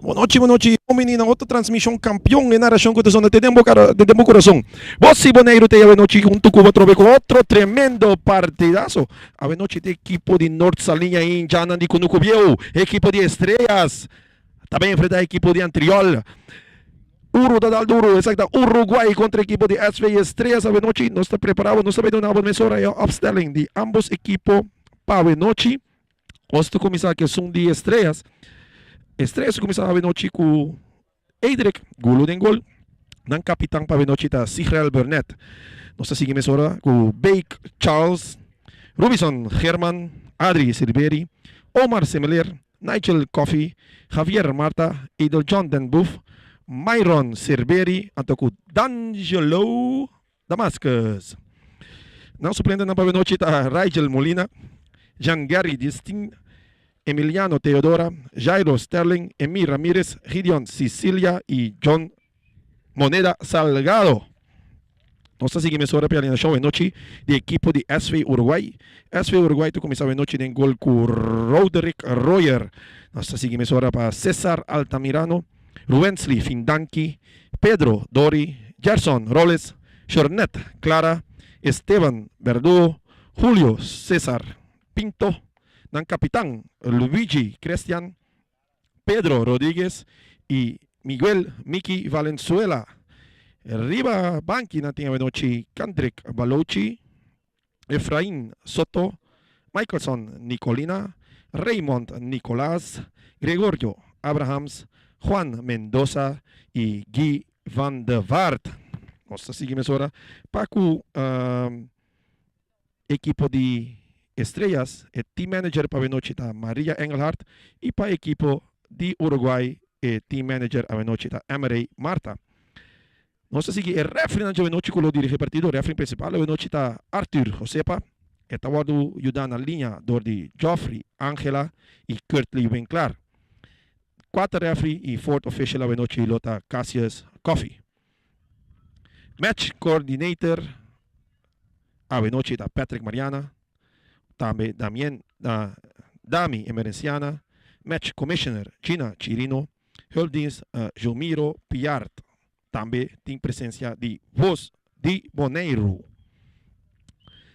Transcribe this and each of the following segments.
Bon nochi, bon nochi. Bon bini na otro transmishon kampion e narashon ku ta sona te den bo kara, te den bo kurason. Bo si Boneiru te awe nochi huntu ku bo atrobe ku otro tremendo partidaso. Awe nochi te ekipo di Noord Saliña i Indianan di Kunuku Bieu, ekipo di Estrellas ta bin enfrenta ekipo di Antriol. Uru ta dal duru, esaki ta Uruguay kontra ekipo di SV Estrellas awe nochi. Nos ta prepara bo, nos ta bai duna bo mesora e opstelling di ambos ekipo pa awe nochi. Nos ta kuminsá ku esun di Estrellas. Estrellas a kuminsá awe nochi ku Edric Gulo den gol. Nan kapitan pa awe nochi ta Sigrel Burnett. Nos ta sigui mesora ku Bake Charles, Rubison German, Adri Silveri, Omar Semeler, Nigel Coffey, Javier Marta, Edeljohn Den Boef, Myron Silveri anto ku D'Angelo Damascus. Nan suplentenan pa nochi ta Rigel Molina, Jean Gary Distin, Emiliano Teodora, Jairo Sterling, Emir Ramirez, Gideon Sicilia y John Moneda Salgado. Nos ta sigui mesora p'e alineacion anochi di ekipo di SV Uruguay. SV Uruguay ta cuminsa anochi den gol cu Roderick Royer. Nos ta sigui mesora pa Cesar Altamirano, Ruwensley Findanki, Pedro Dori, Gerson Roles, Shornet Clara, Esteban Verdugo, Julio Cesar Pinto, nan kapitan Luigi Crestian, Pedro Rodriguez i Miguel Miki Valenzuela. Riba banki nan tin awenochi Kandrick Balochi, Efrain Soto, Michaelson Nicolina, Raymond Nicolaas, Gregorio Abrahams, Juan Mendoza y Guy van de Vaart. Nos ta sigui mesora pa cu ekipo di Estrellas, e team manager pa awenochi ta Maria Engelhardt y pa ekipo di Uruguay e team manager awenochi ta Emery Marta. Nos ta sigui e refrinan dje nochi ku lo dirigi e partido. Refri prinsipal awe nochi ta Arthur Josepa. E ta wòrdu yudá na liña dor di Geoffrey Angela i Kurtley Winklaar. Kuater refri i fourth official awe nochi lo ta Cassius Coffey. Match coordinator awe nochi ta Patrick Mariana. Tambe Damien Dami Emerenciana. Match commissioner Gina Chirino. Hulpdienst Jomiro Piart tambe tin presensia di Voz di Boneiru.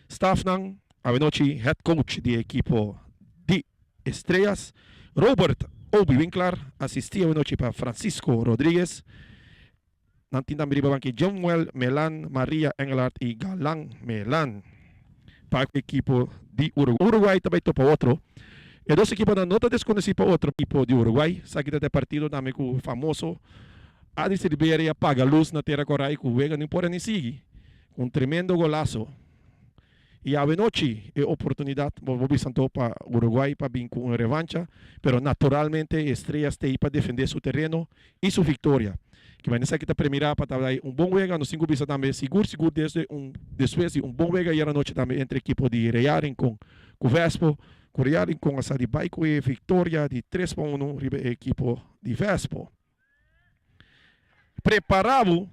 Stafnan awenochi head coach di e ekipo di Estrellas, Robert Obi Winklaar, asisti awenochi pa Francisco Rodriguez. Nan tin tambe riba banki Jomuel Melan, Maria Engelhardt i Galan Melan. Pa e ekipo di Uruguay. Uruguay ta bai topa otro. E dos ekiponan no ta deskonosí pa otro. Ekipo di Uruguay sa kita ta e partido tambe ku famoso Adi Silveria paga lus na Tera Korai ku wega no por a ni sigui. Un tremendo golaso. I awenochi e oportunidat bo por bisa anto pa Uruguay pa bin ku un revancha, pero naturalmente e Estrellas t'ei pa defendé su tereno i su viktoria. Ke manera esaki ta premirá pa ta bai un bon wega, nos tin ku bisa tambe sigur sigur desde un despues di un bon wega ayer anochi tambe entre ekipo di Real Rincon ku Vespo, ku Real Rincon a sa di bai ku e viktoria di 3-1 riba e ekipo di Vespo. Prepara bo.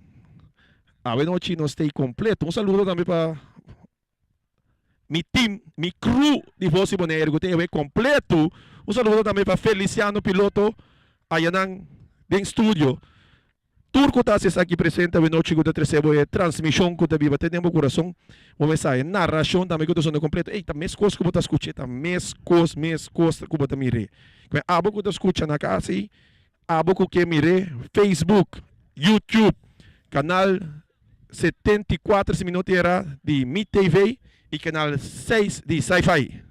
Awe nochi nos ta completo. Un saludo tambe pa mi team, mi crew di Voz di Bonaire ku ta awe completo. Un saludo tambe pa Feliciano Piloto ayanan den studio. Tur ku ta hasi esaki presente awe nochi ku ta trese bo e transmishon ku ta biba te den bo kurason. Bo mester sa e narashon tambe ku ta sona completo. Ey, ta meskos ku bo ta skucha, ta meskos, meskos ku bo ta mir'é. Abo ku ta skucha na kas ei. Abo ku ke mir'é Facebook, YouTube, kanal 74 si mi no ta era di Mi TV i kanal 6 di Sci-Fi.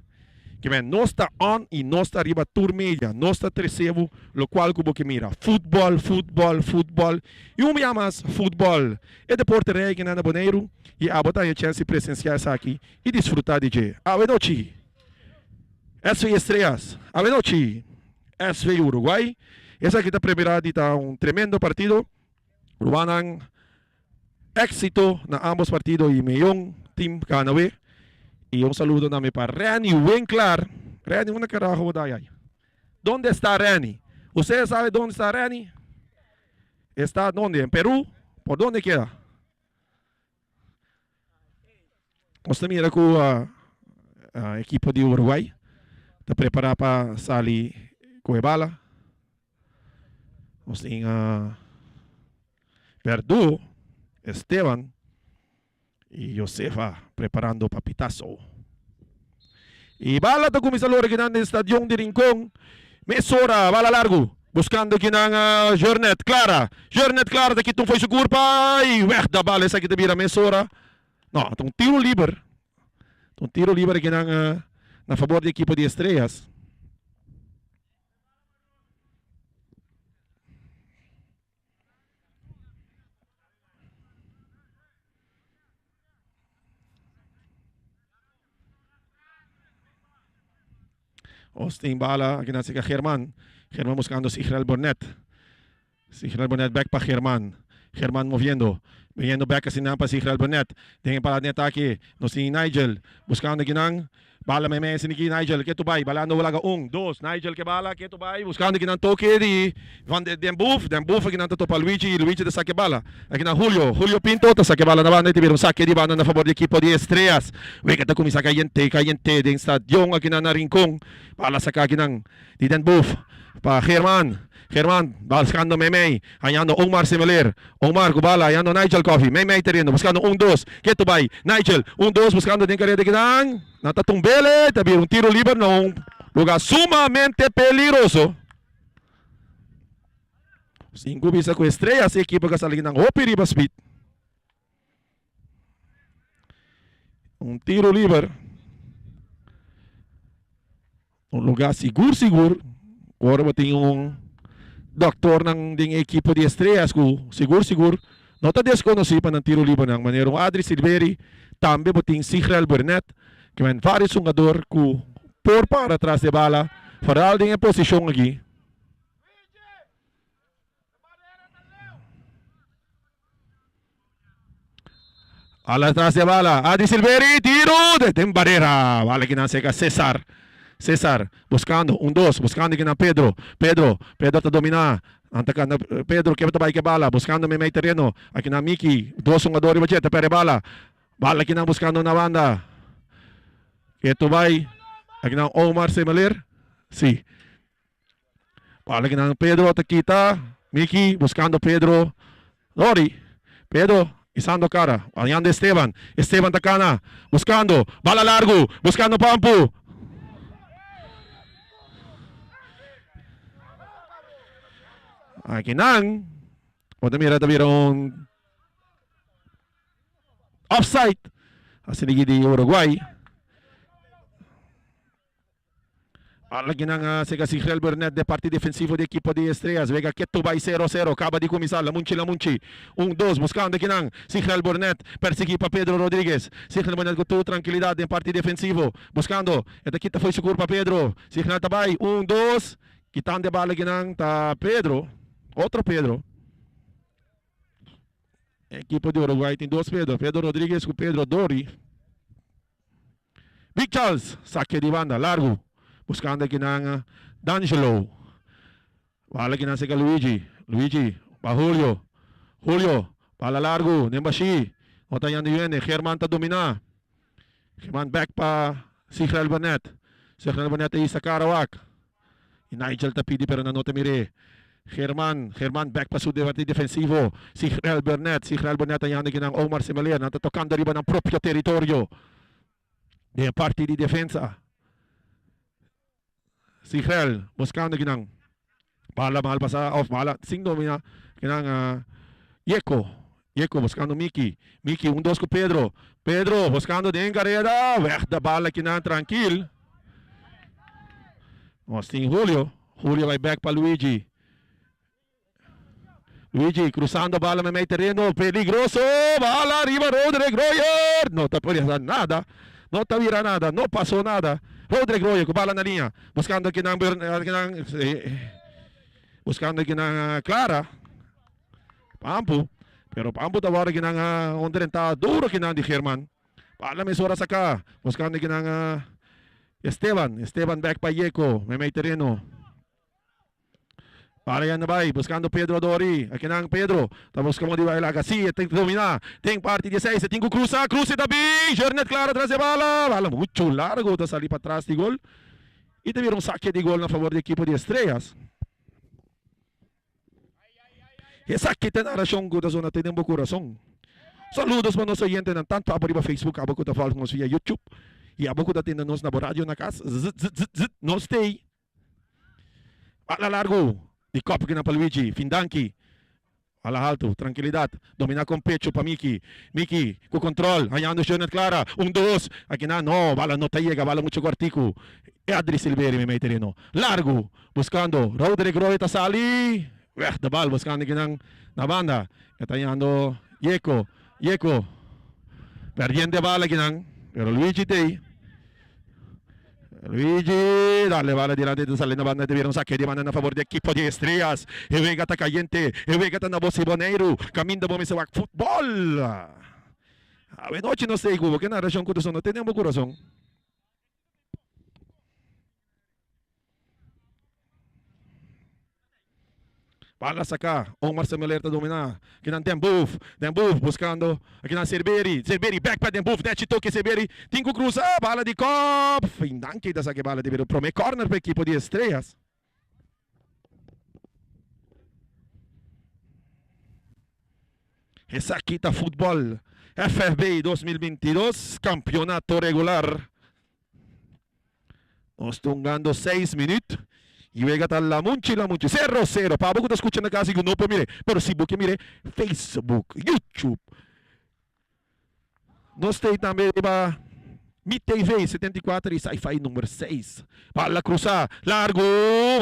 Ke men nos ta on i nos ta riba tur media, nos ta trese bo lokual ku bo ke mira. Futbòl, futbòl, futbòl i un bia mas futbòl. E deporte rei kinan na Boneiru i abo ta haña chèns di presensiá esaki i disfrutá di dje. Awe nochi! SV Estrellas, awe nochi! SV Uruguay. Esaki ta premira di ta un tremendo partido. Rumannan exito na ambos partido y meyon team gana we. Y un saludo tambe pa Renny Winklaar. Renny, unda carajo bo ta ayay? Donde está Renny? Ustedes sabe donde está Renny? Está donde? En Perú? Por donde queda? Nos ta mira ku ekipo di Uruguay ta prepará pa sali ku e bala. Nos tin Verdu, Esteban y Josefa preparando pa pitazo. Y bala ta cuminsa lora kinan den stadion di Rincon. Mesora bala largo buscando kinan Jornet Clara. Jornet Clara ta kita un fo'i su curpa y weg da bala esaki ta bira mesora. No, ta un tiro liber. Ta un tiro liber kinan na favor di ekipo di Estrellas. Austin bala aki nan sika German. German buscando Sigrel Bornet. Sigrel Bornet back pa German. German moviendo. Viniendo back asina pa Sigrel Bornet. Den e parada net aki nos tin Nigel buscando aki nan. Bala meme esaki Nigel ke tu bai balando laga un dos Nigel ke bala ke tu bai buscando kinan toke di van de den buf den buf akinan ta topa Luigi y Luigi ta sake bala akinan Julio Julio Pinto ta sake bala na banda y ta bira un sake di banda na favor di ekipo di Estrellas wega ta cuminsa cayente cayente den stadion akinan na Rincon bala saka akinan di den buf pa German German buscando meme hañando Omar Semeler Omar ku bala hañando Nigel Coffee meimei tereno buscando un dos ketu bai Nigel un dos buscando den careda kinan nan ta tumbele ta bira un tiro liber na un lugar sumamente peligroso sin ku bisa ku Estrellas e ekipo ka sali kinan hopi riba speed un tiro liber Un lugar sigur sigur ora bo tin un doktornan den e ekipo di Estrellas ku sigur sigur no ta deskonosí pa nan tiro libernan manera un Adri Silveri, tambe bo tin Sigrel Burnett ke men vários hungador ku por para tras di e bala foral den e posishon aki. Ala tras de bala. Adi Silveri, tiro de den barrera. Bala kinan seca Cesar. Cesar buscando un dos, buscando kinan Pedro. Pedro, Pedro ta domina. Anta kanda Pedro ke ta bai ke bala, buscando meimei terreno. Akinan Miki, dos hungador riba dje, ta perde bala. Bala kinan buscando na banda. Ketu bai. Akinan Omar Semeler. Si. Bala kinan Pedro ta kita. Miki buscando Pedro. Lori. Pedro isando cara. Hañando Esteban. Esteban ta cana. Buscando. Bala largo. Buscando Pampu. Akinan. Bo ta mira ta bira un offside. Asina di Uruguay. Alakinan a sega Sigel Burnett de parti defensivo di ekipo di Estrellas. Wega ketu bai sero sero. Kaba di kuminsá. Lamunchi Lamunchi. Un dos buskando akinan. Sigel Burnett persiguí pa Pedro Rodriguez. Sigel Burnett ku tur trankilidat den parti defensivo. Buskando. E ta kita fo'i su kurpa Pedro. Sigel ta bai. Un dos. Kitando e bala akinan ta Pedro. Otro Pedro. Ekipo di Uruguay tin dos Pedro. Pedro Rodriguez ku Pedro Dori. Big Charles sake di banda largu buscando akinan D'Angelo. Bala akinan seka Luigi. Luigi pa Julio. Julio bala largu den bashi. No ta yanda yuende. German ta domina. German back pa Sigrel Burnett. Sigrel Burnett ta hisa cara wak. Y Nigel ta pidi pero nan no ta mir'é. German, German back pa su parti defensivo. Sigrel Burnett, Sigrel Burnett ta yanda kinan Omar Semeleer. Nan ta tocando riba nan propio territorio. Den e parti di defensa. Sigrel buscando kinan. Bala mal pasa of bala sin domina kinan Yeko. Yeko buscando Miki. Miki un dos cu Pedro. Pedro buscando den careda. Weg da bala kinan trankil. Nos tin Julio. Julio bai back pa Luigi. Luigi cruzando bala meimei terreno. Peligroso. Bala riba Roderick Royer. No ta por hacer nada. No ta bira nada. No pasó nada. Roderick Royer cu bala na liña. Buscando kinan, kinan, buscando kinan Clara. Pampu. Pero Pampu ta worde kinan un drenta duro kinan di German. Bala mesora saca. Buscando kinan Esteban. Esteban back pa Yeko. Meimei terreno. Bala yanda bai, buscando Pedro Adori. Akinan Pedro ta busca modo di bai laga. Si, e tin domina. Den parti di seis, e tin cu cruza. Cruza ta bin. Jornet Clara tras e bala. Bala mucho largo ta sali patras di gol. Y ta bira un saque di gol na favor di equipo di Estrellas. Esaki ta e narashon ku ta zona te den bo kurason. Saludos pa nos oyentenan tantu abo riba Facebook, abo ku ta volg nos via YouTube i abo ku ta tende nos na bo radio na kas. Zit zit zit zit nos t'ei. Bala largu di kòp ki na pa Luigi. Fin danki. Bala haltu, trankilidat. Dominá kon pechu pa Miki. Miki ku kontrol, hañando Jurnet Clara. Un dos. Akinan no, bala no ta yega, bala muchu kòrtiku. Adri Silveri meimei tereno. Largu, buskando Roderick Roy ta sali. Weg de bal, buskando kinan na banda. E ta hañando Yeko. Yeko perdiendo e bala kinan, pero Luigi t'ei. Luigi, dale bala dilanti ta sali na banda te bira un sake di banda na favor di ekipo di Estrellas. E wega ta kayente, e wega ta na Bos i Boneiru. Kaminda bo mester wak futbol. Awe nochi nos ta ei ku bo ke narashon ku ta sona tene bo kurason. Bala saca, Omar Samuel ta domina. Kinan Den Boef, Den Boef buscando akinan Serberi, Serberi back pa Den Boef, nechi toke Serberi, tin cu cruza, bala di kop. Fin danki ta saca e bala di bira prome corner pa ekipo di Estrellas. Esaki ta futbol FFB 2022, campeonato regular. Nos ta hungando seis minuut y wega ta lamunchi lamunchi. Cero cero. Pa abo ku ta skucha na kas y ku no por mire. Pero si bo ke mire Facebook, YouTube. Nos ta tambe riba Mi TV 74 y Sci-Fi number 6. Bala cruza, largo.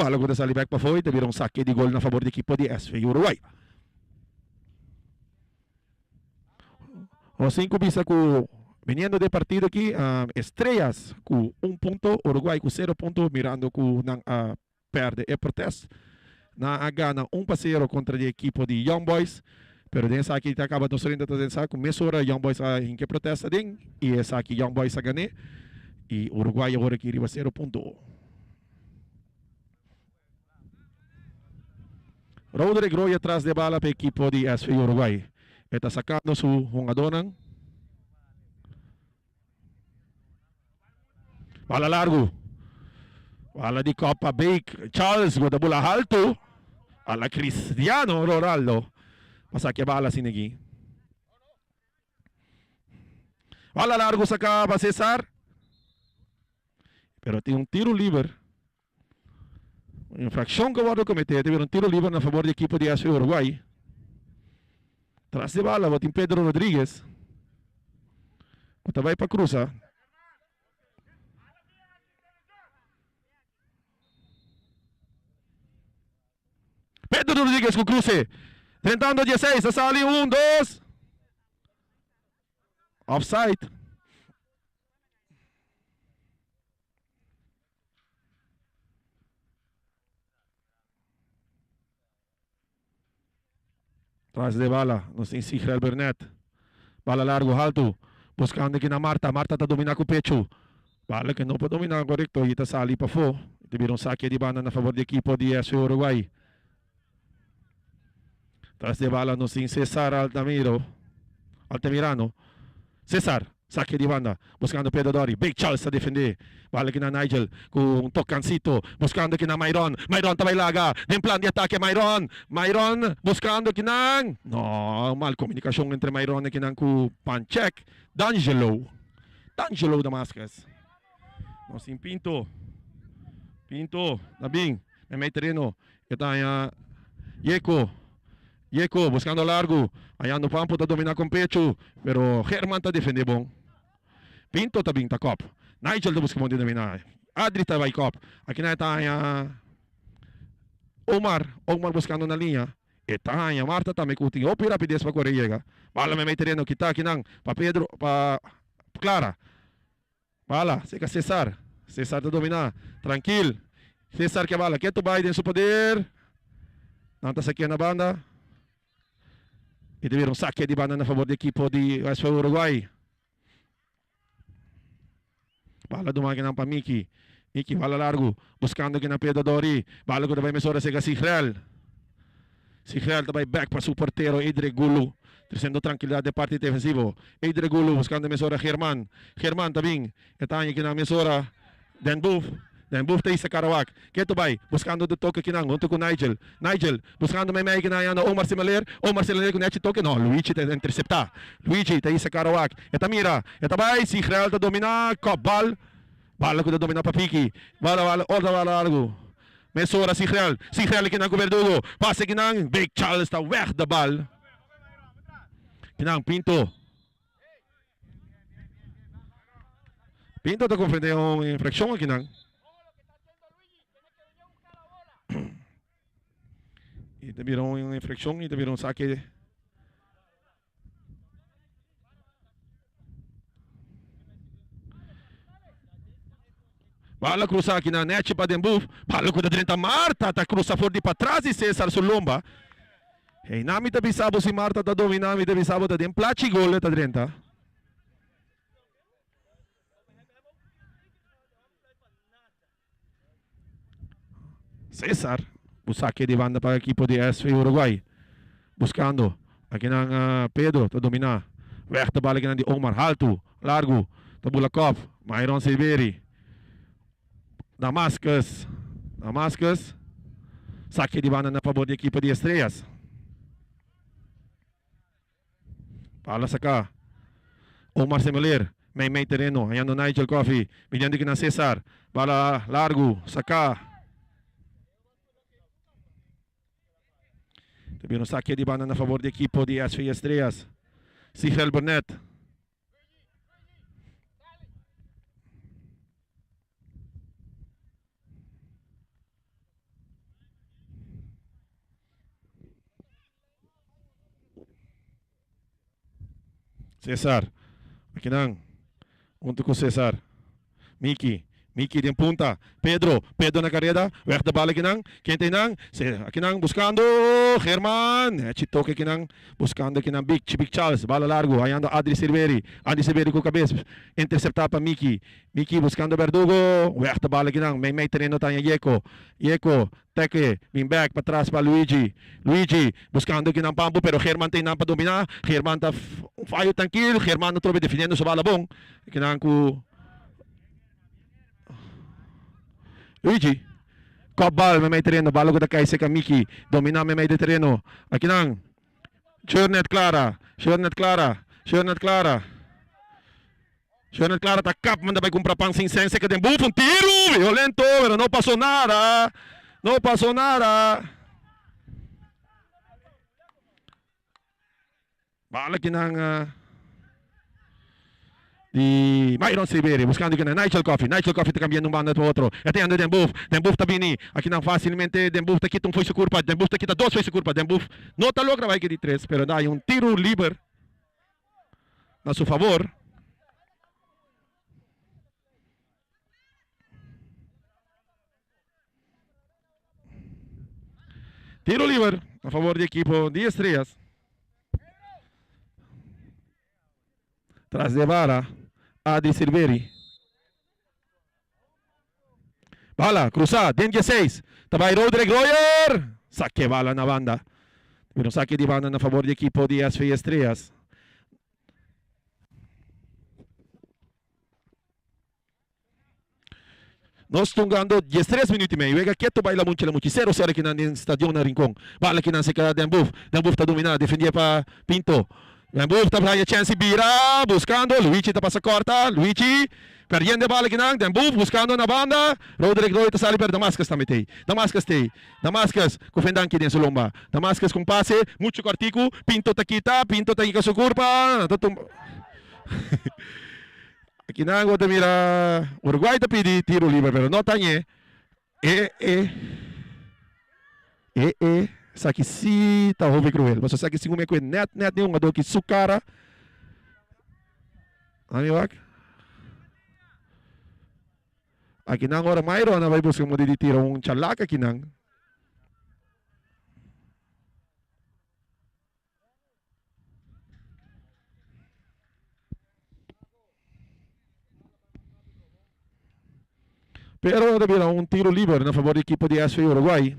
Bala ku ta sali bek pafó y ta bira un sake di gol na favor di ekipo di SV Uruguay. Nos tin cu bisa cu viniendo de partido aki Estrellas cu un punto, Uruguay cu cero punto mirando cu nan a perde e protest. Nan a gana un pa cero contra di ekipo di Young Boys, pero den esaki ta caba nos renta ta pensa cu mesora Young Boys a hinca e protest aden y esaki Young Boys a gane y Uruguay awor aki riba cero punto. Roderick Roy atras de bala pa ekipo di SV Uruguay. E ta sacando su hungadornan. Bala largo. Bala di Copa Bake. Charles ku ta bula halto. Ala Cristiano Ronaldo. Pa saca e bala asina aki. Bala largo saca pa Cesar. Pero tin un tiro liber. Un infraccion que wordo comete, te un tiro liber na favor di equipo di SV Uruguay. Tras de bala, tin Pedro Rodriguez. Ku ta bai pa cruza. Pedro Rodriguez ku cruce. Drentando 16, a sali 1, 2. Offside. Tras de bala, nos tin Sigrel Bernet. Bala largo, halto. Buscando aki na Marta. Marta ta domina cu pecho. Bala que no por domina correcto y ta sali pafó. Ta bira un saque di banda na favor di equipo di SV Uruguay. Tras de bala nos tin Cesar Altamiro. Altamirano. Cesar. Saque di banda, buscando Pedro Dori. Big Charles ta defende. Bala aki na Nigel cu un tocancito. Buscando aki na Myron. Myron ta bay laga den plan di atake. Myron. Myron buscando aki nan. No, mal comunicacion entre Myron aki nan cu Panchek. D'Angelo. D'Angelo Damascus. Nos tin Pinto. Pinto ta bin. Meimei tereno. E ta haña Yeko. Yeko buscando largo. Hañando Pampo ta domina con pecho. Pero German ta defende bon. Pinto ta bin ta kop. Nigel ta busca bon di domina. Adri ta bay kop. Aki nan e ta haña Omar. Omar buscando na liña. E ta haña Marta tambe cu tin hopi rapidez pa core yega. Bala meimei tereno. Kita akinan pa Pedro pa Clara. Bala, seka Cesar. Cesar ta dominá. Trankil. Cesar ke bala. Ketu bai den su poder. Nan ta sakia na banda. I ta bira un sakia di banda na favor di ekipo di SV Uruguay. Bala duma kinan pa Miki. Miki bala largu. Buskando kinan Pedro Dori. Bala ku ta bai mesora seka Sigrel. Sigel ta bai bek pa su portero Edric Gulu, treciendo trankilidad den parti defensivo. Edric Gulu buscando mesora German. German ta bin, e ta haña kinan mesora Den Boef. Den Boef ta hisa Karawak. Ketu bai, buskando de toke kinan huntu ku Nigel. Nigel, buskando meimei kinan yanda Omar Simeler. Omar Simeler ku nechi toke, no, Luigi ta interseptá. Luigi ta hisa Karawak. E ta mira, e ta bai, Sigrel ta dominá, kòp bal. Bala ku ta dominá pa Piki. Bala, bala, ora ta bala largu. Mesora Sigrel, Sigrel kinan ku Verdugo. Pase kinan, Big Charles ta wèg de bal. Kinan Pinto. Pinto ta konfronté un infrakshon akinan. I ta bira un infrakshon i ta bira un sake. Bala krusa akinan nechi pa den buf. Bala ku ta drenta Marta ta krusa for di patras di Cesar su lomba. Hey, na mi ta bisa bo si Marta ta domina, mi ta bisa bo ta den plachi gol e ta drenta. Cesar, bu sake di banda pa ekipo di SV Uruguay. Buscando, akinan uh, Pedro ta domina. Weg de bal akinan di Omar, haltu, largu, ta bula kop, Myron Silveri. Damascus, Damascus, sake di banda na fabor di ekipo di Estrellas. Bala saka. Omar Semeler, mei mei tereno, hallando Nigel Coffee, midiendo ki na Cesar. Bala largu, saka. Ta bira un sake di banda na fabor di ekipo di SV Estrellas. Sigel Burnett. Cesar, akinan, huntu ku Cesar. Miki, Miki den punta. Pedro, Pedro na kareda, weg de bal akinan. Ken ta einan? Akinan buskando German. Hechi toke akinan, buskando akinan Big, Big Charles, bala largu, hayando Adri Silveri. Adri Silveri ku kabes, interseptá pa Miki. Miki buskando Berdugo, weg de bal akinan, mei mei tereno ta haña Yeko. Yeko, Teke, bin bek patras pa Luigi. Luigi, buskando kinan pampu, pero German ta einan pa dominá. German ta un fayo trankil. German atrobe defendiendo su bala bon. Kinan ku Luigi. Kòp bal meimei tereno. Bala ku ta kai serka Miki. Dominá meimei di tereno. Akinan Jornet Clara. Jornet Clara. Jornet Clara. Jornet Clara ta kap manda bai kumpra pan sin sen serka den buf. Un tiru violento, pero no pasó nada. No pasó nada. Bala kinan di Myron Silverio buscando kinan Nigel Coffee. Nigel Coffee ta cambiando un banda pa otro. E ta yendo den buf. Den buf ta bini. Akinan facilmente den buf ta kita un fo'i su curpa. Den buf ta kita dos fo'i su curpa. Den buf no ta logra bai ki di tres, pero da un tiro liber na su favor. Tiro liber a favor di ekipo di Estrellas. Tras de vara, Adi Silveri. Bala, cruza, den 16. Ta bai Roderick Royer. Saque bala na banda. Pero saque di banda na favor di ekipo di SV Estrellas. Nos tungando 13 minuut y medio. Wega keto bai Lamunchi Lamunchi. 0-0 akinan den stadion na Rincon. Bala akinan se keda Den Boef. Den Boef ta domina. Defendie pa Pinto. Den Boef ta haya chance bira. Buscando. Luigi ta pasa corta. Luigi perdiendo e bala akinan. Den Boef buscando na banda. Roderick Roy ta sali pero Damascus tambe tei. Damascus tei. Damascus cu Fendanki den su lomba. Damascus cu un pase mucho cortico. Pinto ta kita. Pinto ta hinca su curpa. Ta tumba. Akinan bo ta mira Uruguay ta pidi tiro liber pero no ta ñe. E e e e esaki si ta hopi cruel pasobra esaki si un me net net ni un hungador ki su cara. Ami wak. Akinan ora Myron a bai busca modo di tira un chalak akinan. Pero ta bira un tiro liber na favor di ekipo di SV Uruguay.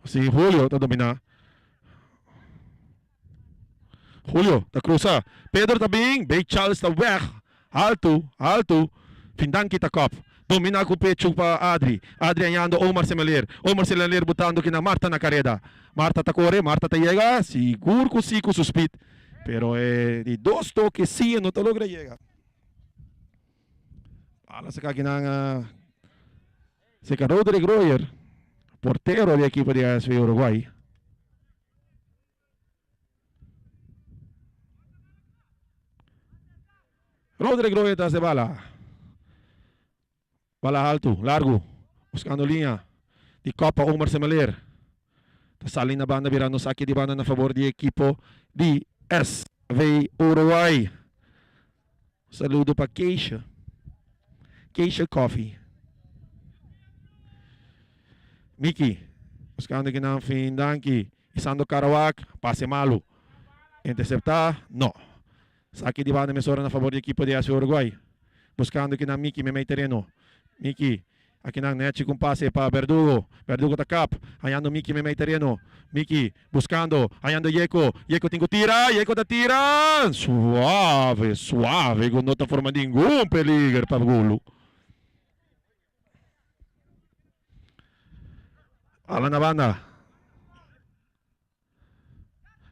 Si Julio ta dominá. Julio ta krusa. Pedro ta bin. Bay Charles ta wèg. Haltu, haltu. Findanki ta kòp. Dominá ku pechu pa Adri. Adri hañando Omar Semeleer. Omar Semeleer butando kina Marta na kareda. Marta ta kore, Marta ta yega. Sigur ku si ku su spit. Pero e di dos toke si e no ta logra yega. Bala saka kinan seka Roderick Royer, portero di ekipo di ASV Uruguay. Roderick Royer tras de bala. Bala alto, largo, buscando liña di Copa Omar Semeleer. Ta sali na banda birando saki di banda na favor di ekipo di SV Uruguay. Saludo pa Keisha. Keisha Coffee. Miki, buscando kinan fin danki. Isando Karawak, pase malu. Intercepta, no. Saki di banda mesora na fabor di ekipo di SV Uruguay. Buscando kinan Miki memey tereno. Miki, akinan nechi cu un pase pa Verdugo. Verdugo ta kap, hañando Miki memey tereno. Miki, buscando, hañando Yeko. Yeko tin cu tira, Yeko ta tira! Suave, suave cu no ta forma ningun peliger pa Gulu. Ala na banda.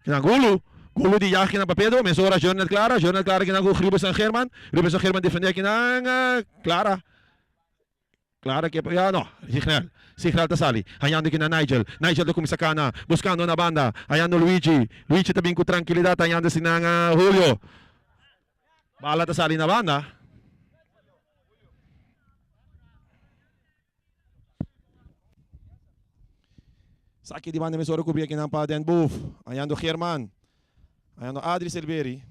Kinan Gulu, Gulu di yag kinan pa Pedro, mesora Jornet Clara, Jornet Clara kinan ku Ruben San German, Ruben San German defende kinan Clara, Clara ke ya no, Signal, Signal ta sali, hañando kinan Nigel, Nigel ta kuminsa kana, buskando na banda, hañando Luigi, Luigi ta bin ku trankilidat hañando sinan Julio, bala ta sali na banda. Saki di banda mesora kubri akinan pa Den Boef. Hañando German. Hañando Adri Silveri.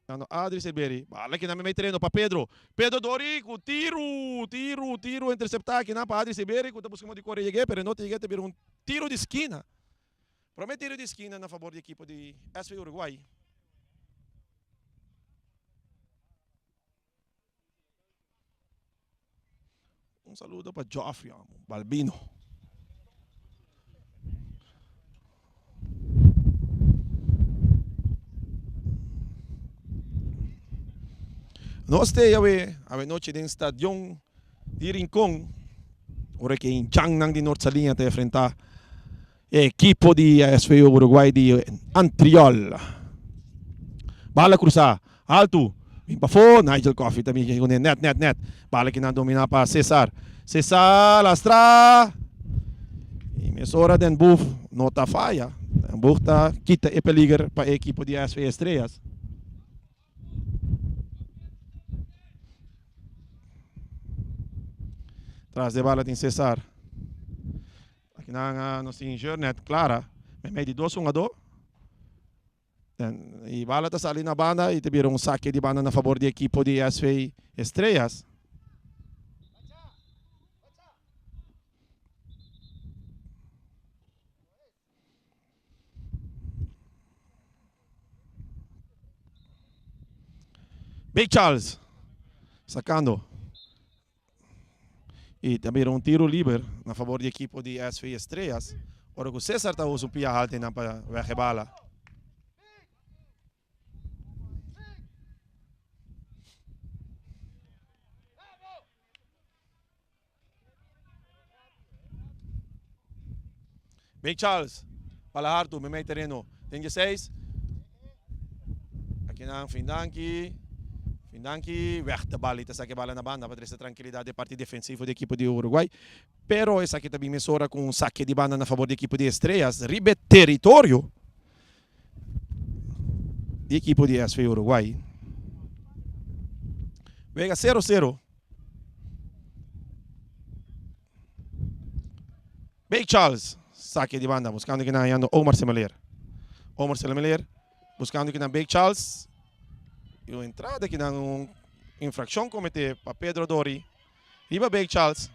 Hañando Adri Silveri. Bala akinan mei tereno pa Pedro. Pedro Dori ku tiru, tiru, tiru intercepta akinan pa Adri Silveri ku ta buska modo di kore yeg'é pero e no ta yeg'é ta bira un tiru di skina. Prome tiru di skina na fabor di ekipo di SV Uruguay. Un saludo pa Joffrey amo, Balbino. Nos te awe, awe noche den stadion di Rincon, ora ke hinchangnan di Noord Saliña ta enfrenta e ekipo di SV Uruguay di Antriol. Bala cruza alto, bin pafó, Nigel Coffey ta bin kuné net net net. Bala kinan domina pa Cesar. Cesar lastra y mesora Den Boef no ta faya. Den Boef ta kita e peliger pa e ekipo di SV Estrellas. Tras de bala tin Cesar. Akinan nos tin Jornet Clara meimei di dos hungadó. E bala ta sali na banda y ta bira un sake di banda na fabor di ekipo di SV Estrellas. Big Charles sacando. Y ta bira un tiro liber na favor di equipo di SV Estrellas. Ora cu Cesar ta usa un pia halto einan pa weg e bala. Big Charles, bala hartu, meimei tereno. Den dieseis. Akinan Findanki. Findanki weg de bal y ta saki e bala na banda pa trese trankilidad den parti defensivo di ekipo di Uruguay. Pero esaki ta bin mesora ku un sake di banda na fabor di ekipo di Estrellas riba e teritorio di ekipo di SV Uruguay. Wega sero sero. Big Charles sake di banda buscando kinan hallando Omar Semeleer. Omar Semeleer buscando kinan Big Charles. Y un entrada kinan un infraccion comete pa Pedro Dori riba Big Charles.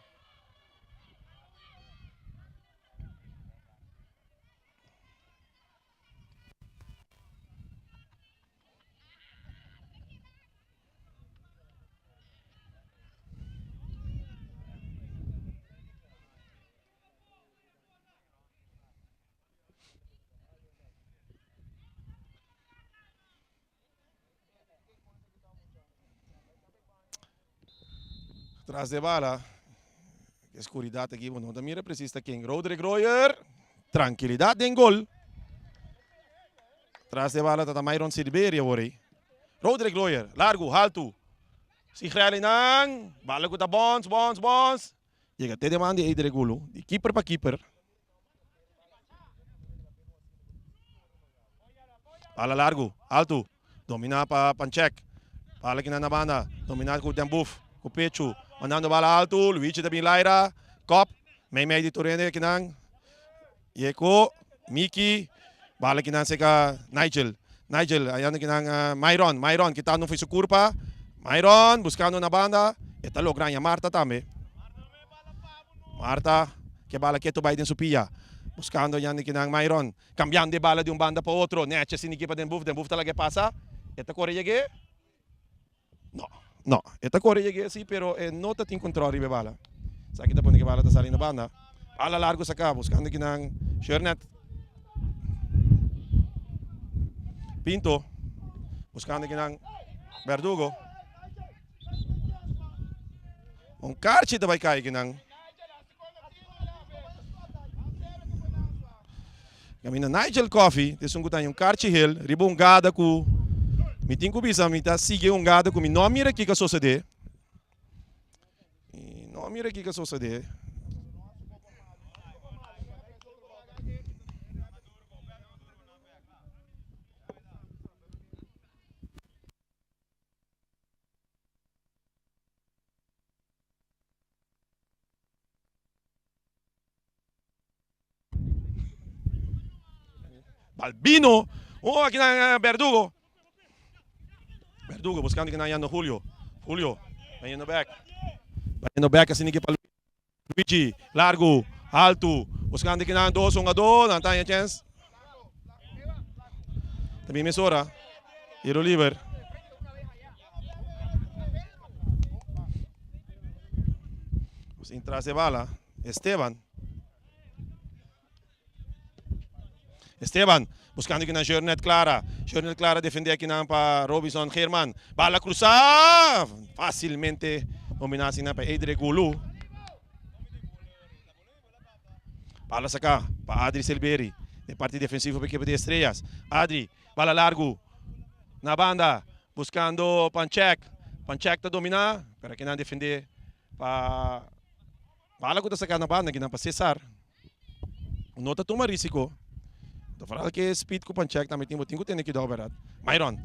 Tras de bala. E skuridat aki bo no ta mira presis ta ken. Roderick Royer. Trankilidat den gol. Tras de bala ta ta Myron Silveria awor ei. Roderick Royer. Largu, haltu. Sigrel einan. Bala ku ta bons, bons, bons. Yega te den man di Edric Gulu. Di keeper pa keeper. Bala largu, altu. Dominá pa Panchek. Bala kinan na banda. Dominá ku Den Boef. Ku pechu. Mandando bala altu. Luigi ta bin laira. Kop. Mei mei di Torene kinan. Yeko. Miki. Bala kinan seka Nigel. Nigel ayando kinan Myron. Myron kitando for su kurpa. Myron buskando na banda. E ta logra haña Marta tambe. Marta ke bala ketu bai den su pia. Buskando ayando kinan Myron. Cambiando e bala di un banda pa otro. Nechi asina ekipa Den Boef. Den Boef ta laga e pasa. E ta kore yeg'é? No, no. E ta kore yeg'é si, pero e no ta tin control riba e bala. Esaki ta pone ku e bala ta sali na banda. Bala largu saká, buskando kinan Shernet. Pinto, buskando kinan Verdugo. Un karchi ta bai kai kinan. Caminda Nigel Coffee, ta esun ku ta haña un karchi hel riba un gada ku mi tin ku bisa mi ta sigui un gada ku mi no a mira kiko a sosodé. Mi no a mira kiko a sosodé. Balbino. Oh, aki nan Verdugo. Verdugo buscando ki nan yando Julio. Julio, bayendo back. Bayendo back asina ki pa Luigi. Largo, alto. Buscando ki nan dos hungador. Nan ta haña chance. Ta bin mesora. Tiro liber. Sin tras e bala. Esteban. Esteban buscando kinan Jornet Clara. Jornet Clara defende akinan pa Robinson German. Bala cruza. Facilmente domina asina pa Edre Gulu. Bala saca pa Adri Silveri. De parte defensivo pa equipo de Estrellas. Adri, bala largo. Na banda, buscando Panchek. Panchek ta domina, pero akinan defende pa bala cu ta saca na banda akinan pa Cesar. No ta tuma risico. Ta vooral ke speed cu Panchek tambe tin, bo tin cu tene cuidao berdad. Myron.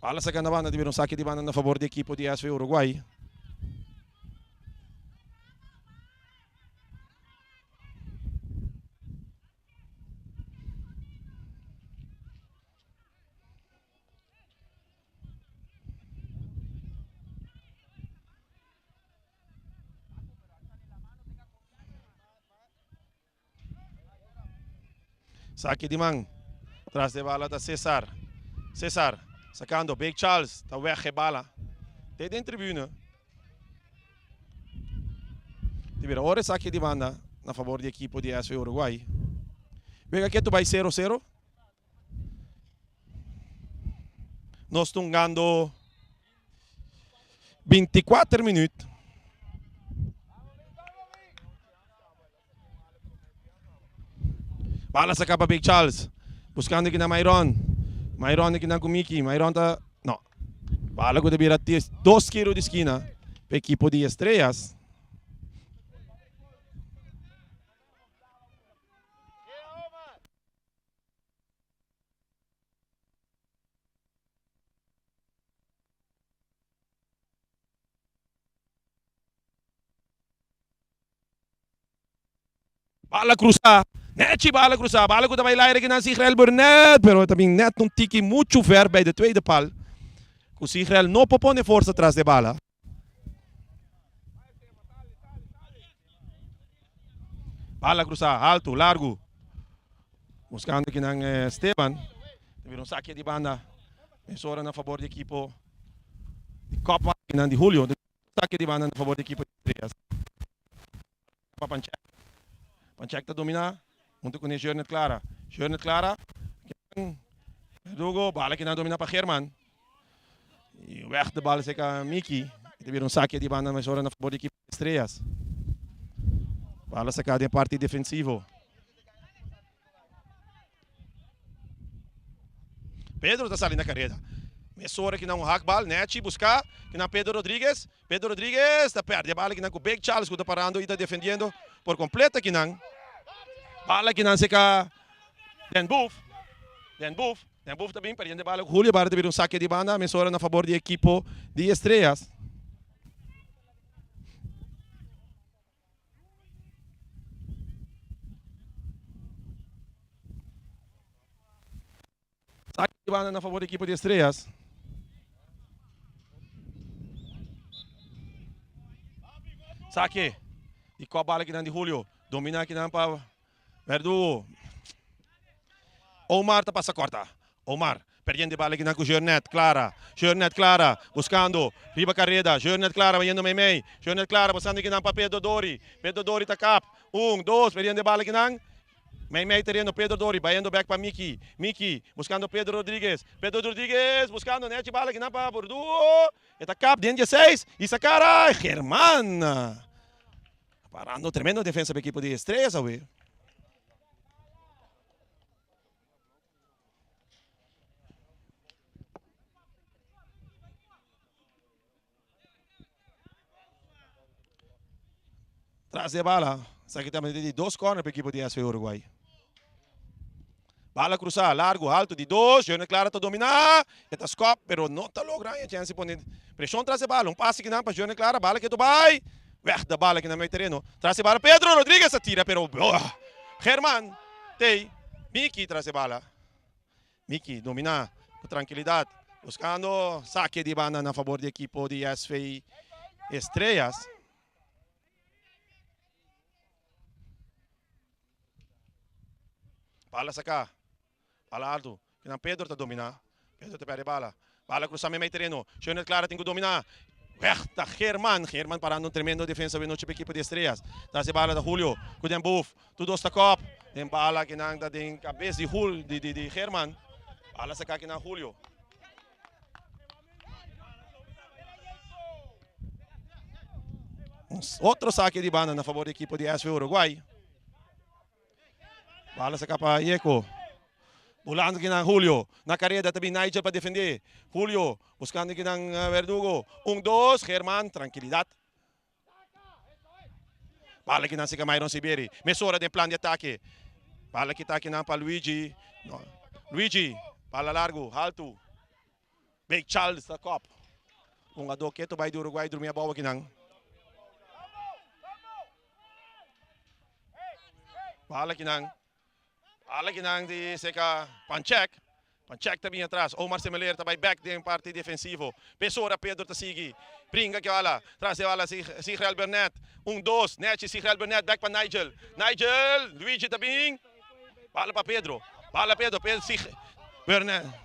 Bala saca na banda, ta bira un sake di banda na favor di equipo di SV Uruguay. Saki di man. Tras de bala ta Cesar. Cesar sacando. Big Charles ta weg e bala. Te den tribune. Te bira ora e saki di banda na favor di equipo di SV Uruguay. Wega ketu bai 0 0. Nos tungando 24 minuut. Bala saca pa Big Charles. Buscando aki na Myron. Myron aki na cu Mickey. Myron ta... No. Bala cu ta bira dos tiro di skina pa equipo di Estrellas. Bala cruza, nechi bala cruza, bala cu ta bay laire kinan Sigrel Burnett, pero ta bin net un tiki mucho ver bij de tweede pal. Cu Sigrel no por pone forsa tras de bala. Bala cruza, alto, largo. Buscando kinan Esteban. Ta bira un saque di banda. Mesora na favor di equipo di Copa kinan di Julio. Saque di banda na favor di equipo di Estrellas. Pa Panchek. Panchek ta domina hunto cu Jornet Clara. Jornet Clara. Verdugo, bala kinan domina pa German. Y weg de bal seca Miki. E ta bira un sake di banda mesora na fabor di ekipo di Estrellas. Bala saka den parti defensivo. Pedro ta sali na kareda. Mesora kinan un hakbal, Nechi buska kinan Pedro Rodriguez. Pedro Rodriguez ta perde bala kinan ku Big Charles ku ta parando i ta defendiendo por kompleto kinan. Bala kinan seka Den Boef. Den Boef. Den Boef ta bin perdiendo e bala ku Julio Barra ta bira un sake di banda mesora na fabor di ekipo di Estrellas. Saki di banda na favor di ekipo di Estrellas. Saki di kop bala kinan di Julio. Domina kinan pa Verdugo. Omar ta pasa korta. Omar perdiendo e bala kinan ku Jornet Clara. Jornet Clara buscando riba careda. Jornet Clara bayendo meimei. Jornet Clara buscando kinan pa Pedro Dori. Pedro Dori ta kap. Un, dos, perdiendo e bala kinan. Meimei tereno Pedro Dori bayendo bek pa Miki. Miki buscando Pedro Rodriguez. Pedro Rodriguez buscando nechi bala kinan pa Verdugo. E ta kap den dieseis y sacara German. Parando tremendo defensa pa ekipo di Estrellas awe. Tras de bala, esaki ta di dos corner pa ekipo di SV Uruguay. Bala cruzá, largo, alto di dos, Junior Clara ta dominá, e ta skop, pero no ta logra e chance pone presión tras de bala, un pase kinan pa Junior Clara, bala ketu bai, weg de bala kinan mei tereno, tras de bala Pedro Rodriguez a tira, pero oh, German tei, Miki tras de bala. Miki domina ku trankilidat, buskando sake di banda na fabor di ekipo di SV Estrellas. Bala saka, bala alto, kinan Pedro ta domina, Pedro ta perde bala, bala krusa meimei tereno, Junior Clara tin ku domina, weg ta German, German parando un tremendo defensa awe nochi pa ekipo di Estrellas, tras e bala ta Julio ku den Boef, tur dos ta kop, den bala kinan ta den kabes di Jul di di German, bala saka kinan Julio. Un otro sake di banda na fabor di ekipo di SV Uruguay. Bala saka pa Yeko. Bulando kinan Julio. Na kareda ta bin Nigel pa defende. Julio buskando kinan Verdugo. Un, dos. German, trankilidat. Bala kinan sika Myron Siberi. Mesora den plan di atake. Bala kita kinan pa Luigi. No. Luigi, bala largu, haltu. Big Charles ta kop. Hungadó ketu bai di Uruguay drumi abou akinan. Bala akinan. Bala akinan di seka Panchek. Panchek ta bin atras. Omar Semeleer ta bai bek den parti defensivo. Pesora Pedro ta sigui. Bringa ki bala. Tras di bala Sigrel Bernet. Un dos. Nechi Sigrel Bernet bek pa Nigel. Nigel. Luigi ta bin. Bala pa Pedro. Bala Pedro. Pedro Sig Bernet.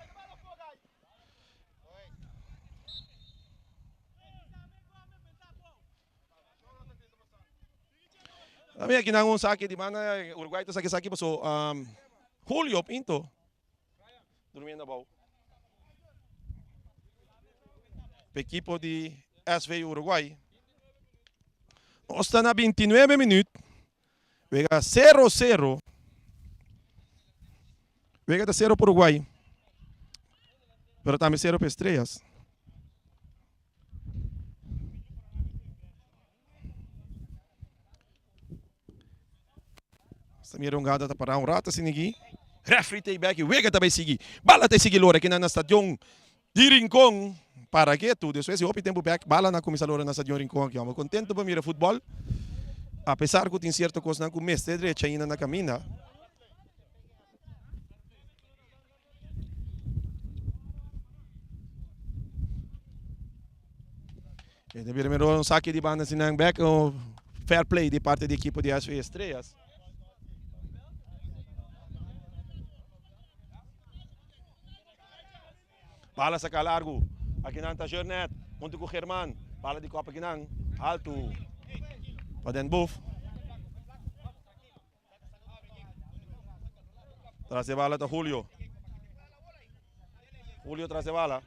Ami aki nan un saki di banda Uruguay ta saki saki paso um, Julio Pinto durmiendo abou. Pa equipo di SV Uruguay. Nos ta na 29 minuut. Wega 0-0. Wega ta 0 pa Uruguay. Pero tambe 0 pa Estrellas. Sta mira un gada ta para un rato asina aki. Referee ta bek y wega ta bay sigui. Bala ta sigui lora aki na stadion di Rincon. Para ketu despues di hopi tempo bek bala na cuminsa lora na stadion Rincon aki. Amo contento pa mira futbol. Apesar cu tin cierto cosnan cu mester drecha ainda na caminda. E ta bira mero un saki di banda sinan bek un fair play di parte di ekipo di SV Estrellas. Bala saka largu. Akinan ta Jornet huntu ku German. Bala di kop akinan altu pa Den Boef. Tras de bala ta Julio. Julio tras de bala.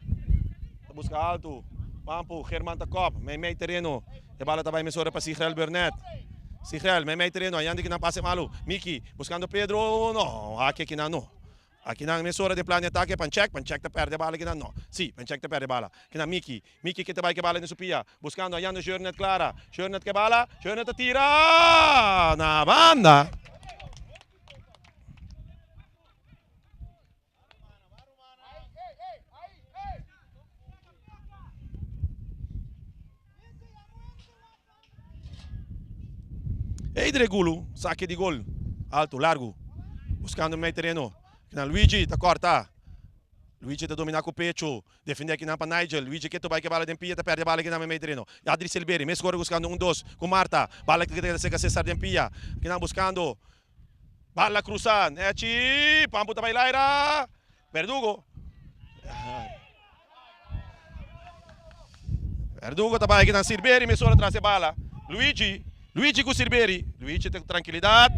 Ta busca alto. Pampu, German ta kòp, mei mei tereno. E bala ta bai mesora pa Sigrel Burnett. Sigrel, mei mei tereno, ayandi kinan pase malu. Miki, buskando Pedro, no, haki akinan no. Akinan mesora den plan di atake, Panchek, Panchek ta pèrdè bala kinan no. Si, Panchek ta pèrdè bala. Kinan Miki, Miki ke ta bai ke bala den su pia, buskando ayando Jurnet Clara. Jurnet ke bala, Jurnet ta tira na banda. Eidre Gulu, sake di gol. Alto, largo. Buscando mei tereno. Kinan Luigi ta corta. Luigi ta domina cu pecho. Defende kinan pa Nigel. Luigi ke tobai ke bala den pia ta perde bala kinan mei tereno. Adri Silberi mes corre buscando un dos cu Marta. Bala ke ta keda seca Cesar den pia. Kinan buscando. Bala cruza. Nechi. Pampu ta bai laira. Verdugo. Verdugo ta bai kinan Silberi mesora tras e bala. Luigi. Luigi ku Silberi. Luigi ta ku trankilidat.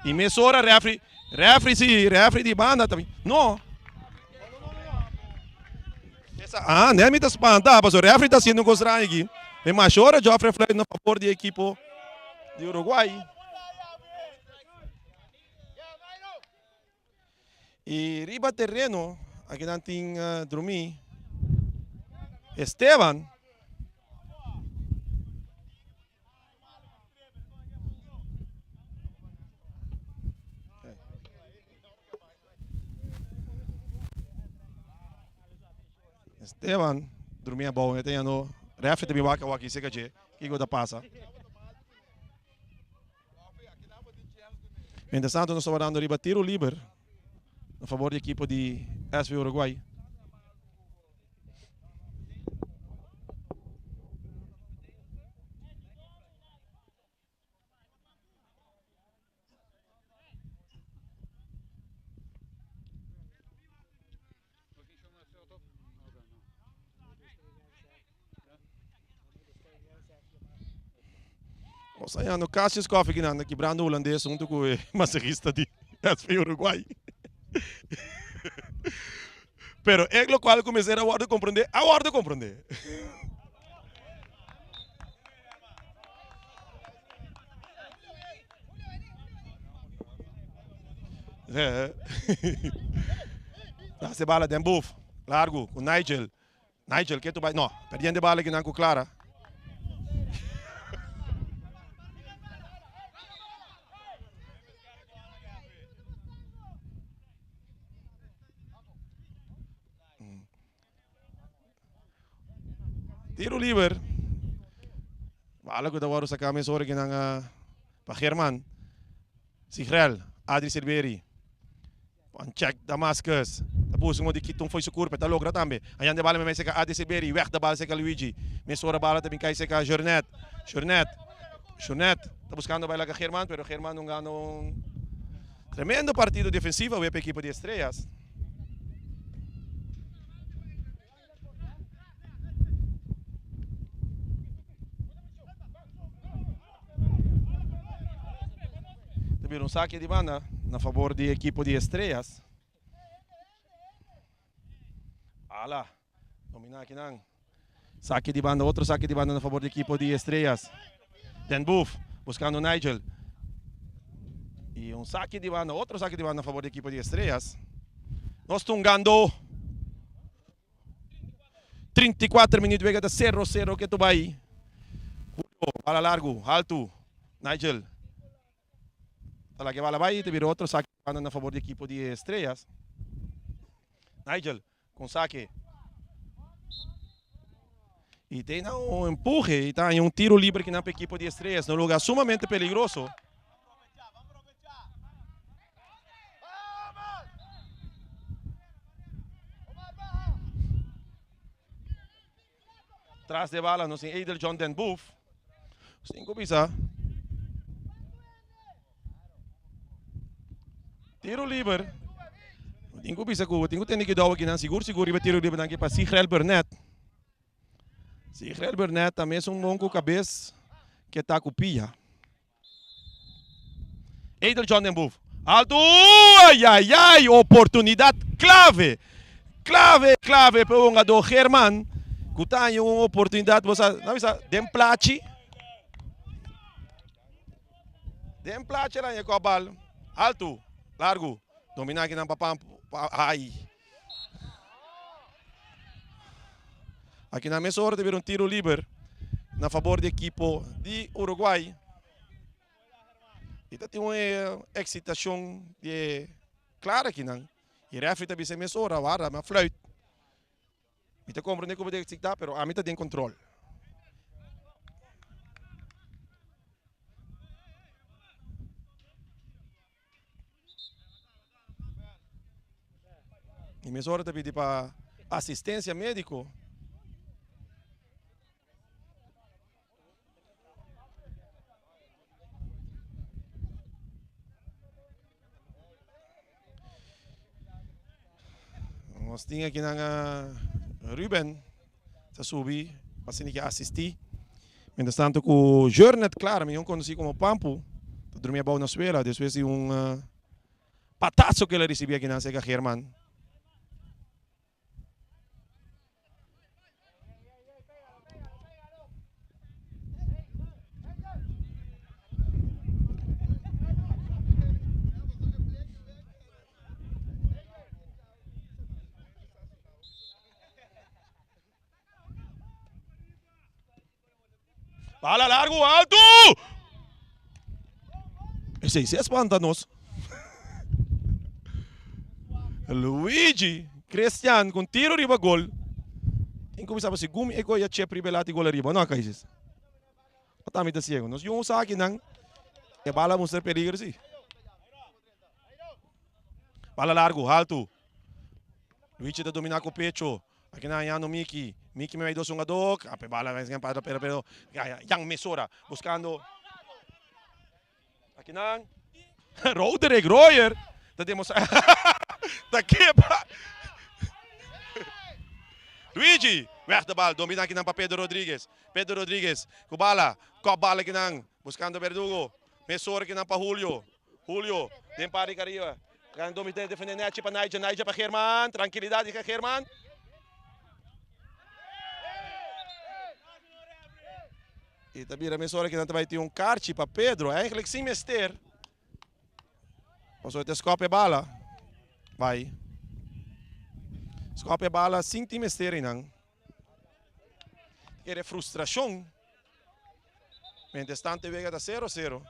I mesora refri. Refri si. Refri di banda ta. No. Esa, ah, ne mi ta spanta, paso refri ta haciendo un cos extraño aquí. E mashora Geoffrey Fluit na favor di equipo di Uruguay. Y riba terreno, aki nan tin drumi Esteban. Esteban drumi abou, e ta yendo refri ta bin wak awor aki cerca dje, kiko ta pasa. Mientras tanto nos ta wardando riba tiro liber na favor di ekipo di SV Uruguay. Nos hañando Cassius Coffee kinan ta kibrando hulandes hunto ku e masajista di SV Uruguay. Pero e lokual ku mester a wòrdu komprondé, a wòrdu komprondé. Hace bala den boef. Largo ku Nigel. Nigel ke tu bai. No, perdiendo bala kinan ku Clara. Tiro liber. Bala ku ta wòrdu saká mesora kinan pa German. Sigrel, Adri Silveri. Van check Damascus. Ta buska un di kita un fo'i su kurpa. E ta logra tambe. Hañando e bala meimei seka Adri Silveri. Wèg de bal seka Luigi. Mesora bala ta bin kai seka Jornet. Jornet. Jornet ta buskando bai laga German, pero German no gana un tremendo partido defensivo awe pa ekipo di Estrellas. Ta bira un sake di banda na fabor di ekipo di Estrellas. Ala, domina akinan. Sake di banda, otro sake di banda na fabor di ekipo di Estrellas. Den Boef, buscando Nigel. Y un sake di banda, otro sake di banda na fabor di ekipo di Estrellas. Nos tungando 34 minuut wega ta 0-0 ke tu bai. Julio, bala largo, alto. Nigel. Ta laga e bala bai, ta bira otro sake di banda na fabor di ekipo di Estrellas. Nigel. Con sake. Y te na un empuje y ta un tiro libre que na equipo di Estrellas. Un lugar sumamente peligroso. Tras de bala nos tin Edel John Den Boef. Cinco bisa. Tiro liber. Tin ku bisa ku tin ku tene cuidado akinan sigur sigur riba tiro liber nan ke pa Sigrel Burnett. Sigrel Burnett ta mes un mon ku kabes ke ta ku pia. Edel John den Boef. Alto! Ay ay ay! Oportunidad clave! Clave, clave pa e hungador German. Ku ta haña un oportunidat bo sa, nan bisa den plachi. Den plachi el haña ku a bal altu, largu, dominá akinan pa Pampu, ay. Akinan mesora ta bira un tiro liber na fabor di ekipo di Uruguay. I ta tin un eksitashon di e klar akinan. I refri ta bisa mesora, warda, mi a fluit. Mi ta comprende cu bo ta excita pero ami ta den control. Y mesora ta pidi pa asistencia medico. Nos tin aki nan Ruben ta subi pa asina ke asisti. Mientras tanto ku Jornet Clara, mihor konosí komo Pampu, ta drumi abou na suela despues di un patazo ku el a risibí aki nan serka German. Bala largo alto! Esei si a spanta nos. Luigi Christian con tiro riba gol. Tin cuminsa pa segun mi e goya chep riba e lati gol ariba no Kaisis. Ata mi ta ciego. Nos yu un sa akinan e bala mustra peligro si. Bala largo alto. Luigi ta domina cu pecho. Aki nan hañando Miki. Miki mei dos hungadó. Ape bala pero pero pero Jan Mesora buscando. Aki nan Roderick Royer ta demostra ta kepa. Luigi weg de bal domina aki nan pa Pedro Rodriguez. Pedro Rodriguez ku bala kop bala aki nan buscando Verdugo. Mesora aki nan pa Julio. Julio den parti kariba. Gran domi defende nechi pa Nigel, Nigel pa German, trankilidat di German. I ta bira mesora ki nan ta bai tin un karchi pa Pedro, eigenlijk sin mester. Pasobra ta skòp e bala. Bai. Skòp e bala sin tin mester einan. Kere frustrashon. Mientras tanto e wega ta sero sero.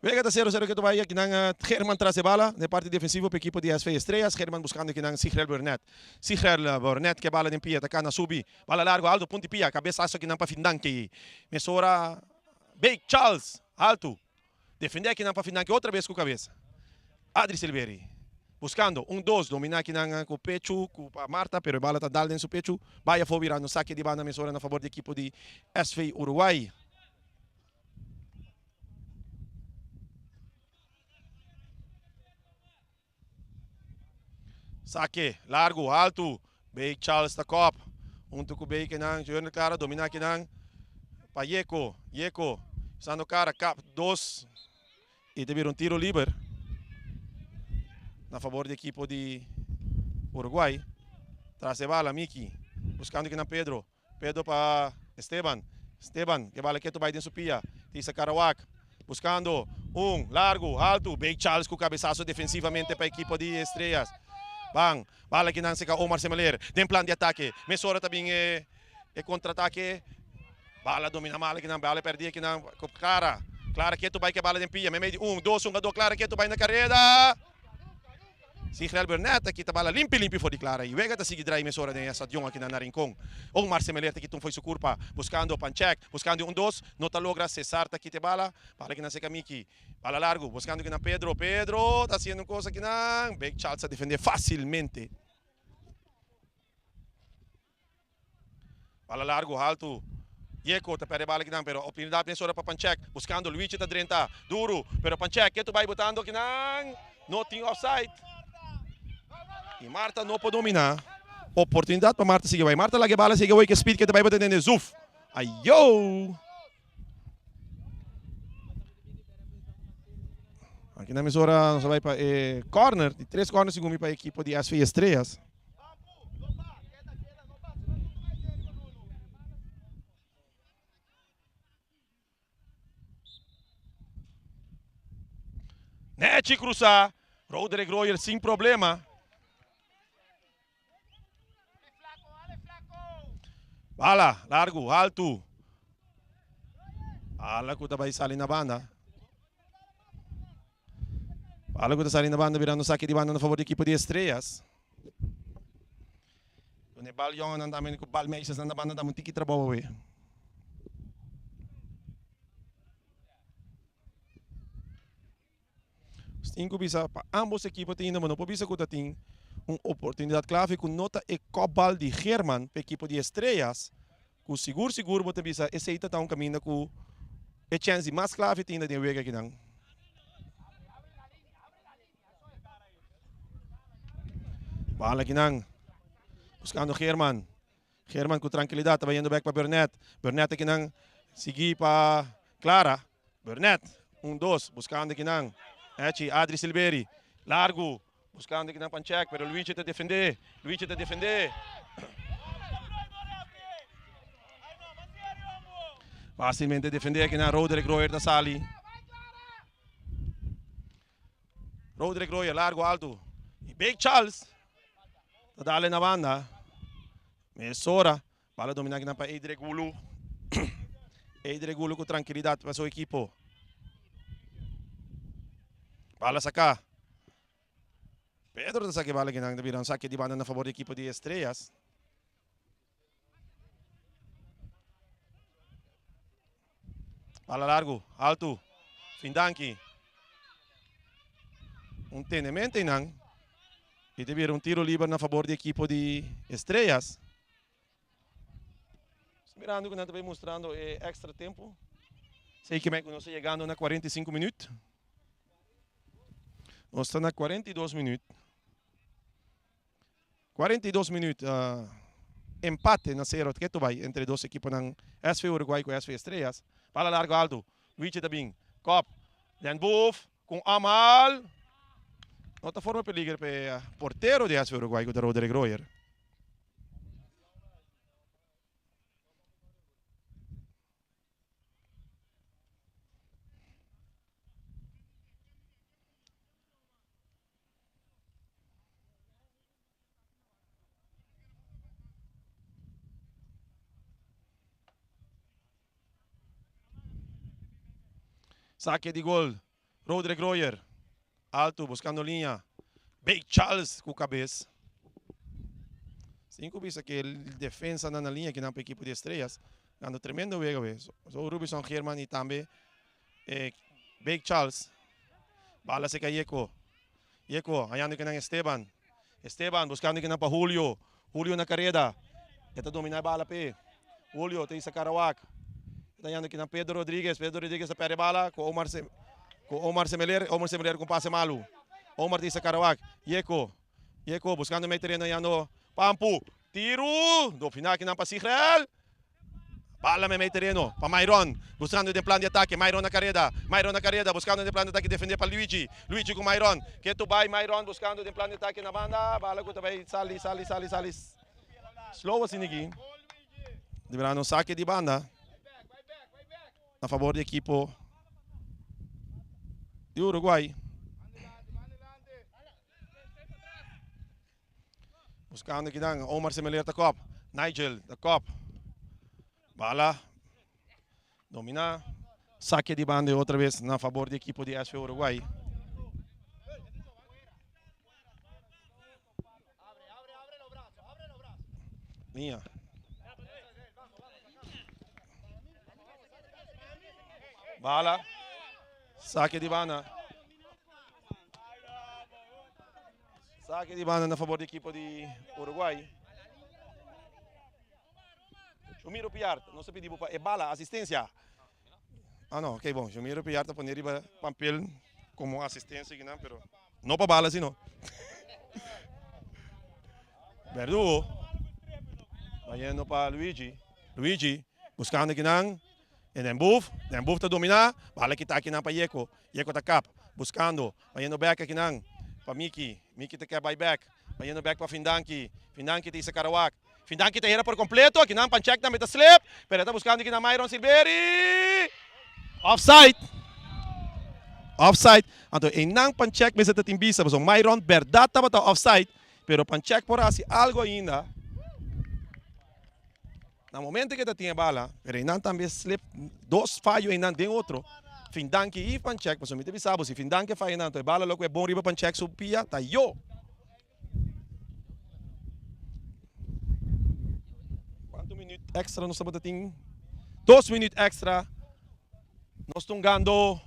Wega ta 0 0 ke bai akinan German tras e bala den parti defensivo pa ekipo di SV Estrellas. German buscando akinan Sigrel Burnett. Sigrel Burnett ke bala den pia ta kana subi. Bala largo alto punti pia cabesazo akinan pa Findanke. Mesora Bake Charles alto. Defende akinan pa Findanke otra bes ku kabesa. Adri Silveri buscando un dos domina akinan ku pechu ku pa Marta pero e bala ta dal den su pechu. Bai afo birando sake di banda mesora na fabor di ekipo di SV Uruguay. Sake, largu, haltu. Bake Charles ta kop. Huntu ku Bake nan, Junior Clara domina kinan. Pa Yeko, Yeko. Sando kara, kap, dos. I ta bira un tiro liber. Na fabor di ekipo di Uruguay. Tras e bala, Miki. Buskando kinan Pedro. Pedro pa Esteban. Esteban ke bala ketu bai den su pia. Tisa Karawak buskando un largu, haltu. Bake Charles ku kabesaso defensivamente pa ekipo di Estrellas. Ban, bala kinan seka Omar Semeler den plan di atake. Mesora ta bin e kontratake. Bala domina mal kinan, bala perdi kinan ku Clara. Clara ketu bai ke bala den pia. Meimei di un, dos hungadó. Clara ketu bai na kareda. Sigrel Burnett a kita bala limpi limpi for di Clara y wega ta sigui drai mesora den e stadion aki na na Rincon. Omar Semeler ta kita un fo'i su curpa buscando Panchek, buscando un dos, no ta logra, Cesar ta kita e bala, bala kinan seca Miki, bala largo, buscando kinan Pedro, Pedro ta haciendo un cosa kinan, Big Charles ta defende facilmente. Bala largu, haltu. Yeko ta perde bala kinan, pero oportunidad mesora pa Panchek. Buscando Luigi ta drenta. Duru, pero Panchek ketu bai botando kinan. No tin offside. Y Marta no por domina. Oportunidad pa Marta sigui bai. Marta laga e bala sigui away ke speed ke ta bai bota den e zuf. Ayo! Aki na mesora nos a bai pa e corner, di tres corner segun mi pa e ekipo di SV Estrellas. Nechi cruza, Roderick Royer sin problema. Bala, largo, alto. Bala cu ta bay sali na banda. Bala cu ta sali na banda birando saki di banda na favor di equipo di Estrellas. Done bal jongennan tambe cu bal meisjesnan na banda dame un tiki trabou awe. Tin ku bisa pa ambos ekipo tin ainda, bo no por bisa ku ta tin un oportunidat klave ku no ta e kòpbal di Geerman pa ekipo di Estrellas ku sigur sigur bo ta bisa esei ta ta un kaminda ku e chèns di mas klave tin den e wega akinan. Bal akinan buskando Geerman. Geerman ku trankilidat ta bayendo bèk pa Burnett. Burnett akinan sigui pa Clara. Burnett, un dos, buskando akinan Echi, Adri Silveri, largu, buskando akinan Panchek, pero Luigi ta defende, Luigi ta defende. Fácilmente defende akinan, Roderick Royer ta sali. Roderick Royer, largu, altu. Y Big Charles ta dale na banda. Mesora. Bala domina akinan pa Edre Gulu. Edre Gulu ku trankilidat pa su ekipo. Bala saka. Pedro ta saka e bala akinan ta bira un sake di banda na fabor di ekipo di Estrellas. Bala largu, altu. Findanki. Un tenemento einan. Y ta bira un tiro liber na fabor di ekipo di Estrellas. Mirando ku nan ta bay mustrando e extra tempo. Sei ke men ku nos ta yegando na 45 minuut. Nos ta na 42 minuut. 42 minuut empate na sero ketu bay entre dos ekiponan SV Uruguay ku SV Estrellas. Bala largo alto. Luigi ta bin. Kop. Den Boef ku un omhaal. No ta forma peliger pa e portero di SV Uruguay ku ta Roderick Royer. Sake di gol. Roderick Royer. Alto buscando liña. Big Charles cu cabes. Sin cu bisa que defensa na na liña ki nan pa equipo di Estrellas. Dando tremendo wega we. So Rubison Geerman y tambe eh, Big Charles. Bala seca Yeko. Yeko hañando kinan Esteban. Esteban buscando kinan pa Julio. Julio na careda. E ta domina e bala p'e. Julio ta hisa Karawak. E ta hañando kinan Pedro Rodriguez. Pedro Rodriguez ta perde e bala cu Omar cu Omar Semeler. Omar Semeler cu un pase malu. Omar ta hisa Karawak. Yeko. Yeko buscando mei tereno hañando Pampu. Tiru! Domina kinan pa Sigrel. Bala mei mei tereno pa Myron, buscando den plan di atake, Myron na careda, Myron na careda, buscando den plan di atake defende pa Luigi, Luigi cu Myron, ketu bay Myron buscando den plan di atake na banda, bala cu ta bay sali, sali, sali, sali, slow asina aki, di bira un sake di banda na favor di ekipo di Uruguay. Buscando kinan Omar Semeler ta kop. Nigel ta kop. Bala. Domina. Saque di banda otra vez na favor di equipo di SV Uruguay. Liña. Bala. Saque di banda. Saque di banda na favor di equipo di Uruguay. Jumiro Piart, nos a pidi bo pa e bala, asistencia. Ah no, ok bon, Jumiro Piart a pone riba papel como asistencia kinan, pero no pa bala sino. Verdugo, bayendo pa Luigi. Luigi. Buskando kinan e Den Boef. Den Boef ta dominá. Bala kita akinan pa Yeko. Yeko ta kap. Buskando. Bayendo bèk akinan pa Miki. Miki ta kè bai bèk. Bayendo bèk pa Findanki. Findanki ta isa Karawak. Findanki ta hera por kompleto. Akinan Panchek tambe ta slip. Pero e ta buskando kinan Myron Silveri. Offside. Offside. Anto einan Panchek mester ta tin bisa pasobra Myron bèrdat tabata offside. Pero Panchek por hasi algo ainda. Na momento ke ta tin e bala, pero einan tambe slip dos fayo einan den otro. Findanki i Panchek, pasobra mi ta bisa bo si Findanki a faya einan anto e bala lo ku e bon riba Panchek su pia ta yo. Cuanto minuut extra nos tabata tin? Dos minuut extra. Nos ta hungando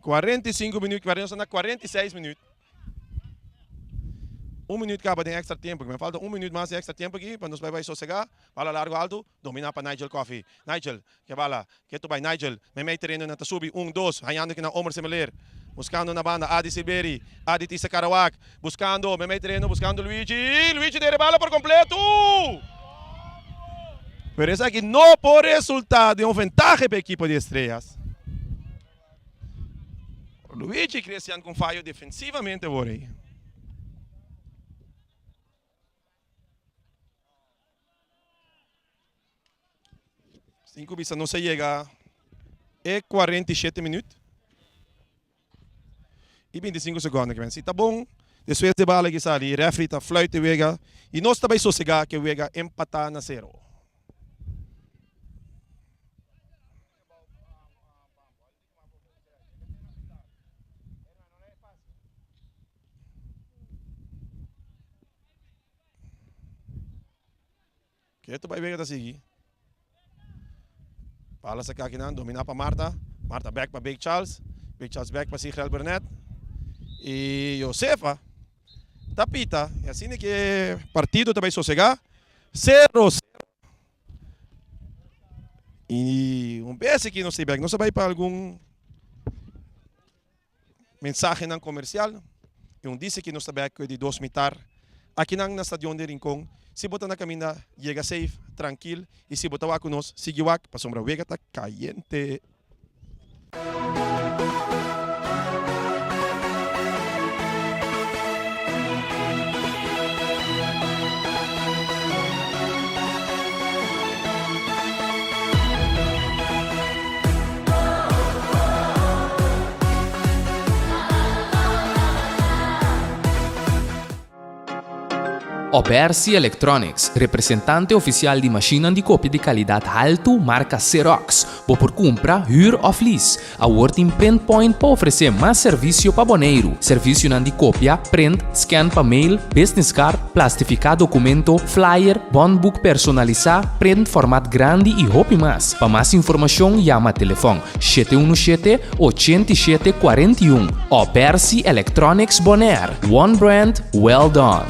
45 minuut, nos ta na 46 minuut. Un minuut caba den extra tiempo. Me falta un minuut mas den extra tiempo aki pa nos bai bai sosega. Bala largo alto, domina pa Nigel Coffee. Nigel, ke bala, ke tu bai Nigel. Meimei tereno nan ta subi, un, dos, hañando ki nan Omer Semeler. Buscando na banda Adi Silveri, Adi Tisa Karawak. Buscando, meimei tereno, buscando Luigi. Luigi dere bala por completo! Pero esaki no por resulta den un ventahe pa ekipo di Estrellas. Luigi Christian con fayo defensivamente awor ey. Sin cu bisa nos a yega e 47 minuut y 25 secondo. Si ta bon, despues de bala ki sali, referee ta fluit e wega y nos ta bay sosega cu e wega empata na cero. Ketu bai wega ta sigui. Bala saka akinan, domina pa Marta. Marta bek pa Big Charles. Big Charles bek pa Sigrel Burnett. Y Josefa ta pita. Y asina ke partido ta bai sosega. 0-0. Y un bes aki nos ta bek. Nos a bai pa algun mensahenan comercial y un dice ki nos ta bek di dos mitar akinan na stadion di Rincon. Si bo ta na caminda yega safe, trankil y si bo ta wak cu nos sigui wak pasobra wega ta cayente. Obersi Electronics, representante oficial di mashinnan di copia di calidad haltu marca Xerox. Bo por cumpra, huur of lease. Awor tin Print Point pa ofrece mas servicio pa Boneiru. Servicionan di copia, print, scan pa mail, business card, plastifica documento, flyer, bondboek personalisa, print format grandi y hopi mas. Pa mas informacion yama telefon 717 87 41 o Percy Electronics Bonaire. One brand, well done.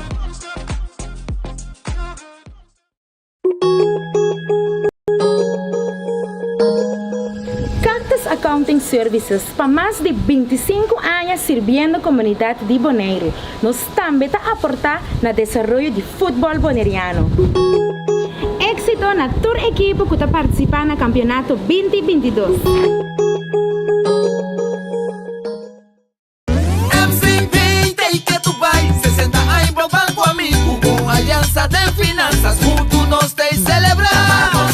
Cactus Accounting Services pa mas di 25 aña sirbiendo komunidat di Boneiru. Nos tambe ta aportá na desaroyo di futbòl boneriano. Éksito na tur ekipo ku ta partisipá na kampionato 20 22. MCB ta ke tu bai 60 aña bo banco amigo Con alianza den finanzas Junto nos ta celebra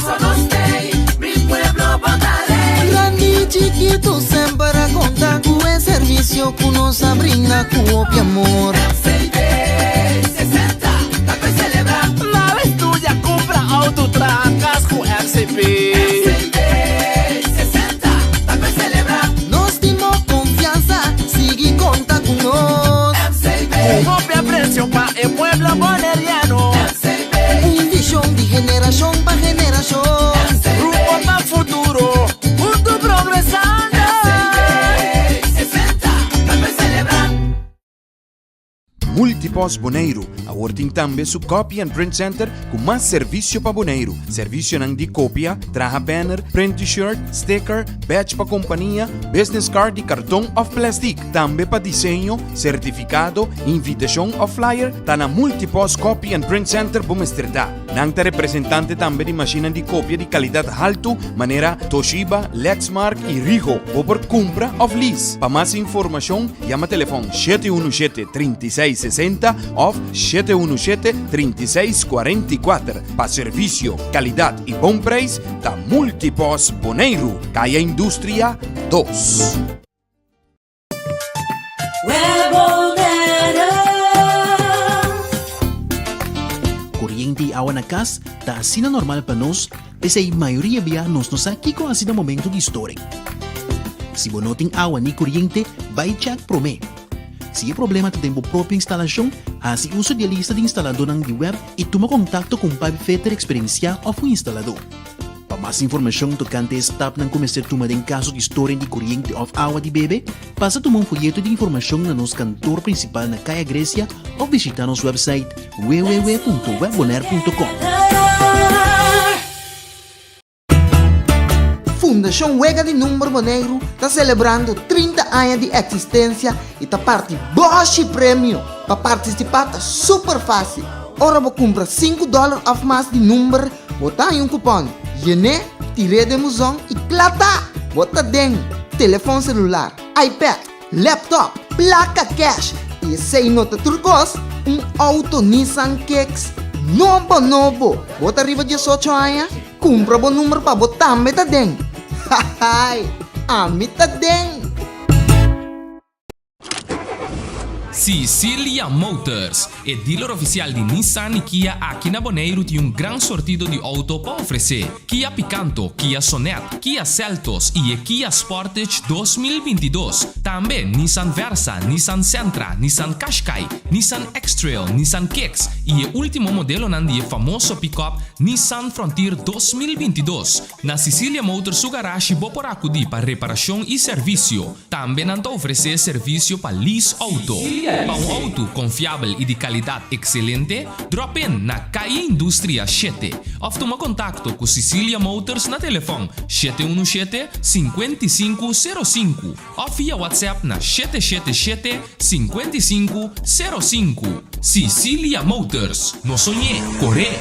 Pa nos tei, mi pueblo bo ta rey Grandi chiquito semper a conta cu e servicio cu nos a brinda cu hopi amor. MCB 60 ta pa celebra. Nada estudia, cumpra auto, traha cas cu MCB. MCB 60 ta pa celebra. Nos tin bo confianza, sigui conta cu nos. MCB. Cu hopi aprecio pa e pueblo boneriano. MCB. Un vision di generacion pa generacion. MCB. Rumbo pa futuro, hunto progresando. MCB 60 ta pa celebra. Multipost Boneiru awor tin tambe su Copy and Print Center ku mas servisio pa Boneiru. Servisionan di kopia, traha banner, print t-shirt, sticker, badge pa kompania, business card di karton òf plèstik. Tambe pa diseño, sertifikado, invitashon òf flyer, ta na Multipost Copy and Print Center bo mester ta. Nan ta representante tambe di mashinnan di kopia di kalidat haltu manera Toshiba, Lexmark i Ricoh. Bo por kumpra òf lease. Pa mas informashon yama telefòn 717 36 60 òf 717 36 44. Pa servisio, kalidat i bon preis ta Multipost Boneiru, Kaya Industria 2. Koriente i awa na kas ta asina normal pa nos, p'esei mayoria bia nos no sa kiko hasi na momento di storing. Si bo no tin awa ni koriente, bai chèk promé. Si e problema ta den bo propio instalashon, hasi uso di e lista di instaladónan di web i tuma kontakto ku un pipefitter eksperensiá òf un instaladó. Pa mas informashon tokante e stapnan ku mester tuma den kaso di storing di koriente òf awa di bebe, pasa tuma un foyeto di informashon na nos kantor prinsipal na Kaya Grecia òf bishitá nos wèpsait www.webbonaire.com. Fundashon Wega di Number Boneiru ta selebrando 30 aña di eksistensia i ta parti bòshi premio! Pa partisipá ta super fásil! Ora bo kumpra sinku dòler òf mas di number, Bo ta haña un kupòn, yen'é, tir'é den buzon i kla ta! Bo ta den telefòn selular, iPad, laptop, plaka kèsh i esei no ta tur kos, un outo Nissan Kicks nobo nobo! Bo ta riba diesocho aña? Kumpra bo number pa bo tambe ta den! Hahaai! Ami ta den! Sicilia Motors, e dealer oficial di Nissan y Kia aki na Boneiru tin un gran sortido di auto pa ofrece. Kia Picanto, Kia Sonet, Kia Seltos y e Kia Sportage 2022. Tambe Nissan Versa, Nissan Sentra, Nissan Qashqai, Nissan X-Trail, Nissan Kicks y e ultimo modelonan di e famoso pick-up Nissan Frontier 2022. Na Sicilia Motors su garashi bo por acudi pa reparacion y servicio. Tambe nan ta ofresé servisio pa lease outo. Pa un outo konfiabel i di kalidat ekselente, drop in na Calle Industria shete òf tuma kontakto ku Sicilia Motors na telefòn 717 55 05 òf via WhatsApp na 777 55 05. Sicilia Motors, no soñ'é, kor'é!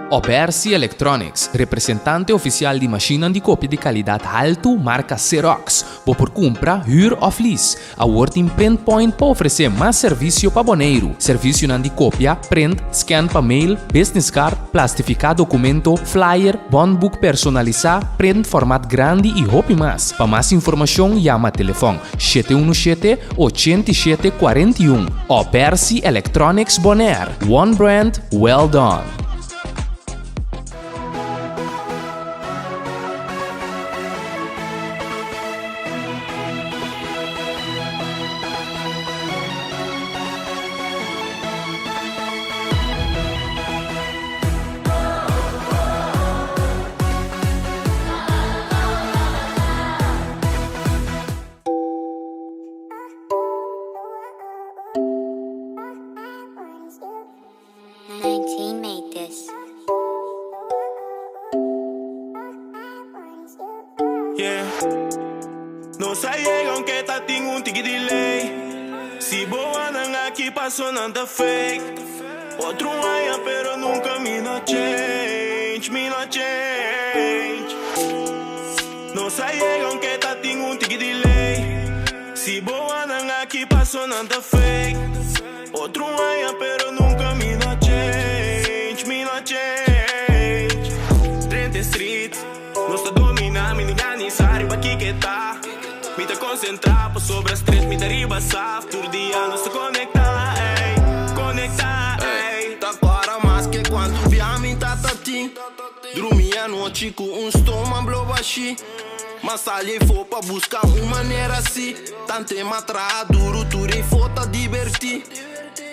Obersi Electronics, representante oficial di mashinnan di copia di calidad haltu marca Xerox. Bo por cumpra, huur of lease. Awor tin Print Point pa ofrece mas servicio pa Boneiru. Servicionan di copia, print, scan pa mail, business card, plastifica documento, flyer, bondboek personalisa, print format grandi y hopi mas. Pa mas informacion yama telefon 717 87 41. Obersi Electronics Bonaire. One brand, well done. Yeah. Nos a yega aunke ta tin un tiki delay. Si bo andan aki paso nan ta fake. Otro aña pero nunca mi no change, mi no change. Nos a yega aunke ta tin un tiki delay. Si bo andan aki paso nan ta fake. Otro aña pero nunca mi no change, mi no change. Drenta street, nos ta domina, mi ni gani sa riba kiko ta. Mi ta concentra pasobra stress mi ta riba saf. Tur dia nos ta conecta, ey, conecta, ey. Ta cora mas ke cuanto bia mi ta tatin. Drumi anochi ku un stoma blo bashi. Ma sali eyfo pa buska un manera si. Tante ma traha duru tur eyfo ta diberti.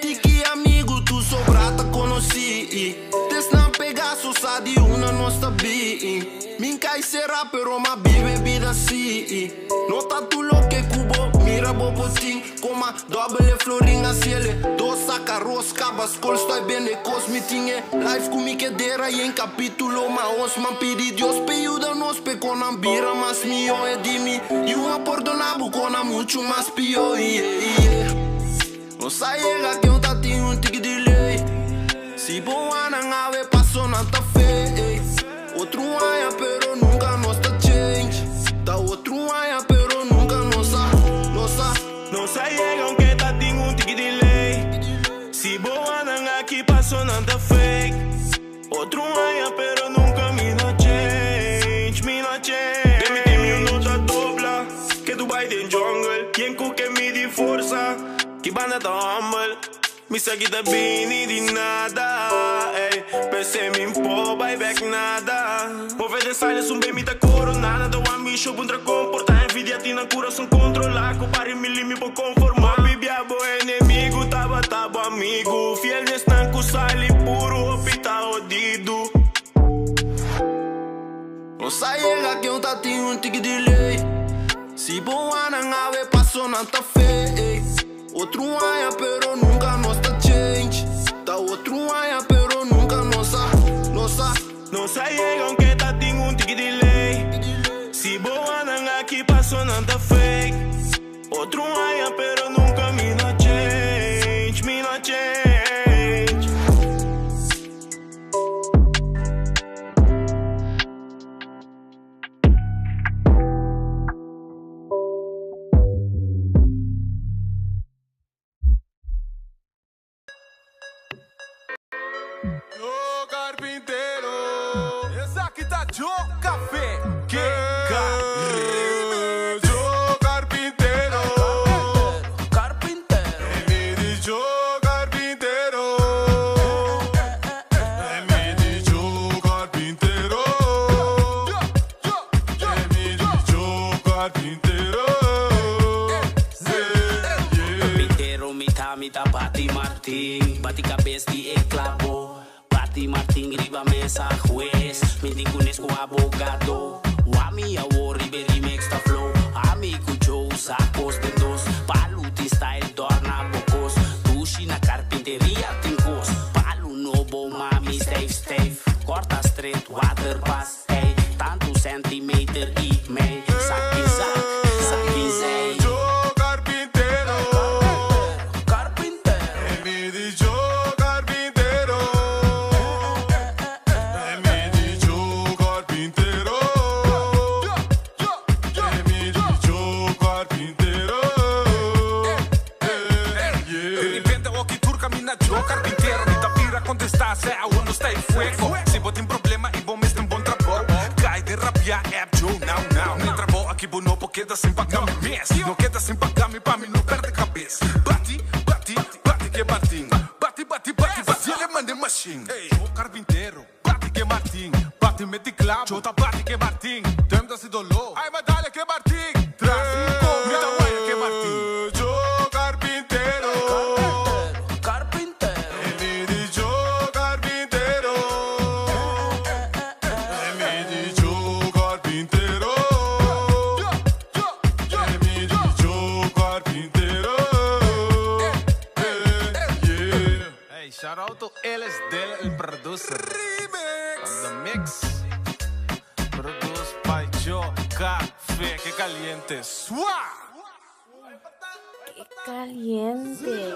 Tiki amigu tur sobra ta konosí. Tesnan pega so sa di una nos ta bin. Min kai sera pero ma bibe bida si. No ta tur loke ku bo mira. mira bo botin Koma dobbel e florin a siele Dos saca ros kaba skol stoi bende kos Mi tin e life ku mi ke dera yen kapítulo Ma os man pidi Dios pe yuda nos pe konan bira mas mihó E di mi yu a pordona bo kona muchu mas pió yeah, yeah. Nos a yega ke un ta tin un tiki delay Si bo wak awe paso nan ta fake Otro aña pero nunca nos ta change Ta otro aña pero nunca nos a, nos a Nos a yega aunke ta tin un tiki delay Si bo wak aki paso nan ta fake Otro aña pero nunca mi no change, mi no change Den mi team you no ta dobla Ke Dubai den jungle Yen ku ke mi di forsa Ki banda ta humble Mi sa kita bini di nada ey Pense mi po bai back nada Move de silence un mi ta corona Nada wan mi show puntra comporta Envidia tina coração controlar Ku pari mi limi po conformar Bibia bo enemigo Taba tabo amigo Fiel nestan ku sali puro Opita odido Nos a yega ke un ta tin un tiki delay Si bo wak awe paso nan ta fake Otro aña pero nunca nos ta change Ta otro aña pero nunca nos a, nos a Nos a yega aunke ta tin un tiki delay Si bo wak aki paso nan ta fake Otro aña pero nunca mi no change, mi no change Yo carpintero. Esaki ta Joe Café. Que Joe carpintero. Carpintero. Mi di Joe carpintero. Mi di Joe carpintero. Mi di Joe carpintero. Carpintero, mita, mita, bati Martin. Bati cabes di e clavo. Bati Martin riba mesa hues. Mi di kunes ku abogado. Wami awo ribe remix ta flow. Ami ku Joe sacos de dos. Paluti style dorna bocos. Dushi na carpinteria tincos. Palu nobo mami stijf stijf. Corta straight water pas. Hey, tanto centimeter i mei. Saki zak, saki zee. Joe carpintero. Carpintero. Mi di Joe carpintero. Mi di Joe carpintero. Mi di Joe carpintero. De repente, oki turca mina Joe carpintero. Mi tapira contesta, se aún no está en fuego. Si bo tin problema y bo mester un bon trabou. Cai den rabia app Joe now now. Mi trabou aki bo no por keda sin paga mi mes. No keda sin paga mi pa mi no perde cabes. Bati, bati, bati ke Martin. Bati, bati, bati, bati ele mande machine. Joe carpintero, bati ke Martin. Bati meti clavo, Joe ta bati ke Martin. Tem da si dolor. Ai, mas dale ke Martin. Tráfico, mi ta guaya ke Martin. Joe carpintero. Carpintero. Mi di Joe carpintero. Mi di Joe carpintero. Mi di Joe carpintero. Yeah. Hey, shout out to Ellis Del, el producer. Remix. On the mix. Produced by Joe Café. Que caliente. ¡Sua! Qué caliente.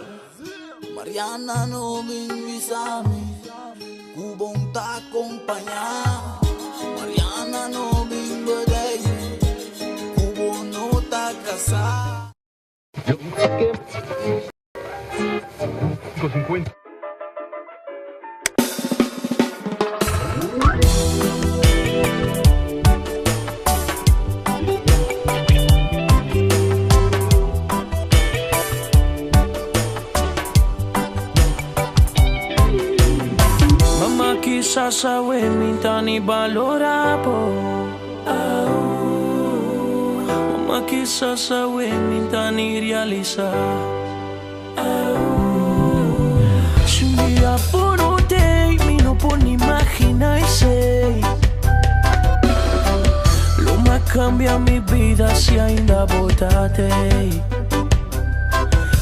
Mariana no bin bisami Ku bo n'ta acompaña Mariana no bin bedei Ku bo no ta casa 50. Mama kisas awe mi n'ta ni balora bo. Mama kisas awe mi n'ta ni realisa. Si un dia bo no t'ey, mi no por ni imagina esey. Lo m'a cambia mi bida si ainda bo t'ey.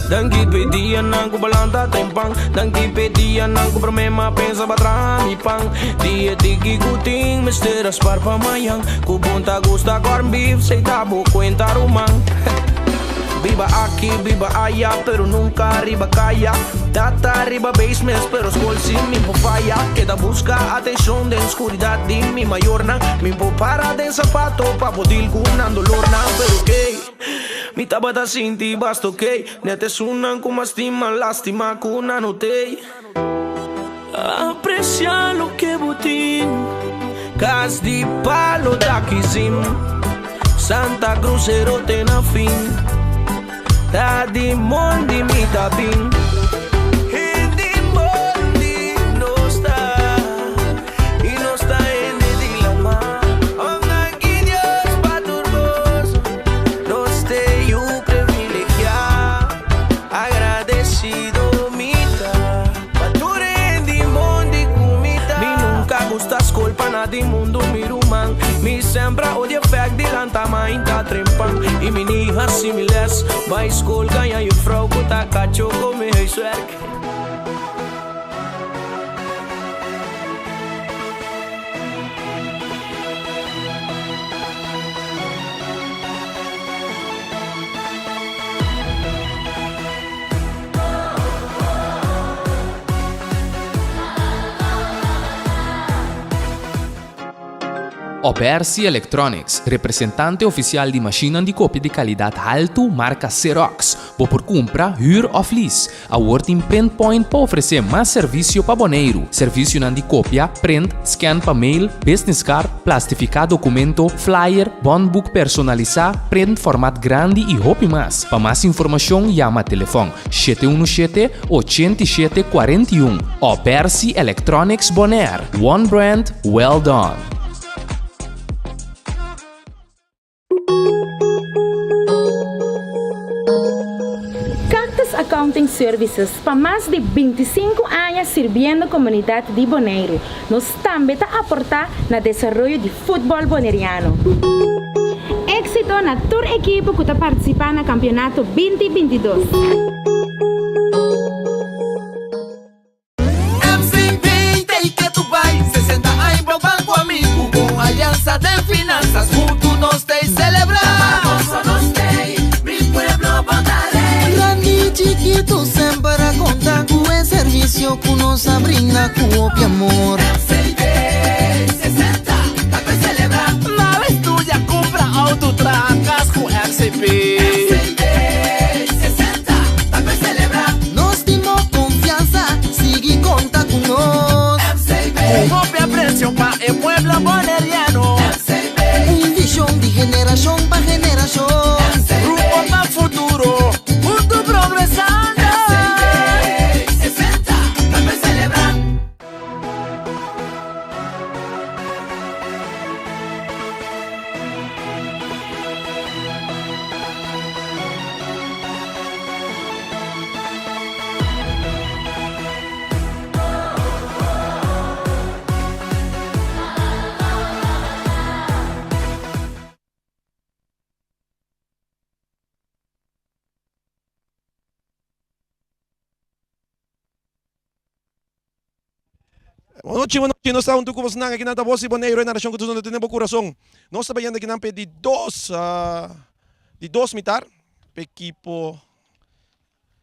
Danki p'e dianan ku bo lanta trempan. Danki p'e dianan ku promé m'a pensa pa traha mi pan. Di e tiki ku tin mester a spar pa mañan. Ku bon ta gusta corn beef, sey ta bo kuenta ruman. Biba aki, biba aya, pero nunka riba kaya. Tata riba basement, pero skol si mi por faya. Keda buska atenshon den skuridat di mi mayornan. Mi por para den sapato pa por deal ku nan dolornan. Pero key, mi tabata sinti basta okey. Net esunnan ku mas stima, lastima ku nan no tey. Aprecia loke bo tin. Cas di palo ta kizim. Santa Cruz ero te na fin. Ta di mondi mi ta bin. Hende mondi nos ta. Y nos ta hende di lama. Oh danki Dios pa tur cos. Nos te yu privilegia. Agradecido mi ta pa tur hende mondi ku mi ta. Mi nunca gusta skol pa na di mundu mi ruman. Mi sempre a odia fek di lanta mainta trempan. Y mi ni hasi mi les bai skol gaña juffrouw ku ta kacho kome huiswerk. Obersi Electronics, representante oficial di mashinnan di copia di calidad haltu marca Xerox. Bo por cumpra, huur of lease. Awor tin Print Point pa ofresé mas servisio pa Boneiru. Servisionan di kopia, print, scan pa mail, business card, plastifiká dokumento, flyer, bònboek personalisá, print format grandi i hopi mas. Pa mas informashon yama telefòn 717 87 41 o Percy Electronics Bonaire. One brand, well done. Cactus Accounting Services pa mas di 25 aña sirbiendo komunidat di Boneiru. Nos tambe ta aportá na desaroyo di futbòl boneriano. Éksito na tur ekipo ku ta partisipá na kampionato 20 22. MCB t'ei ke tu bai 60 aña bo ban ku ami Ku bon aliansa den finansas Huntu nos t'ei selebrá Pa nos t'ei Mi pueblo bo ta rei. Grandi i chikitu semper a konta ku e servisio ku nos a brinda ku hopi amor. MCB 60 ta pe selebrá. Na bes tuya kumpra outo traha kas ku MCB. MCB 60 ta pe selebrá. Nos tin bo confianza, sigui conta cu nos. MCB. Cu hopi aprecio pa e pueblo boneriano. MCB. Un vision di generacion pa generacion. MCB. Rumbo pa futuro, hunto progresando. MCB 60 ta pa celebra. Bonochi, bonochi, nos ta huntu ku bosnan akinan ta Bos di Boneiru, e narashon ku ta sona den bo kurason. Nos ta bayendo akinan p'e di dos, di dos mitar, p'e ekipo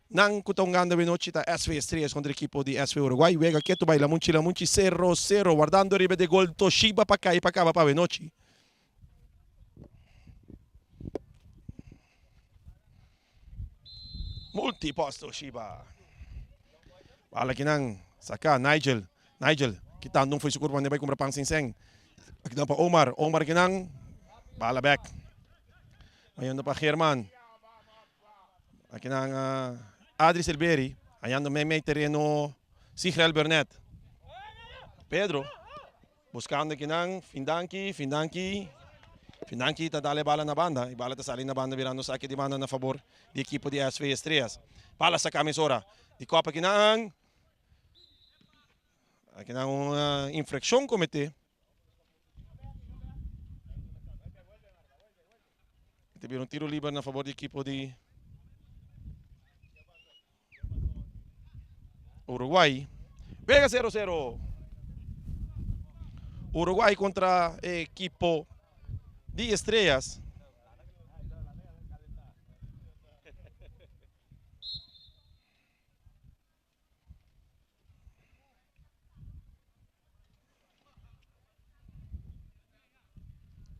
nan ku ta hungando awenochi ta SV Estrellas kontra ekipo di SV Uruguay. Wega ketu bai Lamunchi, Lamunchi sero, sero, wardando riba de gol Toshiba pa kai pa kaba pa awenochi. Multipost Toshiba. Bala kinan saka Nigel. Nigel kitando un foi su kurpa bai kumpra pan sin sen. Akinan pa Omar. Omar kinan bala bek. Bayendo pa German. Akinan Adri Silberi hayando mei mei tereno Sigrel Burnett. Pedro. Buscando kinan, Findanki, Findanki, Findanki ta dal e bala na banda, e bala ta sali na banda birando sake di banda na fabor di ekipo di SV Estrellas. Bala saca mesora di copa kinan, akinan un infraccion comete. Ta bira un tiro liber na fabor di ekipo di. Uruguay. Wega 0 0. Uruguay kontra e ekipo di Estrellas.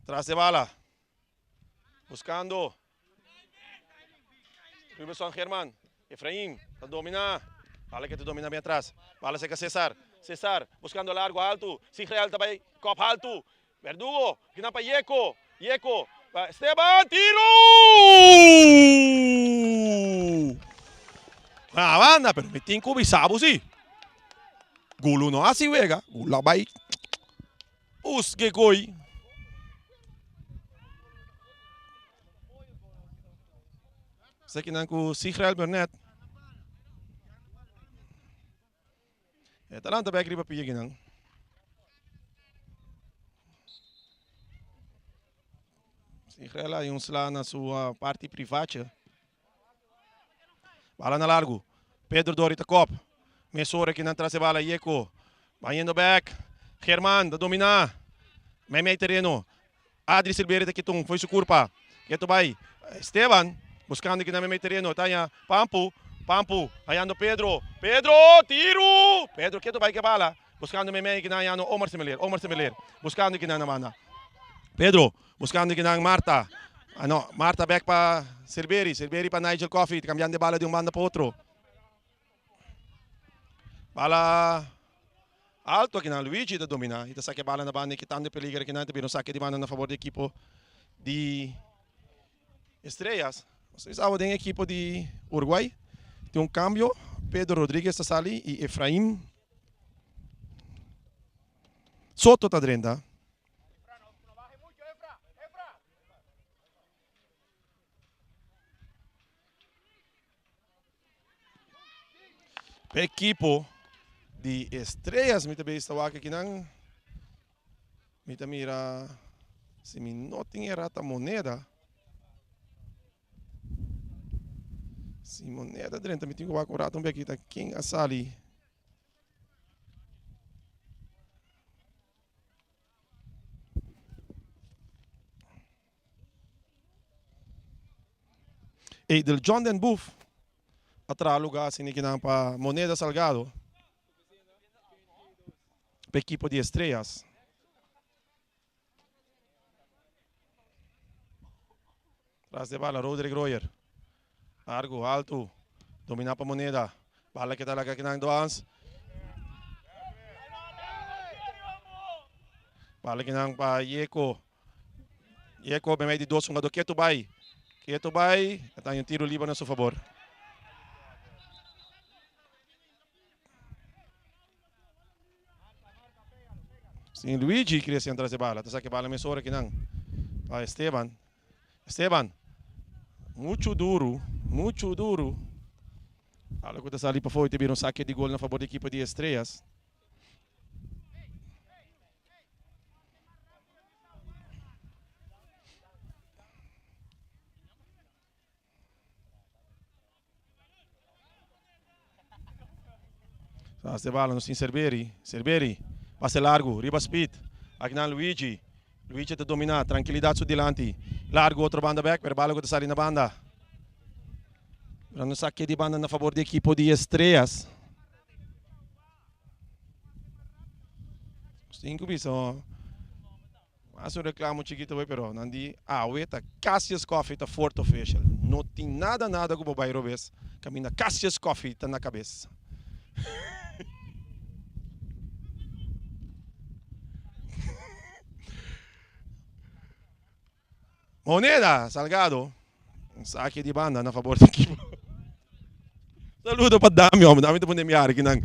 Tras de bala. Buscando. Rubenson German. Efraim. Ta domina. Bala que te domina bien atrás. Bala seca César. César buscando largo, alto. Sigreal también. Cop alto. Verdugo. Gina pa Yeco. Yeco. Esteban. Tiro! Na banda, pero mi tin ku bisa bo si. Gulu no hasi wega. Gulu a bai buske koi. Esakinan ku Sigrel Burnett. E ta lanta bek riba pia kinan. Sigrel hay un sla na su parti privache. Bala na largu. Pedro Dori ta kop. Mesora kinan tras e bala Yeko. Bayendo bek. German ta domina. Meimei tereno. Adri Silveria ta kita un foi su kurpa. Keto bai. Esteban buskando kinan meimei tereno. Ta haña Pampu. Pampu hañando Pedro. Pedro! Tiru! Pedro keto bai ke bala. Buskando meimei kinan hañando Omar Semeleer. Omar Semeleer buskando kinan na banda. Pedro Buscando kinan Marta. Ah no, Marta bek pa Silveri. Silveri pa Nigel Coffey. Cambiando e bala di un banda pa otro. Bala alto kinan Luigi ta domina. Y ta saca e bala na banda y kitando e peligro kinan. Ta bira un saque di banda na favor di equipo di Estrellas. Nos ta bisa den equipo di Uruguay. Tin un cambio. Pedro Rodriguez ta sali y Efraim Soto ta drenta. Ekipo di Estrellas mi ta bes ta wak akinan. Mi ta mira si mi no tin e rata moneda. Si moneda drenta mi tin ku wak un rato un beki ta ken a sali. Edel John den Boef a traha lugar asina kinan pa Moneda Salgado pa ekipo di Estrellas. Tras de bala Roderick Royer. Largo, alto. Domina pa Moneda. Bala ke ta laga kinan Doans. Bala kinan pa Yeko. Yeko meimei di dos hungador. Ketu bai. Ketu bai. E ta un tiro liber na su fabor. Sin Luigi Cristian tras de bala. Ta saki bala mesora kinan pa Esteban. Esteban, muchu duru, muchu duru. Bala ku ta sali pafó i ta bira un sake di gol na fabor di ekipo di Estrellas. Tras de bala nos tin Serberi. Serberi, pase largu, riba speed. Akinan Luigi. Luigi ta domina, trankilidat su dilanti. Largu otro banda bek, pero bala ku ta sali na banda. Pero no sa ke di banda na fabor di ekipo di Estrellas. Nos tin ku bisa. Mas un reclamo chikito wey pero nan di awe ta Cassius Coffee ta fourth official. No tin nada nada cu bo bay robes caminda Cassius Coffee ta na cabes. Moneda Salgado un sake di banda na fabor di ekipo. Saludo pa Dami hombre, Dami ta pone mi ari kinan.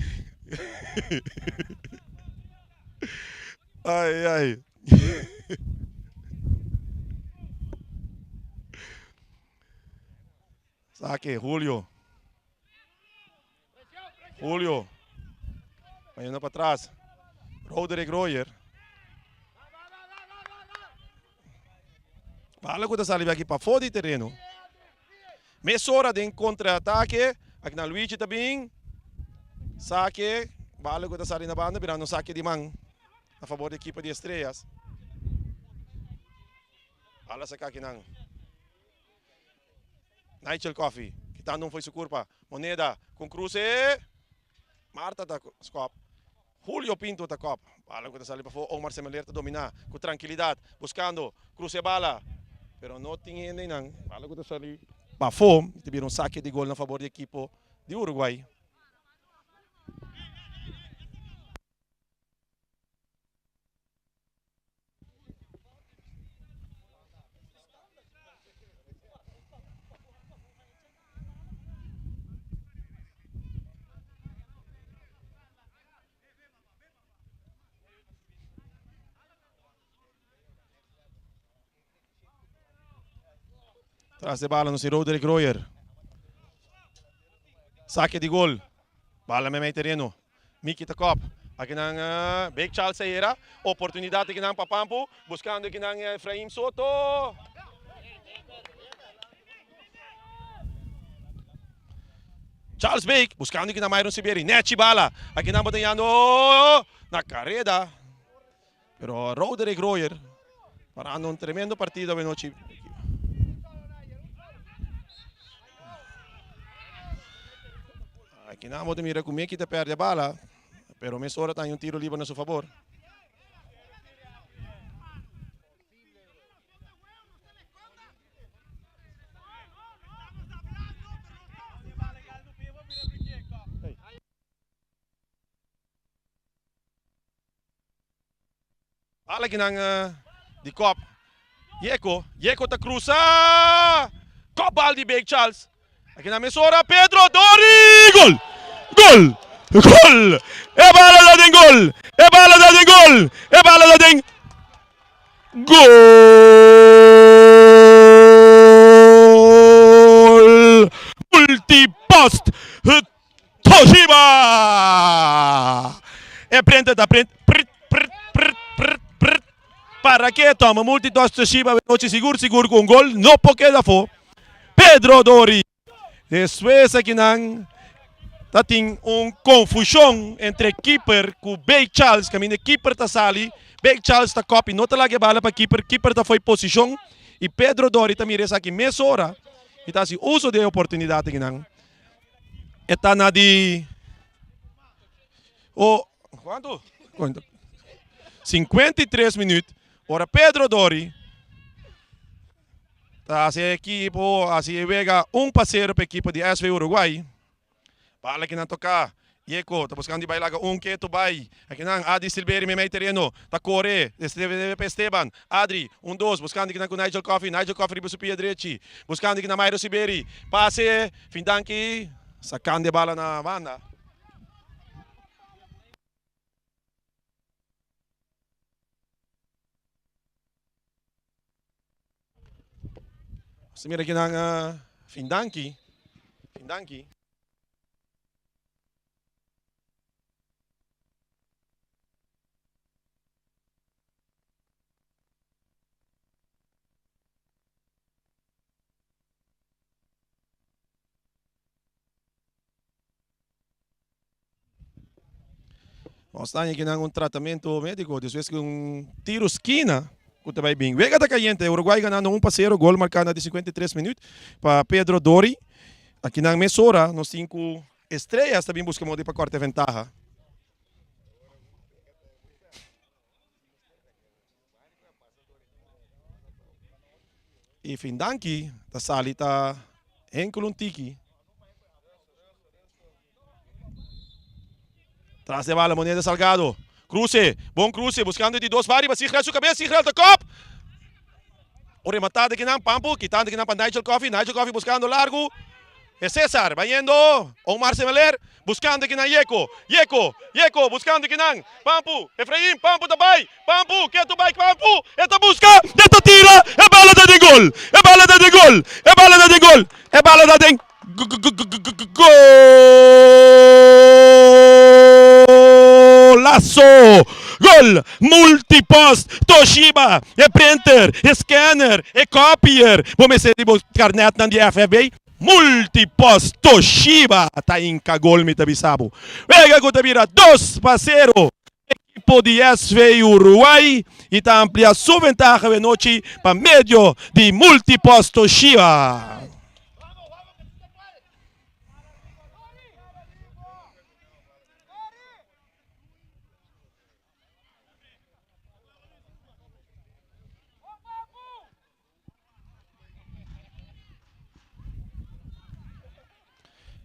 Ai ai. Sake Julio. Julio. Bayendo pa tras. Roderick Royer. Bala ku ta sali aki pafó di tereno. Mesora den kontra-atake. Aki na Luigi ta bin. Sake, bala ku ta sali na banda birando un sake di man na fabor di ekipo di Estrellas. Bala saka akinan. Nigel Coffee, kitando un fo'i su kurpa. Moneda ku un kruse. Marta ta skòp. Julio Pinto ta kòp. Bala ku ta sali pafó. Omar Semeler ta dominá ku trankilidat. Buskando kruse bala. Pero no tin hende einan. Bala ku ta sali pafó. Ta bira un sake di gol na fabor di ekipo di Uruguay. Tras de bala nos tin Roderick Royer. Sake di gol. Bala meimei tereno. Miki ta kop. Akinan Big Charles Seyera. Oportunidat akinan pa Pampu. Buskando akinan Efraim Soto. Charles Beek buskando akinan Myron Siberi. Nechi bala. Akinan batayando na kareda. Pero Roderick Royer parando un tremendo partido awenochi. Aki nan bo ta mira ku Mickey ta perde bala, pero mesora ta haña un tiro liber na su fabor. Bala kinan di kop. Yeko, Yeko ta krusa. Kop bal di Big Charles. Akinan mesora Pedro Dori. Gol! Gol! Gol! E bala ta den gol! E bala ta den gol! E bala ta den gol! Multipost Toshiba! E printer ta print prit prit prit prit prit. Para ke toma multitosh Toshiba awenochi sigur sigur ku un gol no por keda afó. Pedro Dori. Despues akinan ta tin un konfushon entre keeper ku Bey Charles kaminda e keeper ta sali Bey Charles ta kòp i no ta laga e bala pa keeper, keeper ta fo'i posishon i Pedro Dori ta mira esaki mesora i ta hasi uso di e oportunidat akinan. E ta na di o kuantu? 53 minuut ora Pedro Dori ta hasi e ekipo hasi e wega un pa sero pa ekipo di SV Uruguay. Bala kinan toka Yeko ta buskando di bai laga un ketu bai akinan Adri Silveri meimei tereno ta kore pa Esteban Adri un dos buskando kinan ku Nigel Coffey Nigel Coffey riba su pia drechi buskando kinan Mairo Silveri pase Fin danki sakando e bala na banda. Nos ta mira kinan fin danki, fin danki. Nos ta haña kinan un tratamentu médiko despues ku un tiro skina ku ta bai bin. Wega ta kayente, Uruguay ganando un pa sero, gol marká na di 53 minüt pa Pedro Dori. Akinan mesora nos tin ku Estrellas ta bin buska modo pa kòrta e ventaha. Y fin danki ta sali ta henkel un tiki. Tras de bala Moneda Salgado. Cruce, bon cruce, buscando di dos pa riba Sigrel su cabeza, Sigrel ta kop! Un rematada kinan Pampu, kitando kinan pa Nigel Coffey, Nigel Coffey buscando largo. E Cesar bayendo Omar Semeler buscando kinan Yeko, Yeko, Yeko buscando kinan Pampu, Efraim, Pampu ta bay, Pampu, ketu bay Pampu, e ta busca, e ta tira, e bala ta den gol, e bala ta den gol, e bala ta den gol, e bala ta den Golazo! Gol! Multipost, Toshiba, e printer, e scanner, e copier, bo mester di bo carnetnan di FFB. Multipost Toshiba ta hinka gol mi ta bisa bo. Wega ku ta bira 2-0. Ekipo di SV Uruguay y ta amplia su ventaha awe nochi pa medio di Multipost Toshiba.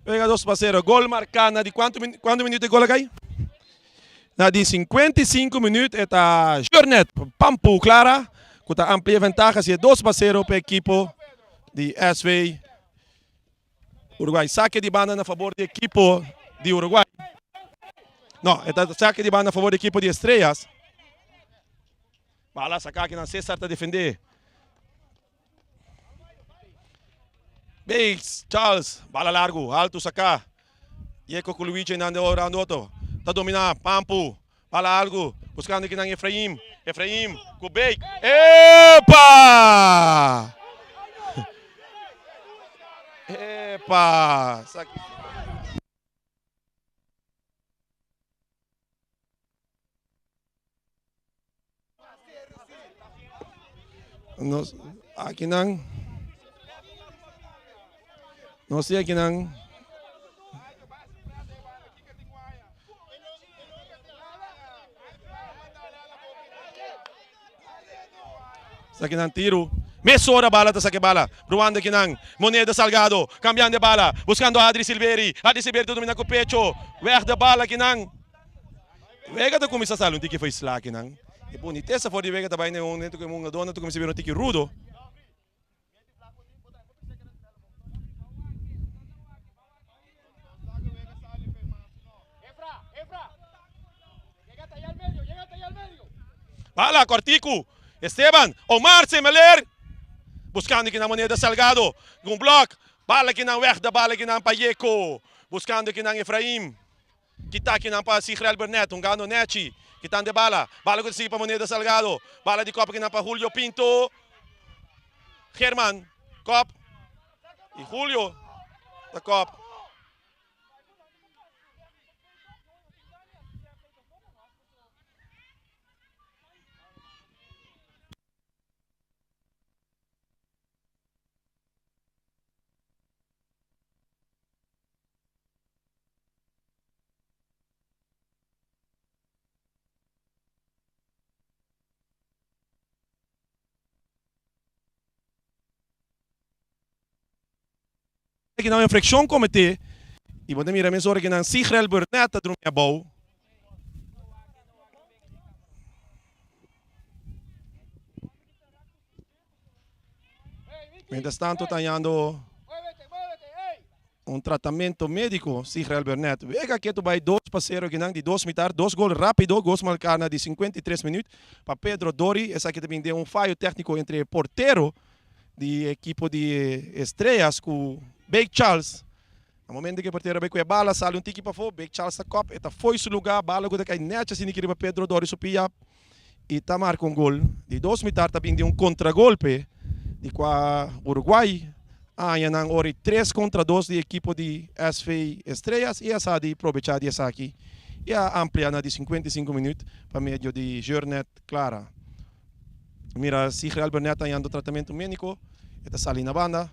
Pega 2-0. Gol marká na di kuantu kuantu minuut e gol a kai? Na di 55 minuut e ta Jornet Pampu Clara ku ta amplia ventaha si e 2-0 pa ekipo di SV Uruguay. Sake di banda na fabor di ekipo di Uruguay. No, e ta sake di banda na fabor di ekipo di Estrellas. Bala saka akinan Cesar ta defende. Bates, Charles, bala largu, altu saka. Yeko ku Luigi nan de ora otro. Ta domina Pampu, bala algu, buskando akinan Efraim, Efraim ku Bake. Epa! Epa! Saki. Nos akinan nos tin akinan Sakinan tiru. Mesora bala ta sake bala. Ruanda kinan. Moneda Salgado. Cambiando e bala. Buscando Adri Silveri. Adri Silveri ta domina cu pecho. Weg de bala kinan. Wega ta kuminsá sali un tiki fo'i slakinan. E bunitesa for di wega ta bai na e momento ku e hungadónan ta kuminsá bira un tiki rudo. Bala kòrtiku, Esteban, Omar Semeler buskando kinan Moneda Salgado, un blòk, bala kinan wèg da bala kinan pa Yeko, buskando kinan Efraim. Kita kinan pa Sigrel Bernet, hungando nechi. Kitan de bala. Bala ku ta sigui pa Moneda Salgado. Bala di kòp kinan pa Julio Pinto. German kòp. I Julio ta kòp. Aki nan infraccion comete y bo ta mira mesora ki nan Sigrel Burnett ta drumi abou. Mientras tanto ta hañando un tratamento médico Sigrel Burnett. Wega ketu bai 2-0 kinan di dos mitar, dos gol rápido, gos marká na di 53 minuut pa Pedro Dori. Esaki ta bin den un fayo tékniko entre e portero di ekipo di Estrellas ku Bake Charles. Na momento ku e portero bai ku e bala sali un tiki pafó, Bake Charles ta kòp, e ta foi su lugá, bala ku ta kai nèchi asina ki riba Pedro Dori su pia. y ta marca un gol. Di dos mitar ta bin di un contragolpe di cua Uruguay a haña nan ora y tres contra dos di ekipo di SV Estrellas y a sa di probecha di esaki y a amplia na di 55 minuut pa medio di Jurnet Clara. Mira Sigrel Bernet hañando tratamento medico, e ta sali na banda.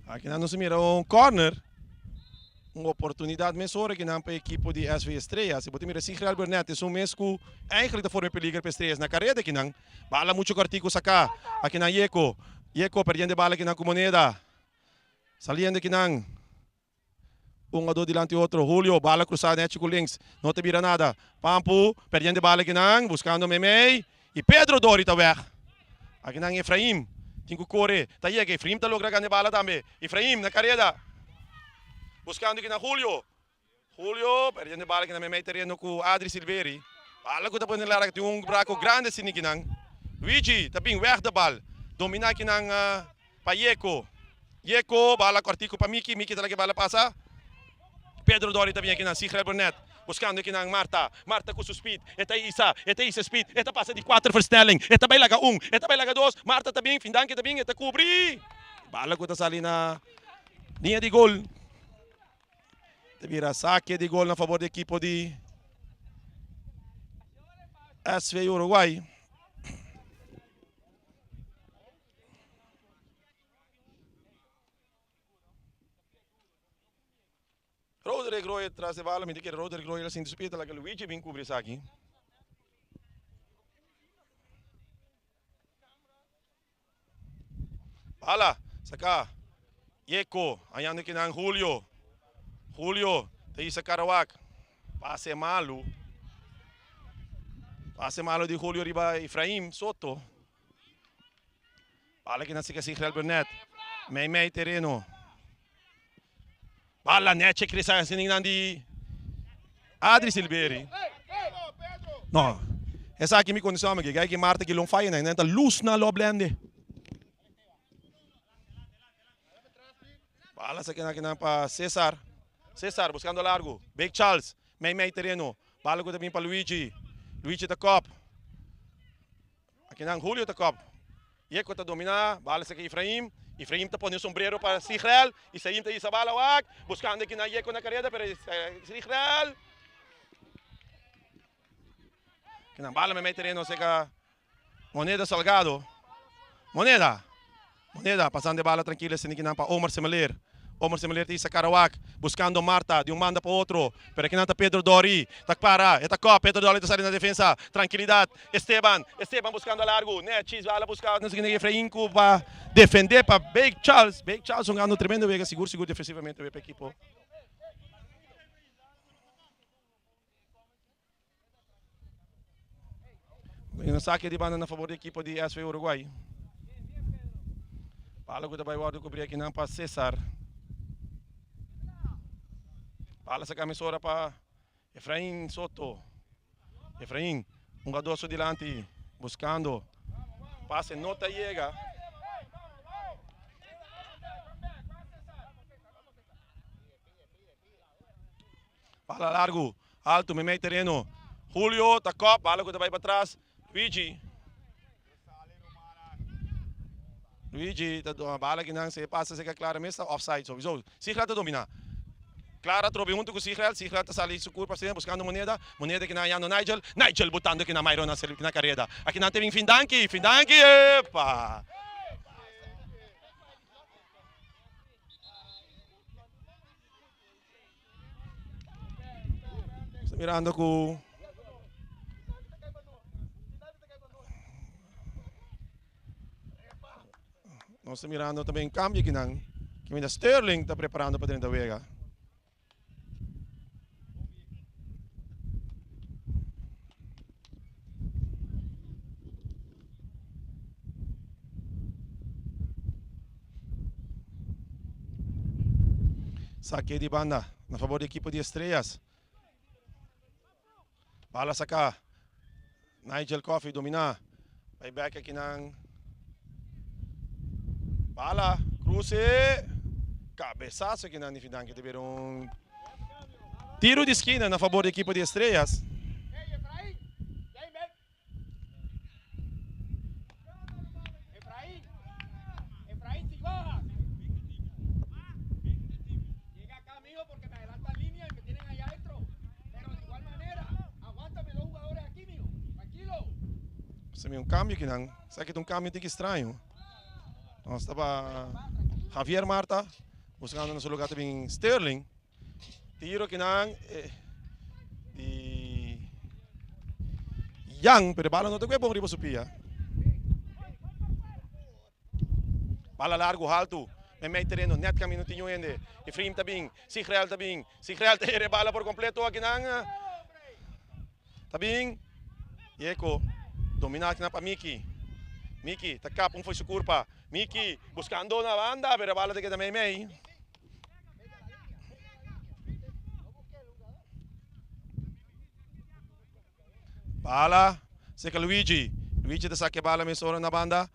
Aki nan nos a mira un corner. Un oportunidad mesora ki nan pa ekipo di SV Estrellas. Si bo ta mira Sigrel Burnett es un mes ku eigenlijk ta forma e peliger pa Estrellas na kareda ki nan. Bala mucho kortiku saka. Aki nan Yeko. Yeko perdiendo e bala ki nan ku Moneda. Saliendo ki nan. Un a do dilanti otro. Julio, bala cruzá nechi cu links. No ta bira nada. Pampu, perdiendo e bala kinan, buscando Memey. Y Pedro Dori ta weg. Akinan Efraim tin ku kore. Ta yega. Efraim ta logra gana e bala tambe. Efraim na kareda. Buskando akinan Julio. Julio perdiendo e bala akinan meimei tereno ku Adri Silveri. Bala ku ta pone lara tin un brako grandi asina akinan. Luigi ta bin wèg de bal. Domina akinan pa Yeko. Yeko, bala kòrtiku pa Miki. Miki ta laga e bala pasa. Pedro Dori ta bin akinan. Sigrel Burnett buskando akinan Marta. Marta ku su speed. E ta isa, e ta isa speed. E ta pasa di kuater versnelling. E ta bai laga un, e ta bai laga dos. Marta ta bin, Findanke ta bin, e ta kubri. Bala ku ta sali na liña di gol. Ta bira sake di gol na fabor di ekipo di SV Uruguay. Roderick Roy tras de bala, mi ta kere Roderick Roy a sinti su pie, ta laga Luigi bin kubri esaki. Bala, saka, Yeko, hañando kinan Julio, Julio ta hisa Karawak, pase malu, pase malu di Julio riba Efraim Soto. Bala ki na sika Sigrel Burnett. Mei mei tereno. Bala neche kresa sining di Adri Silveri. No. Esaki mi kondishon mi gai ki Marta ki lon faya nan ta lus na lo blende. Bala sa kina kina pa Cesar. Cesar buscando largo. Big Charles. Mei mei tereno. Bala ku ta bin pa Luigi. Luigi ta kop. Akinan Julio ta kop. Yeko ta dominá, bala seka Efraim. Efraim ta pone un sombrero pa Sigrel. Isaim ta hisa bala wak, buskando akinan Yeko na kareda, pero Sigrel. Akinan bala meimei tereno seka Moneda Salgado. Moneda. Moneda pasando e bala trankilo esei kinan pa Omar Semeler. Omar Semeler ta hisa Karawak buskando Marta di un banda pa otro. Pero kinan ta Pedro Dori ta para e ta kòp. Pedro Dori ta sali na defensa. Trankilidat Esteban. Esteban buskando alargu. Nèchis bala buska nos kinan Efrain ku pa defende pa Bake Charles. Bake Charles hungando un tremendo wega sigur sigur defensivamente pa e ekipo. Un saque di banda na favor di equipo di SV Uruguay. Bala ku ta bai wordo kubri akinan pa Cesar. Bala sa kamisora pa Efrain Soto. Efrain, un jugador su dilanti buscando. Pase no ta yega. Bala largu, altu, meimei tereno. Julio ta kòp, bala ku ta bai patras. Luigi. Luigi ta duna bala kinan, si e pasa seka Clara mes ta offside sowieso. Sigrel ta domina. Clara trobe huntu ku Sigrel, Sigrel ta sali su kurpa asina buskando moneda. Moneda kinan yando Nigel, Nigel botando kinan Myron na kareda. Akinan ta bin Findanki, Findanki, epa! Sta mirando ku Nos ta mirando tambe cambio akinan. Kiminda Sterling ta preparando pa drenta wega. Saque di banda na favor di equipo di Estrellas. Bala saca. Nigel Coffey domina. Bay back akinan. Bala, cruce. Cabezazo akinan di Fidanki te bira un tiro di esquina na favor di equipo di Estrellas. Sa mi un cambio kinan. Sa ki ta un cambio tiki straño. Nos taba Javier Marta buscando na su lugar ta bin Sterling. Tiro kinan di Jan, pero e bala no ta kue bon riba su pia. Bala largu haltu, meimei tereno, net camino tin un hende. Efraim ta bin, Sigrel ta bin, Sigrel ta hera e bala por completo akinan. Ta bin, Yeko, domina akinan pa Miki. Miki ta kap un fo'i su kurpa. Miki buskando na banda, pero e bala ta keda mei mei. Bala seka Luigi. Luigi ta saka e bala mesora na banda.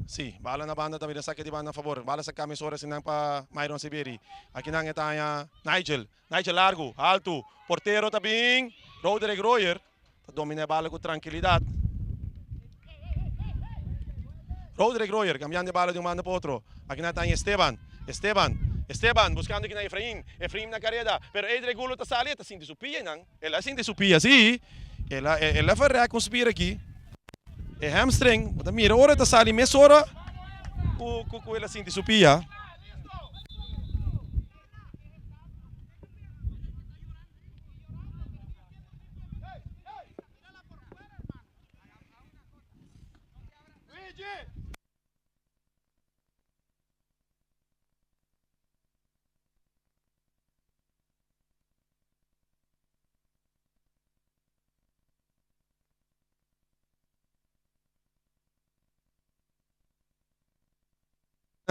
Si, bala na banda ta bira saka di banda na fabor. Bala saka mesora sinan pa Myron Siberi. Akinan e ta haña Nigel. Nigel largu, haltu. Portero ta bin. Roderick Royer ta domina e bala ku trankilidat. Roderick Royer kambiando e bala di un banda pa otro. Akinan ta haña Esteban. Esteban. Esteban buskando kinan Efrain. Efrain na kareda. Pero Edric Gulo ta sali e ta sinti su pia einan. El a sinti su pia, sí. El a, el a verrek un spier aki. E hamstring, bo ta mira ora e ta sali mesora ku, ku, ku el a sinti su pia.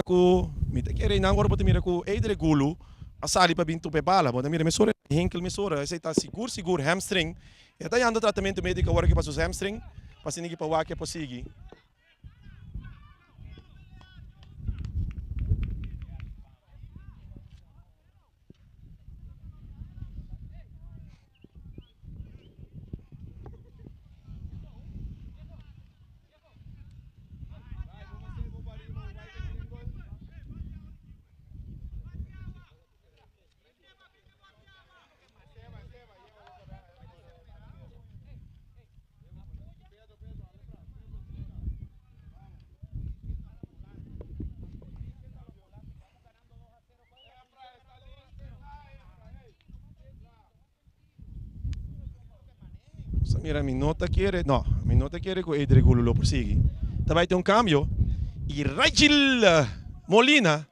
Ku mi ta kere nan ora bo ta mira ku Edre Gulu a sali pa bin tupa e bala bo ta mira mesora e henkel mesora esei ta sigur sigur hamstring e ta yanda tratamentu mediko awor aki pa su hamstring pa asina ki pa wak e por sigui. Sa mira mi no ta kere, no, mi no ta kere ku Edric Gulu lo por sigui. Ta bai tin un kambio i Rachel Molina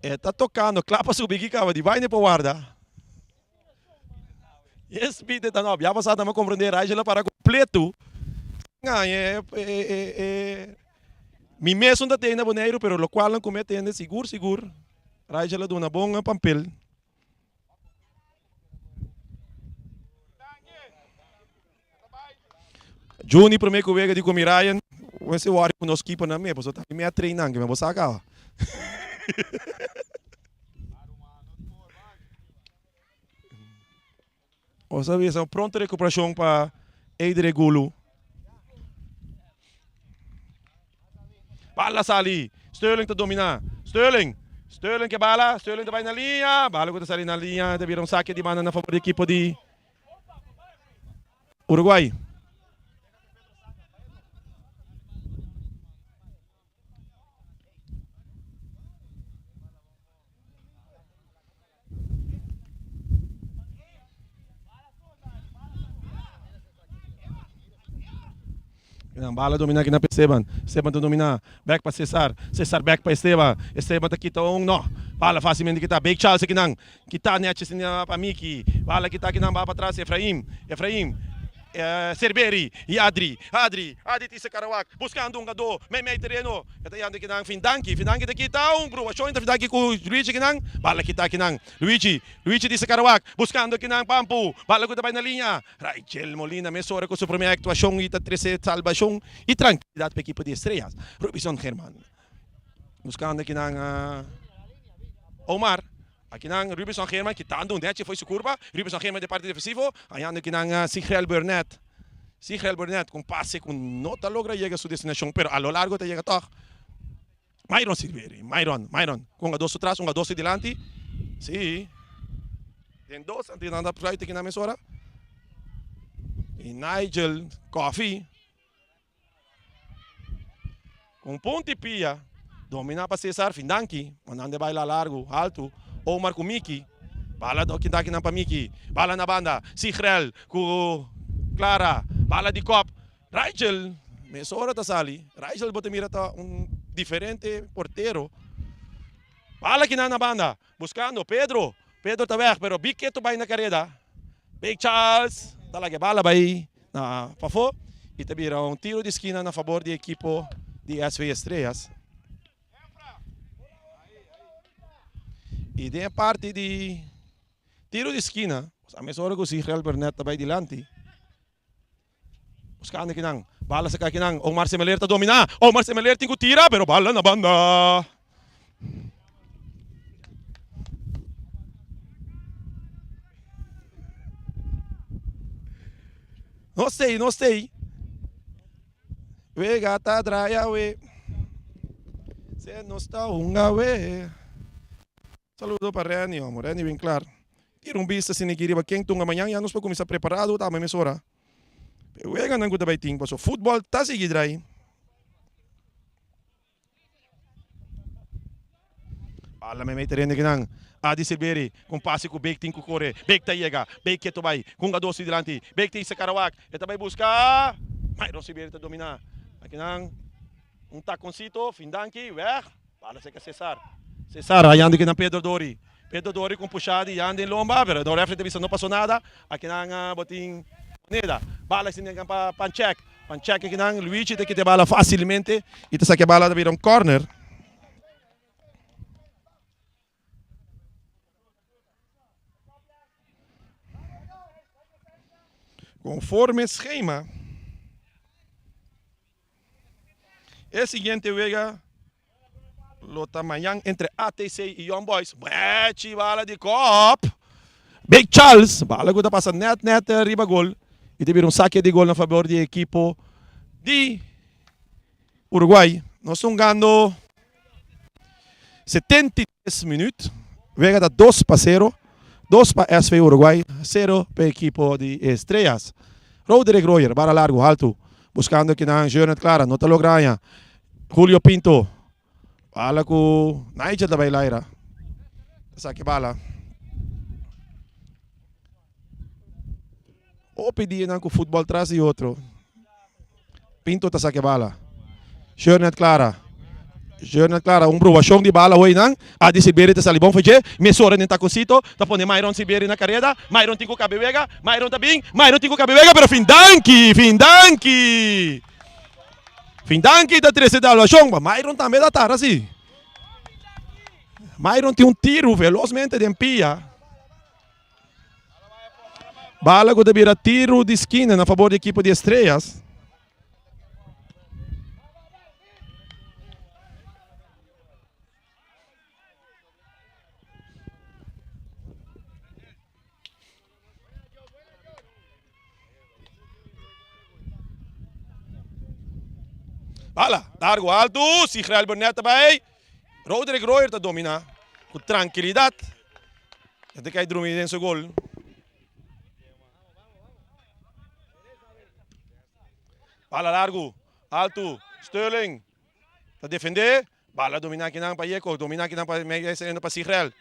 e ta tokando kla pa subi ki kaba di baina por warda. Yes Peter ta no, bia pasá ta mi a komprendé Rachel a para kompleto. Ngaña e e e Mi mesun ta tende Boneiru pero lokualnan ku mi a tende sigur sigur Rachel a duna bon pampel. Juni prome ku wega di ku mi Ryan wese wòri ku nos kipernan me pasobra ta mi a train nan ke me bo sa kaba. Nos a bisa un pronto recuperacion pa Eidre Gulu. Bala sali. Sterling ta domina. Sterling. Sterling ke bala. Sterling ta bai na liña. Bala ku ta sali na liña. Ta bira un sake di banda na favor di ekipo di Uruguay. Nan bala domina kina pa Esteban. Esteban ta domina. Back pa Cesar. Cesar back pa Esteban. Esteban ta kita un. No. Bala facilmente kita. Big Charles kinan. Kita netjes pa Miki. Bala kita kinan ba pa tras Efraim. Efraim. Cerberi y Adri. Adri. Adri tisa Karawak. Buscando un gado. Mei mei tereno. E ta yanda kinan. Findanki. Findanki ta kita un bruashon. Ta findanki ku Luigi kinan. Bala kita kinan. Luigi. Luigi tisa Karawak. Buscando kinan Pampu. Bala ku ta bai na liña. Raichel Molina mesora ku su prome aktuashon y ta trese salbashon y trankilidad pa ekipo di Estrellas. Robinson German. Buscando kinan Omar. Akinan Rubinson German kitando un nechi fo'i su kurpa. Rubinson German den parti defensivo. Hañando akinan Sigrel Burnett. Sigrel Burnett ku un pase ku no ta logra yega su destinashon pero a lo largo ta yega tòg. Myron Silveri. Myron, Myron ku un gados su tras, un gados su dilanti. Si. Den dos anto nan ta fluit akinan mesora. I Nigel Coffee. Un punti pia domina pa Cesar Findanki, mandando e baila largu, haltu, Omar ku Miki, bala do kinta kinan pa Miki, bala na banda, Sigrel ku Clara, bala di kop, Rachel mesora ta sali, Rachel bo ta mira ta un diferente portero, bala kinan na banda, buskando Pedro, Pedro ta weg pero Big ketu bai na kareda, Big Charles ta laga e bala bai na pafó. Y ta bira un tiro di skina na fabor di ekipo di SV Estrellas. Y den e parti di tiro di skina, a mes ora cu Sigrel Burnett ta bay dilanti. Buscando kinan, bala saca kinan, Omar Semeler ta domina, Omar Semeler tin cu tira, pero bala na banda. No stay, no stay. Wega ta draia we. Se nos ta hunga we. Saludo pa Renny, homo. Renny Winklar. Tira un bista asina aki riba ken tunga mañan ya nos por kuminsá preparado tambe mesora. E weganan ku ta bai tin paso futbòl ta sigui drai. Bala meimei tereno kinan. Adi Silveri ku un pase ku Beek tin ku kore. Beek ta yega. Beek ketu bai. Hungadó si dilanti. Beek ta hisa Karawak. E ta bai buska. Myron Silveri ta dominá. Akinan un takoncito. Findanki. Wèg. Bala seka Cesar. Cesar hayando kinan Pedro Dori. Pedro Dori ku un pushá di Jan den lomba. Pero no refri ta bisa no pasó nada. Akinan bo tin moneda. Bala si nengan pa Panchek. Panchek akinan Luigi ta kita e bala fásilmente i ta saka e bala ta bira un kòrner. Konforme skema e siguiente wega lo ta mañan entre ATC i Young Boys. Buechi bala di kòp. Big Charles, bala ku ta pasa nèt nèt riba gol i ta bira un sake di gol na fabor di ekipo di Uruguay. Nos ta hungando 73 minüt. Wega ta dos pa sero. Dos pa SV Uruguay, sero pa ekipo di Estrellas. Roderick Royer, bara largu, haltu, buskando kinan Jeurnet Clara, no ta logra haña. Julio Pinto, bala ku Nigel ta bai laira. Ta saki bala. Hopi dianan ku futbòl tras di otro. Pinto ta saki bala. Jeurnet Clara. Jeurnet Clara, un bruashon di bala hoy nan. Adi Silveri ta sali bon for dje. Mesora den takoncito. Ta pone Myron Silveri na kareda. Myron tin ku kabe wega. Myron ta bin. Myron tin ku kabe wega, pero fin danki! Fin danki! Fin danki ta trese dalvashon. Ma Myron tambe ta tara si. Myron tin un tiru velosmente den pia. Bala ku ta bira tiru di skina na fabor di ekipo di Estrellas. Bala, largo alto, Sigrel Burnett ta bai. Roderick Royer ta domina ku trankilidat. E ta kai drumi den su gol. Bala largo, alto, Sterling ta defende. Bala domina kinan pa Yeko, domina kinan pa pa Sigrel.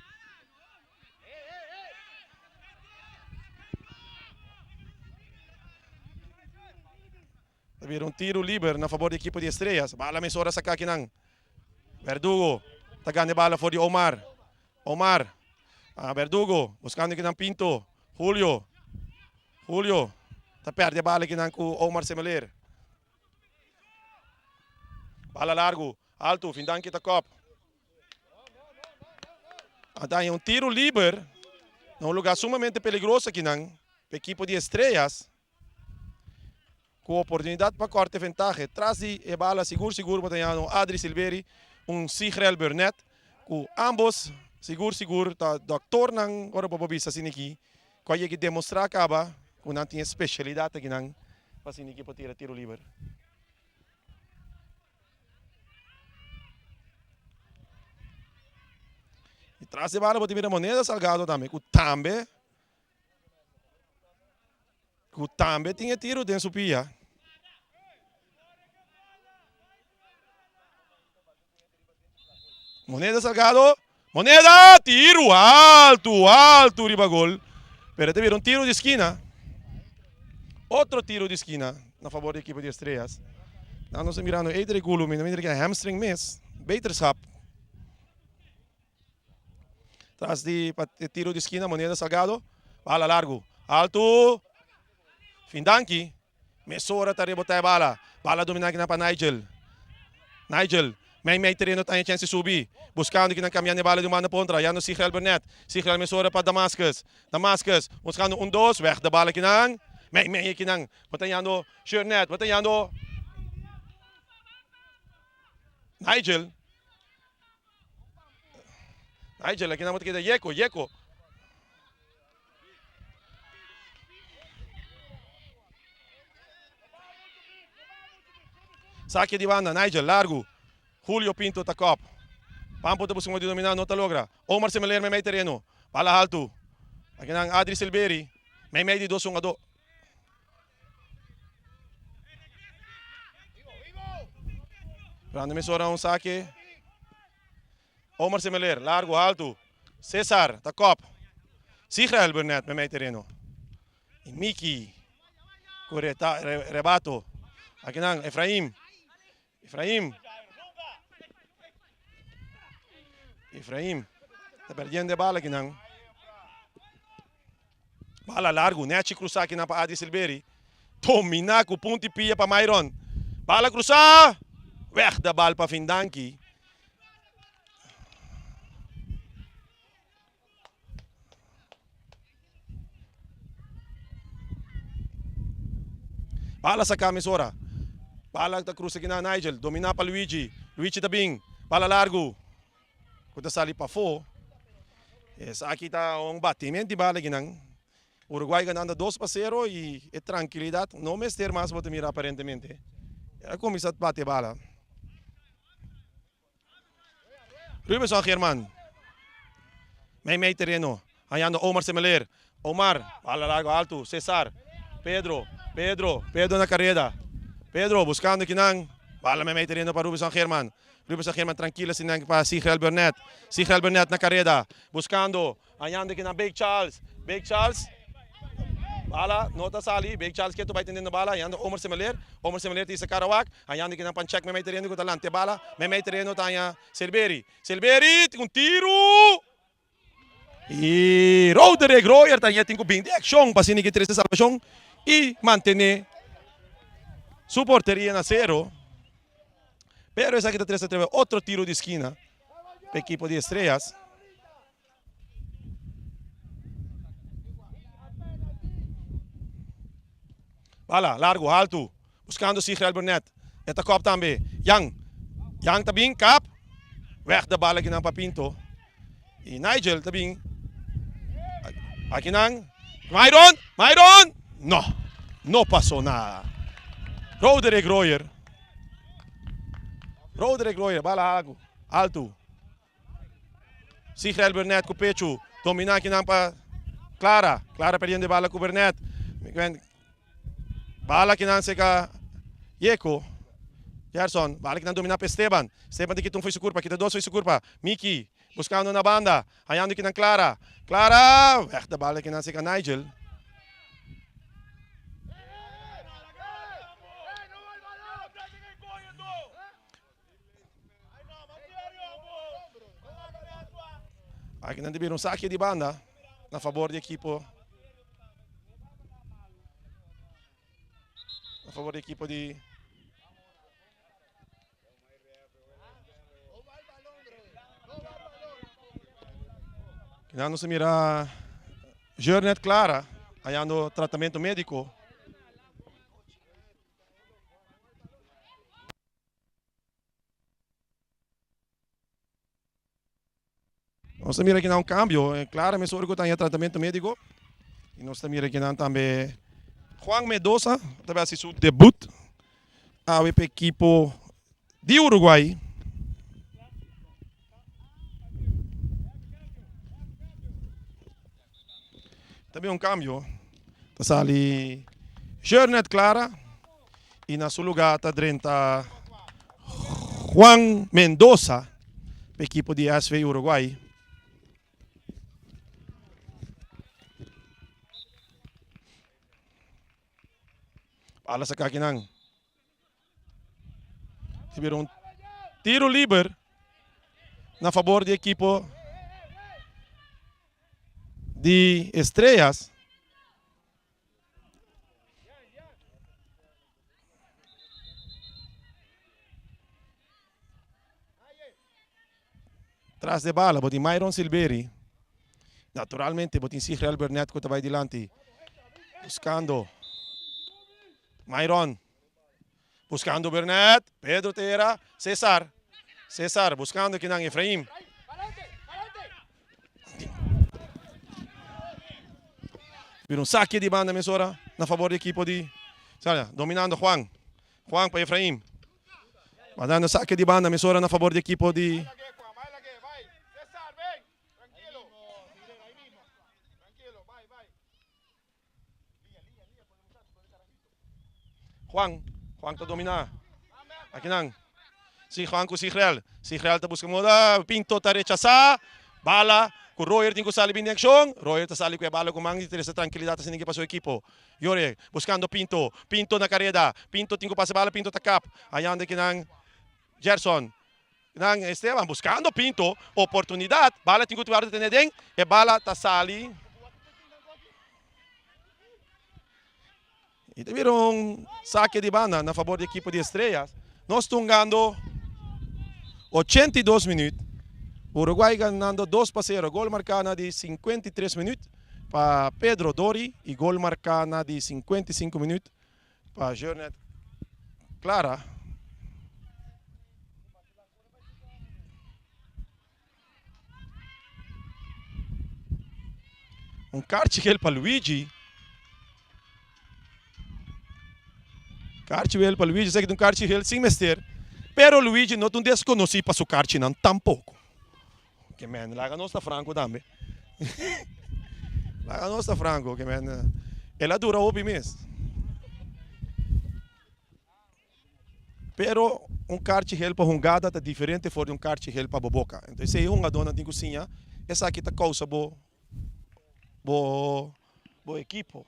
Ta bira un tiro liber na fabor di ekipo di Estrellas. Bala mesora saka akinan. Verdugo ta gana e bala for di Omar. Omar. Ah, Verdugo buscando akinan Pinto. Julio. Julio ta perde e bala akinan ku Omar Semeler. Bala largo, alto, Vindanki ta kop. A daña un tiro liber na un lugar sumamente peligroso akinan pa ekipo di Estrellas. Ku oportunidat pa kòrta e ventahe. Tras di e bala sigur sigur bo ta haña un Adri Silveri, un Sigrel Burnett ku ambos sigur sigur ta dòktornan ora bo por bisa asina aki ku a yega demostrá kaba ku nan tin e spesialidat akinan pa asina aki por tira tiro liber. I tras di e bala bo tin mira Moneda Salgado tambe ku tambe Ku tambe tin e tiru den su pia. Moneda Salgado. Moneda! Tiru altu, altu riba gol. Pero ta bira un tiru di skina. Otro tiru di skina na fabor di ekipo di Estrellas. Nan nos ta mirando Edric Gulu, mi ta mira ki hamstring mes. Beterschap. Tras di e tiro di skina Moneda Salgado. Bala largu. Altu. Findanki. Mesora ta rebotá e bala. Bala dominá kinan pa Nigel. Nigel, mei mei tereno ta haña chèns di subi. Buskando kinan kambiando e bala di un banda pa otra. Yando Sigrel Burnett. Sigrel mesora pa Damascus. Damascus, buskando un dos. Wèg de bala kinan. Mei mei kinan. Bo ta yando Shurnet. Bo ta yando Nigel. Nigel, akinan bo ta keda Yeko, Yeko. Sake di banda, Nigel, largu. Julio Pinto ta kop. Pampo ta buska modo di domina, no ta logra. Omar Semeler meimei tereno. Bala haltu. Akinan Adri Silberi, meimei di dos hungadó. Grande mesora un sake. Omar Semeler, largu, haltu. Cesar ta kop. Sigrel Burnett meimei tereno. Y Miki ku rebato. Akinan Efraim. Efraim. Efraim ta perdiendo e bala akinan. Bala largu, nechi krusa akinan pa Adri Silberi. Domina ku punti pia pa Myron. Bala krusa! Weg de bal pa Vindanki. Bala saca mesora. Bala ta cruza aki na Nigel. Domina pa Luigi. Luigi ta bin. Bala largo. Cu ta sali pafo. Esaki ta un batimento di bala akinan. Uruguay ganando 2-0 y e tranquilidad no mester mas bo ta mira aparentemente. El a cuminsa bate bala. Rubenson German. Mei mei tereno. Hañando Omar Semeler. Omar, bala largo alto. Cesar. Pedro. Pedro. Pedro na careda. Pedro buscando kinan. Bala mei mei tereno pa Rubenson German. Rubenson German tranquilo sinan pa Sigrel Burnett. Sigrel Burnett na careda. Buscando. Hañando kinan Big Charles. Big Charles. Bala no ta sali. Big Charles ketu bai tendendo bala. Hañando Omar Semeler. Omar Semeler ta hisa Karawak. Hañando kinan pan check meimei tereno ku ta lanta e bala. Meimei tereno ta haña Silberi. Silberi tin un tiru! I Roderick Royer ta haña tin ku bin den akshon pa asina ki trese salbashon i mantené su porteria na sero. Pero esaki ta trese atreve otro tiru di skina pa ekipo di Estrellas. Bala, largo, haltu. Buscando Sigrel Burnett. E ta kop tambe. Jan. Jan ta bin, kap. Weg de bal akinan pa Pinto. Y Nigel ta bin. Akinan. Myron! Myron! No. No pasó nada. Roderick Royer. Roderick Royer, bala alto. Sigrel Burnett ku pechu. Dominá kinan pa Clara. Clara perdiendo e bala ku Burnett. Bala kinan seka Yeko. Gerson. Bala kinan dominá pa Esteban. Esteban ta kita un fo'i su kurpa. Kita dos fo'i su kurpa. Miki. Buskando na banda. Hañando kinan Clara. Clara! Wèg de bala kinan seka Nigel. Aki nan ta bira un saki di banda na fabor di ekipo na fabor di ekipo di Kinan nos ta mira Jornet Clara hayando tratamento medico. Nos ta mira kinan un cambio. Clara mesora cu ta haña tratamento medico. Y nos ta mira kinan tambe Juan Mendoza ta bay haci su debut awe pa ekipo di Uruguay. Ta bin un cambio. Ta sali Jornet Clara y na su lugar ta drenta Juan Mendoza pa equipo di SV Uruguay. Bala saca akinan. Ta bira un tiro liber na fabor di equipo di Estrellas. Tras de bala bo tin Myron Silberi. Naturalmente bo tin Sigrel Burnett ku ta bai dilanti. Buskando Myron. Buskando Burnett. Pedro Tera. Cesar. Cesar buskando kinan Efraim. Bira un sake di banda mesora na fabor di ekipo di Sala. Dominando Juan. Juan pa Efraim. Mandando sake di banda mesora na fabor di ekipo di. Juan, Juan ta domina. Akinan. Si Juan ku Sigrel. Sigrel ta buska moda. Pinto ta rechasa. Bala ku Royer tin ku sali bin den akshon. Royer ta sali ku e bala ku man di trese trankilidat asina ke pa su ekipo. Yore buskando Pinto. Pinto na kareda. Pinto tin ku pasa e bala. Pinto ta kap. Ayanda kinan Gerson. Nan Esteban buskando Pinto. Oportunidat. Bala tin ku wòrdu tene den. E bala ta sali. I ta bira un sake di banda na fabor di ekipo di Estrellas. Nos tungando 82 minuut. Uruguay ganando 2-0. Gol marká na di 53 minuut pa Pedro Dori i gol marká na di 55 minuut pa Jornet Clara. Un karchi gel pa Luigi. Karchi gel pa Luigi, esaki ta un karchi gel sin mester. Pero Luigi no ta un deskonosí pa su karchinan tampoko. Ke men, laga nos ta franko tambe. Laga nos ta franko, ke men, el a dura hopi mes. Pero un karchi gel pa hungada ta diferente for di un karchi gel pa bo boka. Enton esei e hungadónan tin ku siña, esaki ta kousa bo bo bo ekipo.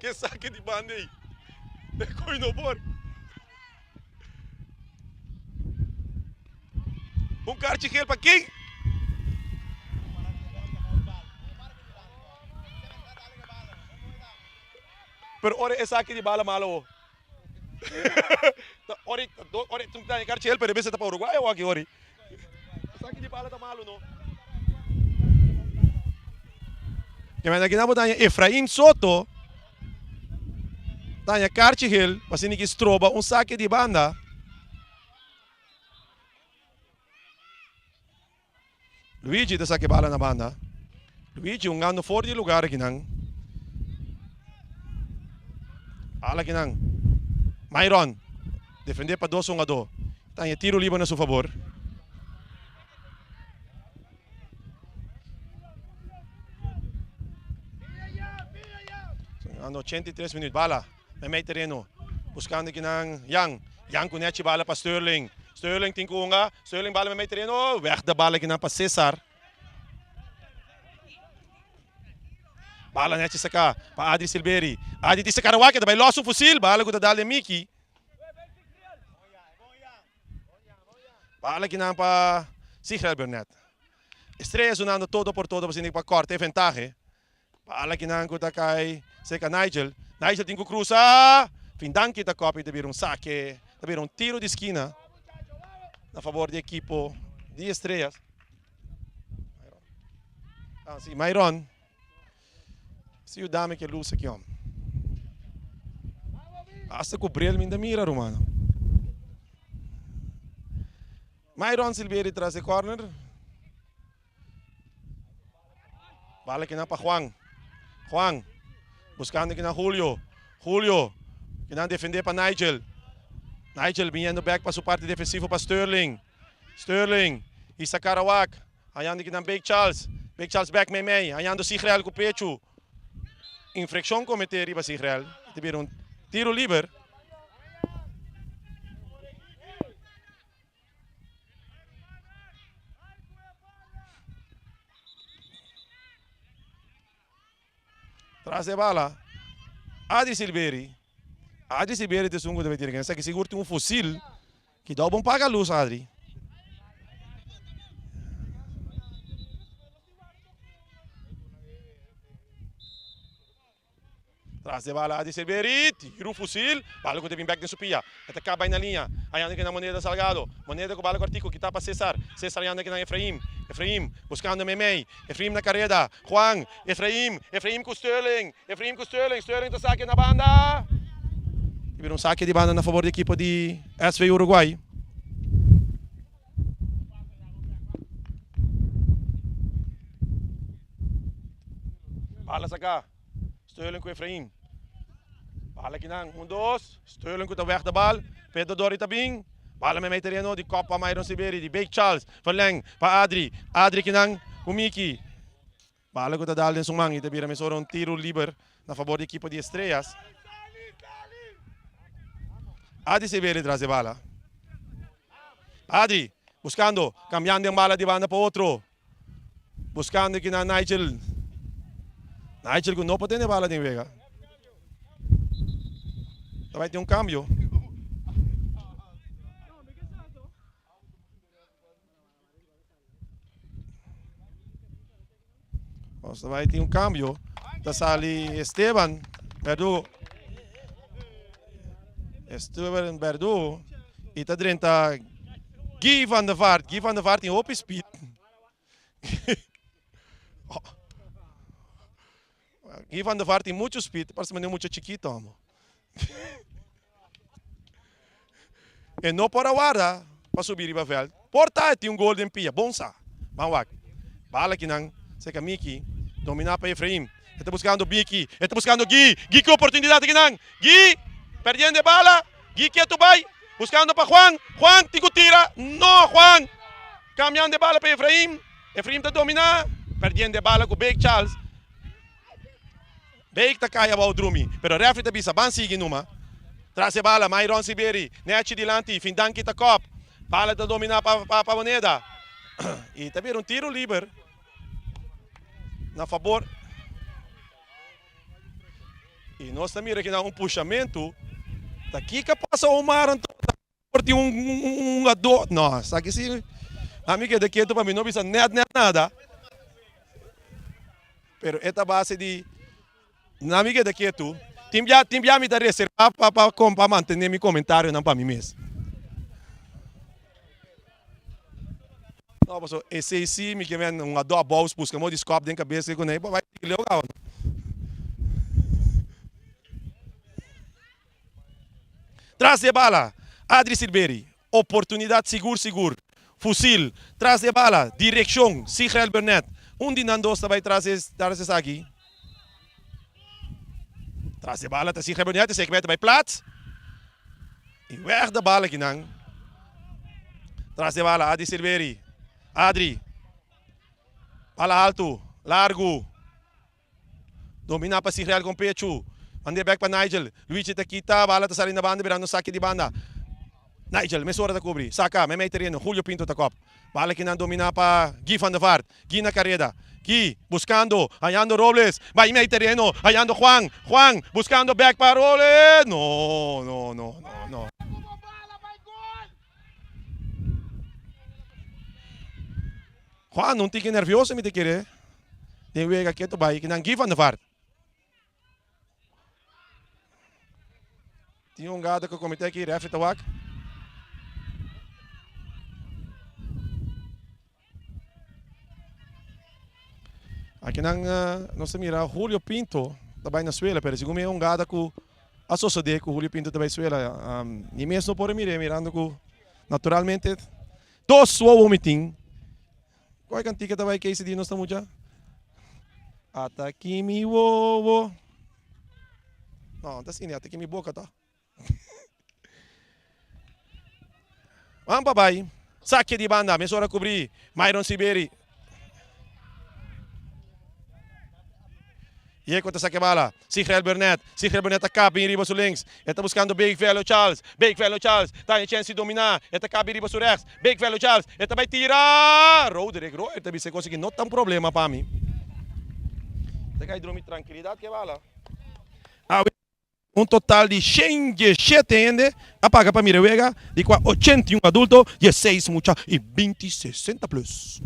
Ke saki di banda ei? E koi no por. Un karchi gel pa ken? Pero ora e saki di bala malo o. Ora ora tu ta karchi gel pero e bes ta pa Uruguay o aki ori. Saki di bala ta malo no. Aki nan bo ta haña Efraim Soto. Ta haña karchi gel pa asina ki stroba un sake di banda. Luigi ta sake bala na banda. Luigi hungando for di lugar akinan. Bala akinan. Myron defende pa dos hungadó. Ta haña tiro liber na su fabor. Ando 83 minuut. Bala. Meimei tereno. Buscando kinan Jan. Jan cu nechi bala pa Sterling. Sterling tin cu hunga. Sterling bala meimei tereno. Weg de bala kinan pa Cesar. Bala nechi saca pa Adri Silberi. Adri tin saca rawak. Ta bay los un fusil. Bala cu ta dal den Miki. Bala kinan pa Sigrel Burnett. Estrella sunando todo por todo pa sinti pa corta e ventahe. Bala kinan ku ta kai serka Nigel. Nigel tin ku krusa. Fin danki ta kopi ta bira un sake. Ta bira un tiro di skina na fabor di ekipo di Estrellas. Ah, si, Myron. Si yuda mi ke lus aki hom. Hasta ku bril mi ta mira rumano. Myron Silveri tras e corner. Bala kinan pa Juan. Juan buscando kinan Julio. Julio kinan defende pa Nigel. Nigel viniendo back pa su parte defensivo pa Sterling. Sterling Isa Karawak. Hayando kinan Big Charles. Big Charles back meimei. Hayando Sigrel ku pechu. Infraccion comete riba Sigrel. Ta bira un tiro liber. Tras e bala, Adri Silveri. Adri Silveri ta esun ku ta bai tira. Esaki sigur tin un fusil ki dou bon paga lus, Adri. Tras di e bala Adi Silveri, tiru fusil, bala ku ta bin bek den su pia. E ta kaba na liña, hayando kinan Moneda Salgado. Moneda ku bala kortiku kita pa Cesar. Cesar hayando kinan Efraim. Efraim buskando meimei. Efraim na kareda. Juan, Efraim, Efraim ku Sterling. Efraim ku Sterling. Sterling ta sake na banda. Ta bira un sake di banda na fabor di ekipo di SV Uruguay. Bala saka. Sterling ku Efraim. Bala kinan. Un dos. Sterling ku ta weg de bal. Pedro Dori ta bin. Bala meimei tereno di kop pa Myron Siberi di Bake Charles. Verleng pa Adri. Adri kinan ku Miki. Bala ku ta dal den su man i ta bira mesora un tiru liber na fabor di ekipo di Estrellas. Adri Siberi tras e bala. Adri buskando, kambiando den bala di banda pa otro. Buscando aki na Nigel. Nigel cu no por tene bala den wega. Ta bay tin un cambio. Nos ta bay tin un cambio. Ta sali Esteban Verdugo. Esteban Verdugo. Y ta drenta Guy van der Vaart. Guy van der Vaart tin hopi speed. Guy van der Vaart tin mucho speed. Parece manera mucho chiquito amo. E no por a warda pa subi riba veld. Por ta e tin un gol den pia. Bon sa. Ban wak. Bala kinan serka Miki. Domina pa Efraim. E ta buskando Miki. E ta buskando Guy. Guy ki oportunidat kinan. Guy perdiendo e bala. Guy ketu bai. Buskando pa Juan. Juan tin ku tira. No Juan. Kambiando e bala pa Efraim. Efraim ta domina. Perdiendo e bala ku Bake Charles. Beek ta kai abou drumi, pero refri ta bisa ban sigui numa. Tras e bala, Myron Siberi, nechi dilanti, Findanki ta kop. Bala ta domina pa pa Moneda. I ta bira un tiro liber na fabor. I nos ta mira kinan un pushamentu. Ta kiko a pasa Omar anto? Por tin un un hungador. No, esaki si ami keda ketu pa mi no bisa net net nada. Pero e ta base di na mi keda ketu. Tin bia tin bia mi ta reserva pa pa pa mantene mi comentarionan pa mi mes. No, paso esei si mi ke men hungador a bous buska mo di skop den kabes ke kuné bo bai leu kaba. Tras di e bala, Adri Silberi, oportunidat sigur sigur, fusil, tras di e bala, direkshon, Sigrel Burnett, un di nan dos ta bai tras tras esaki. Tras di e bala ta Sigrel Burnett, esaki bai ta bai plat. I wèg de bala kinan. Tras di e bala, Adri Silberi, Adri, bala altu, largu. Domina pa Sigrel con pechu. Mand'e bek pa Nigel. Luigi ta kita, bala ta sali na banda birando saki di banda. Nigel mesora ta cubri. Saca, meimei tereno. Julio Pinto ta cop. Bala kinan domina pa Guy van der Vaart. Guy na careda. Guy buscando, hayando Robles. Bai mei tereno, hayando Juan. Juan buscando bek pa Robles. No, no, no, no, no. Juan un tiki nervioso mi ta kere den wega ketu bai kinan Guy van der Vaart. Tin un gado ku komite aki refri ta wak. Akinan nos ta mira Julio Pinto ta bai na suela pero segun mi e un gada ku a sosode ku Julio Pinto ta bai suela. Mi mes no por a mir'é mirando ku naturalmente Dos wowo mi tin. Kua e kantika ta bai keisi di nos ta mucha? Ata ki mi wowo. No, ta asina, ata ki mi boka ta. Ban pa bai. Sake di banda, mesora kubri. Myron Siberi. Yeko ta sake bala. Sigrel Burnett. Sigrel Burnett ta kap bin riba su links. E ta buskando Big Velo Charles. Big Velo Charles ta haña chèns di dominá. E ta kap bin riba su rèks. Big Velo Charles. E ta bai tira! Roderick Royer ta bisa e kos aki no ta un problema pa mi. Ta kai drumi trankilidat ke bala. Awe un total di 117 hende a paga pa mira e wega, di kua 81 adulto, 16 mucha i 20 sesenta plus.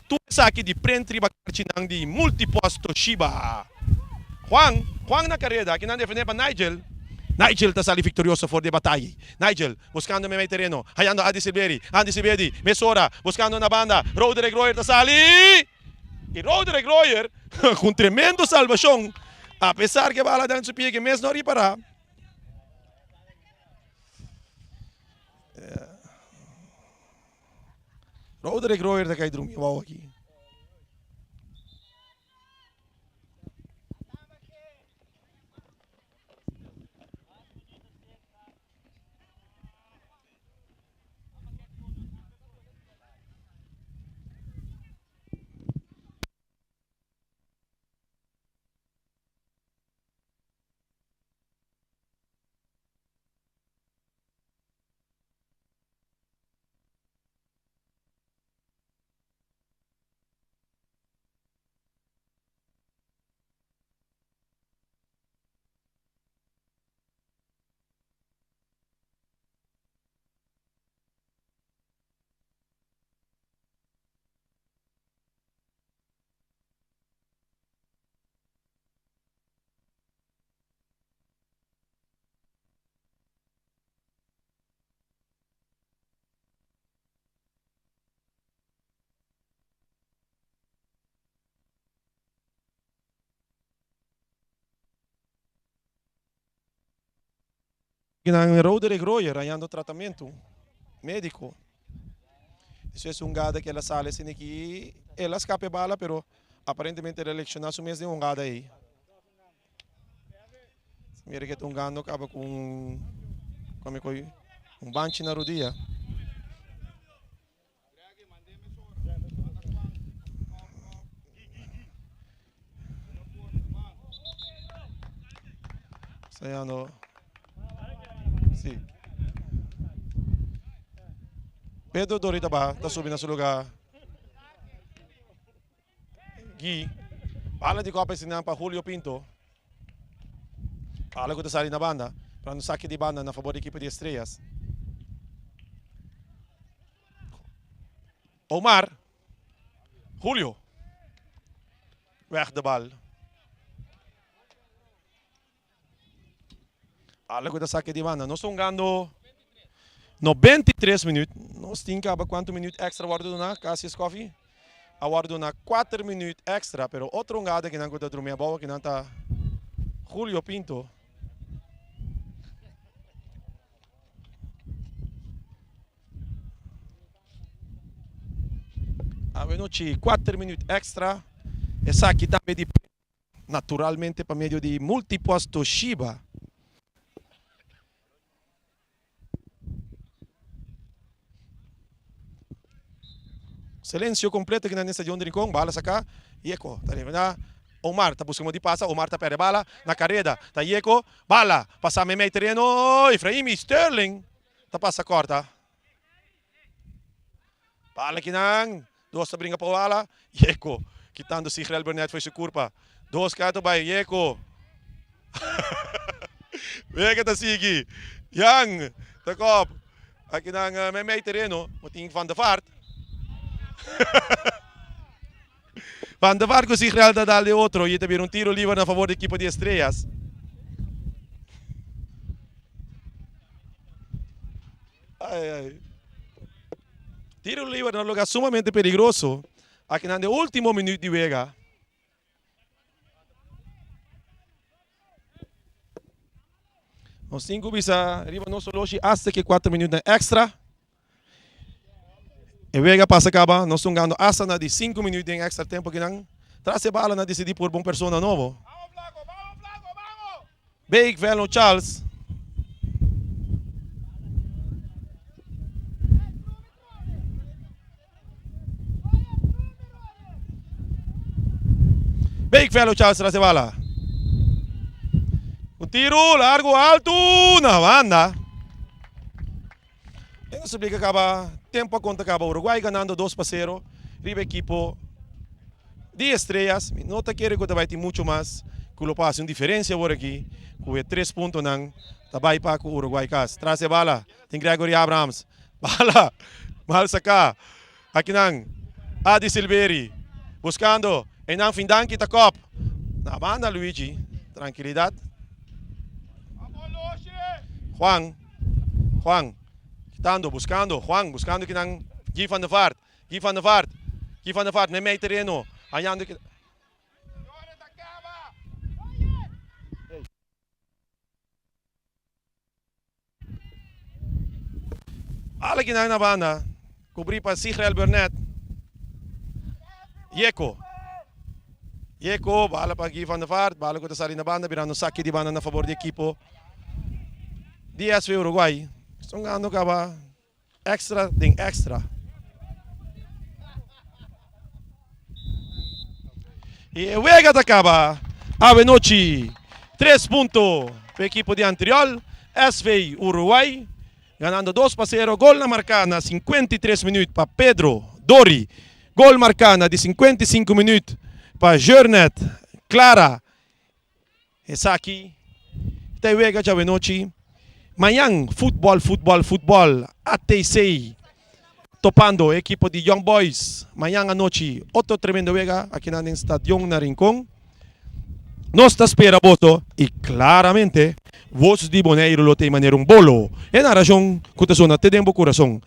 Tur esaki di prent riba karchinan di Multipost Toshiba. Juan, Juan na kareda, akinan defendé pa Nigel. Nigel ta sali viktorioso for di e bataya. Nigel buskando meimei tereno, hayando Adi Silveri, Andy Silvedi, mesora buskando na banda, Roderick Royer ta sali! I Roderick Royer ku un tremendo salbashon, apesar ku e bala den su pie ke mes no a ripará. Roderick Royer ta kai drumi abou aki. Nan Roderick Royer hañando tratamentu médiko. Despues un hungada ku el a sali asina aki, el a skapa e bala pero aparentemente el a lekshoná su mes den hungada ei. Mira ke ta hungando kaba ku un un banchi na rodia. Sayando. Sí. Pedro Dorita ba ta subi na su lugar. Guy. Bala di kopa esnan pa Julio Pinto. Bala ku ta sali na banda. Pero un saki di banda na fabor di ekipo di Estrellas. Omar. Julio. Weg de bal. Bala ku ta saki di banda. Nos ta hungando 93 minuut. Nos tin kaba kuantu minuut extra wòrdu duná, Cassius Coffie? A wòrdu duná kuater minuut extra, pero otro hungada kinan ku ta drumi abou akinan ta Julio Pinto. Awenochi kuater minuut extra. Esaki tambe di. Naturalmente pa medio di Multipost Toshiba. Silencio completo aki na Stadion di Rincon. Bala saca. Yeko ta na Omar ta busca modo di pasa. Omar ta perde bala na careda. Ta Yeko. Bala pasa meimei tereno. Efraim y Sterling ta pasa corta. Bala kinan. Dos ta bringa pa bala. Yeko kitando Sigrel Bernet for su kurpa. Dos kato bai Yeko. Wega ta sigui. Jan ta kop. Akinan meimei tereno. Bo tin Van der Vaart. Van der Vaart ku Sigrel ta dal di otro i ta bira un tiro liber na favor di ekipo di Estrellas. Ai ai. Tiro liber na lugar sumamente peligroso. Akinan de ultimo minuut di wega. Nos tin ku bisa riba nos oloshi hasta ke 4 minuutnan extra. E wega pasa kaba, nos ta hungando hasta na di 5 minuut den extra tempo kinan. Tras e bala na disidi por bon persona nobo. Beek Velno Charles. Beek Velno Charles tras e bala. Un tiro largo alto na banda. E nos explica caba tempo a conta caba Uruguay ganando 2-0 riba equipo di Estrellas. Mi no ta kere cu ta bay tin mucho mas cu lo por haci un diferencia awor aki cu e tres puntonan ta bay pa cu Uruguay cas. Tras e bala tin Gregory Abrahams. Bala mal saca. Akinan Adi Silveri buscando eynan Findanki ta kop na banda Luigi. Trankilidat. Juan, Juan, kitando, buskando, Juan, buskando kinan Guy van der Vaart, Guy van der Vaart, Guy van der Vaart, meimei tereno, hañando ki. Ala kinan na banda, kubrí pa Sigrel Burnett. Yeko. Yeko, bala pa Guy van der Vaart, bala ku ta sali na banda, birando saki di banda na fabor di ekipo di SV Uruguay. Eston gando kaba extra den extra. I e wega ta kaba awe nochi. Tres punto pa ekipo di Antriol, SV Uruguay. Ganando 2-0, gol na marká na 53 minüt pa Pedro Dori. Gol marká na di 55 minüt pa Jurnet Clara. Esaki ta e wega djawenochi. Mañan futbòl, futbòl, futbòl. ATC topando e ekipo di Young Boys mañan anochi. Otro tremendo wega akinan den Stadion na Rincon. Nos ta spera boso y claramente Voz di Boneiru lo ta manera un bolo e narashon ku ta sona te den bo kurason.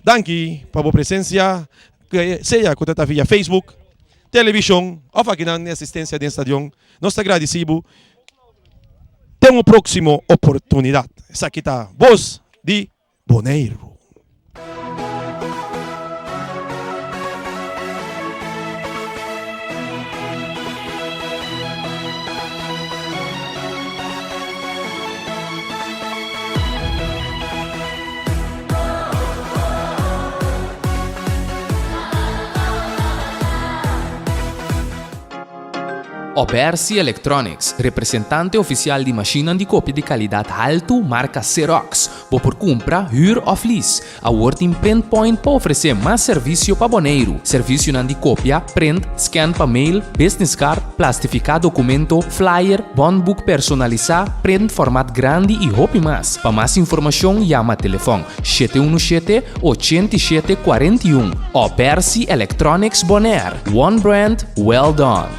Danki pa bo presensia sea ku ta ta via Facebook, televishon òf akinan den asistensia den stadion. Nos ta gradisí bo. Te un próksimo oportunidat. Esaki ta Voz di Boneiru. Obersi Electronics, representante oficial di mashinnan di copia di calidad haltu marca Xerox. Bo por kumpra, hür òf lease. Awor tin Print Point pa ofresé mas servisio pa Boneiru. Servisionan di kopia, print, scan pa mail, business card, plastifiká dokumento, flyer, bònboek personalisá, print format grandi i hopi mas. Pa mas informashon yama telefòn 717 87 41 òf Bersi Electronics Bonaire. One brand, well done.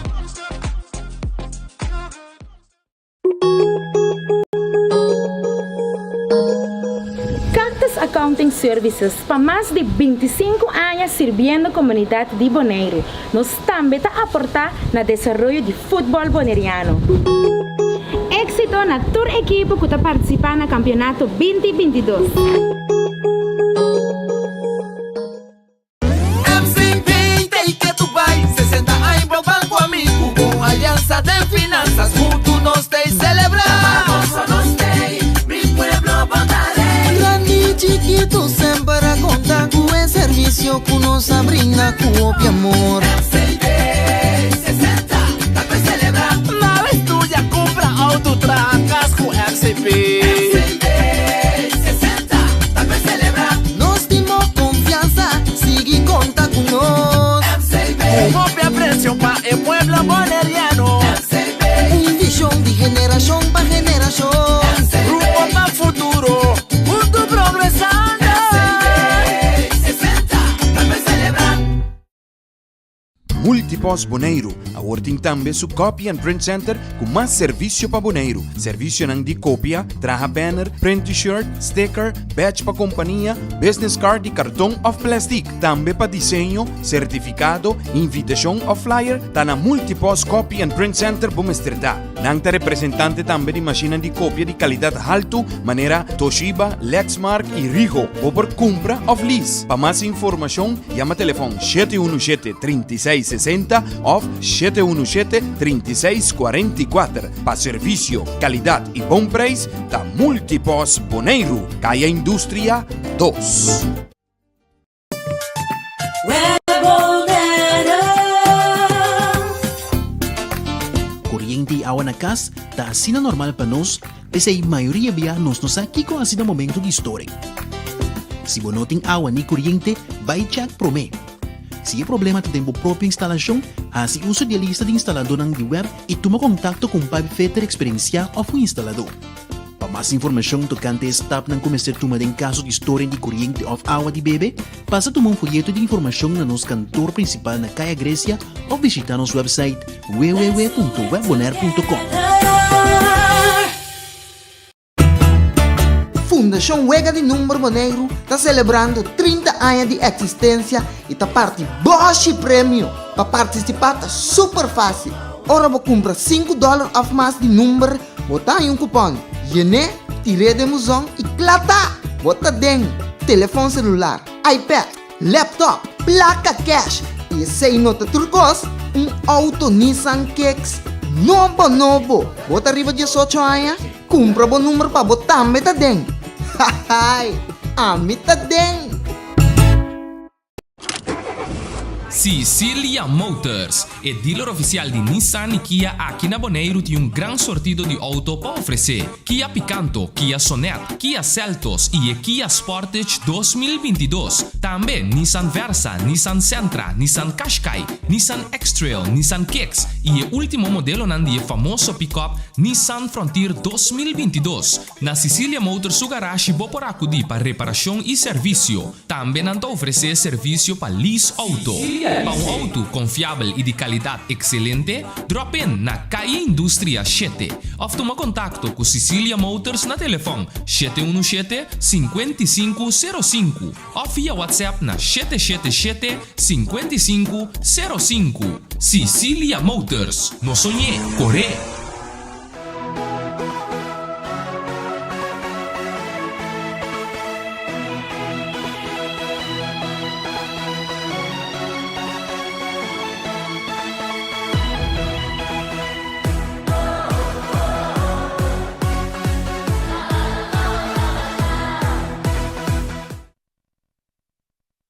Cactus Accounting Services pa mas di 25 aña sirbiendo komunidat di Boneiru. Nos tambe ta aportá na desaroyo di futbòl boneriano. Éksito na tur ekipo ku ta partisipá na kampionato 2022. MCB ta y ke tu bai 60 aña bo ban cu ami Cu bon alianza den finanzas Hunto nos ta y celebra Nos nos t'ey Mi pueblo bo ta rey Grandi y chikitu semper a konta ku e servisio ku nos a brinda ku hopi amor. MCB 60 ta pa celebra. Na vez tuya kumpra auto traha kas ku MCB. MCB 60 ta pa celebra. Nos tin bo konfiansa, sigui konta ku nos. MCB. Ku hopi apresio pa e pueblo boneriano. MCB. Un vishon di generashon pa generashon. MCB. Rumbo pa futuro, huntu progresando. MCB 60 ta pa celebra. Multipost Boneiru awor tin tambe su Copy and Print Center ku mas servisio pa Boneiru. Servisionan di kopia, traha banner, print t-shirt, sticker, badge pa kompania, business card di karton òf plèstik. Tambe pa diseño, sertifikado, invitashon òf flyer, ta na Multipost Copy and Print Center bo mester ta. Nan ta representante tambe di mashinnan di kopia di kalidat haltu manera Toshiba, Lexmark i Ricoh. Bo por kumpra òf lease. Pa mas informashon yama telefòn 717 36 60 òf 717 36 44. Pa servisio, kalidat i bon preis ta Multipos Boneiru, Kaya Industria 2. Koriente i awa na kas ta asina normal pa nos, p'esei mayoria bia nos no sa kiko hasi na momento di storing. Si bo no tin awa ni koriente, bai chèk promé. Si e problema ta den bo propio instalashon, hasi uso di e lista di instaladónan di wèb i tuma kontakto ku un pipefitter eksperensiá òf un instaladó. Pa mas informashon tokante e stapnan ku mester tuma den kaso di storing di koriente òf awa di bebe, pasa tuma un foyeto di informashon na nos kantor prinsipal na Kaya Grecia òf bishitá nos wèpsait www.webbonaire.com. Fundashon Wega di Number Boneiru ta selebrando 30 aña di eksistensia i ta parti bòshi premio! Pa partisipá ta super fásil. Ora bo kumpra sinku dòler òf mas di number, bo ta haña un kupòn. Yen'é, tir'é den buzon i kla ta! Bo ta den! Telefòn selular, iPad, laptop, plaka kèsh i esei no ta tur kos, un outo Nissan Kicks nobo nobo! Bo ta riba diesocho aña? Kumpra bo number pa bo tambe ta den! Hahaai! Ami ta den! Sicilia Motors, e dealer oficial di Nissan y Kia aki na Boneiru tin un gran sortido di auto pa ofrece. Kia Picanto, Kia Sonet, Kia Seltos y e Kia Sportage 2022. Tambe Nissan Versa, Nissan Sentra, Nissan Qashqai, Nissan X-Trail, Nissan Kicks y e ultimo modelonan di e famoso pick-up Nissan Frontier 2022. Na Sicilia Motors su garashi bo por acudi pa reparacion y servicio. Tambe nan ta ofresé servisio pa lease outo. Pa un outo konfiabel i di kalidat ekselente, drop in na Calle Industria shete òf tuma kontakto ku Sicilia Motors na telefòn 717 55 05 òf via WhatsApp na 777 55 05. Sicilia Motors, no soñ'é, kor'é!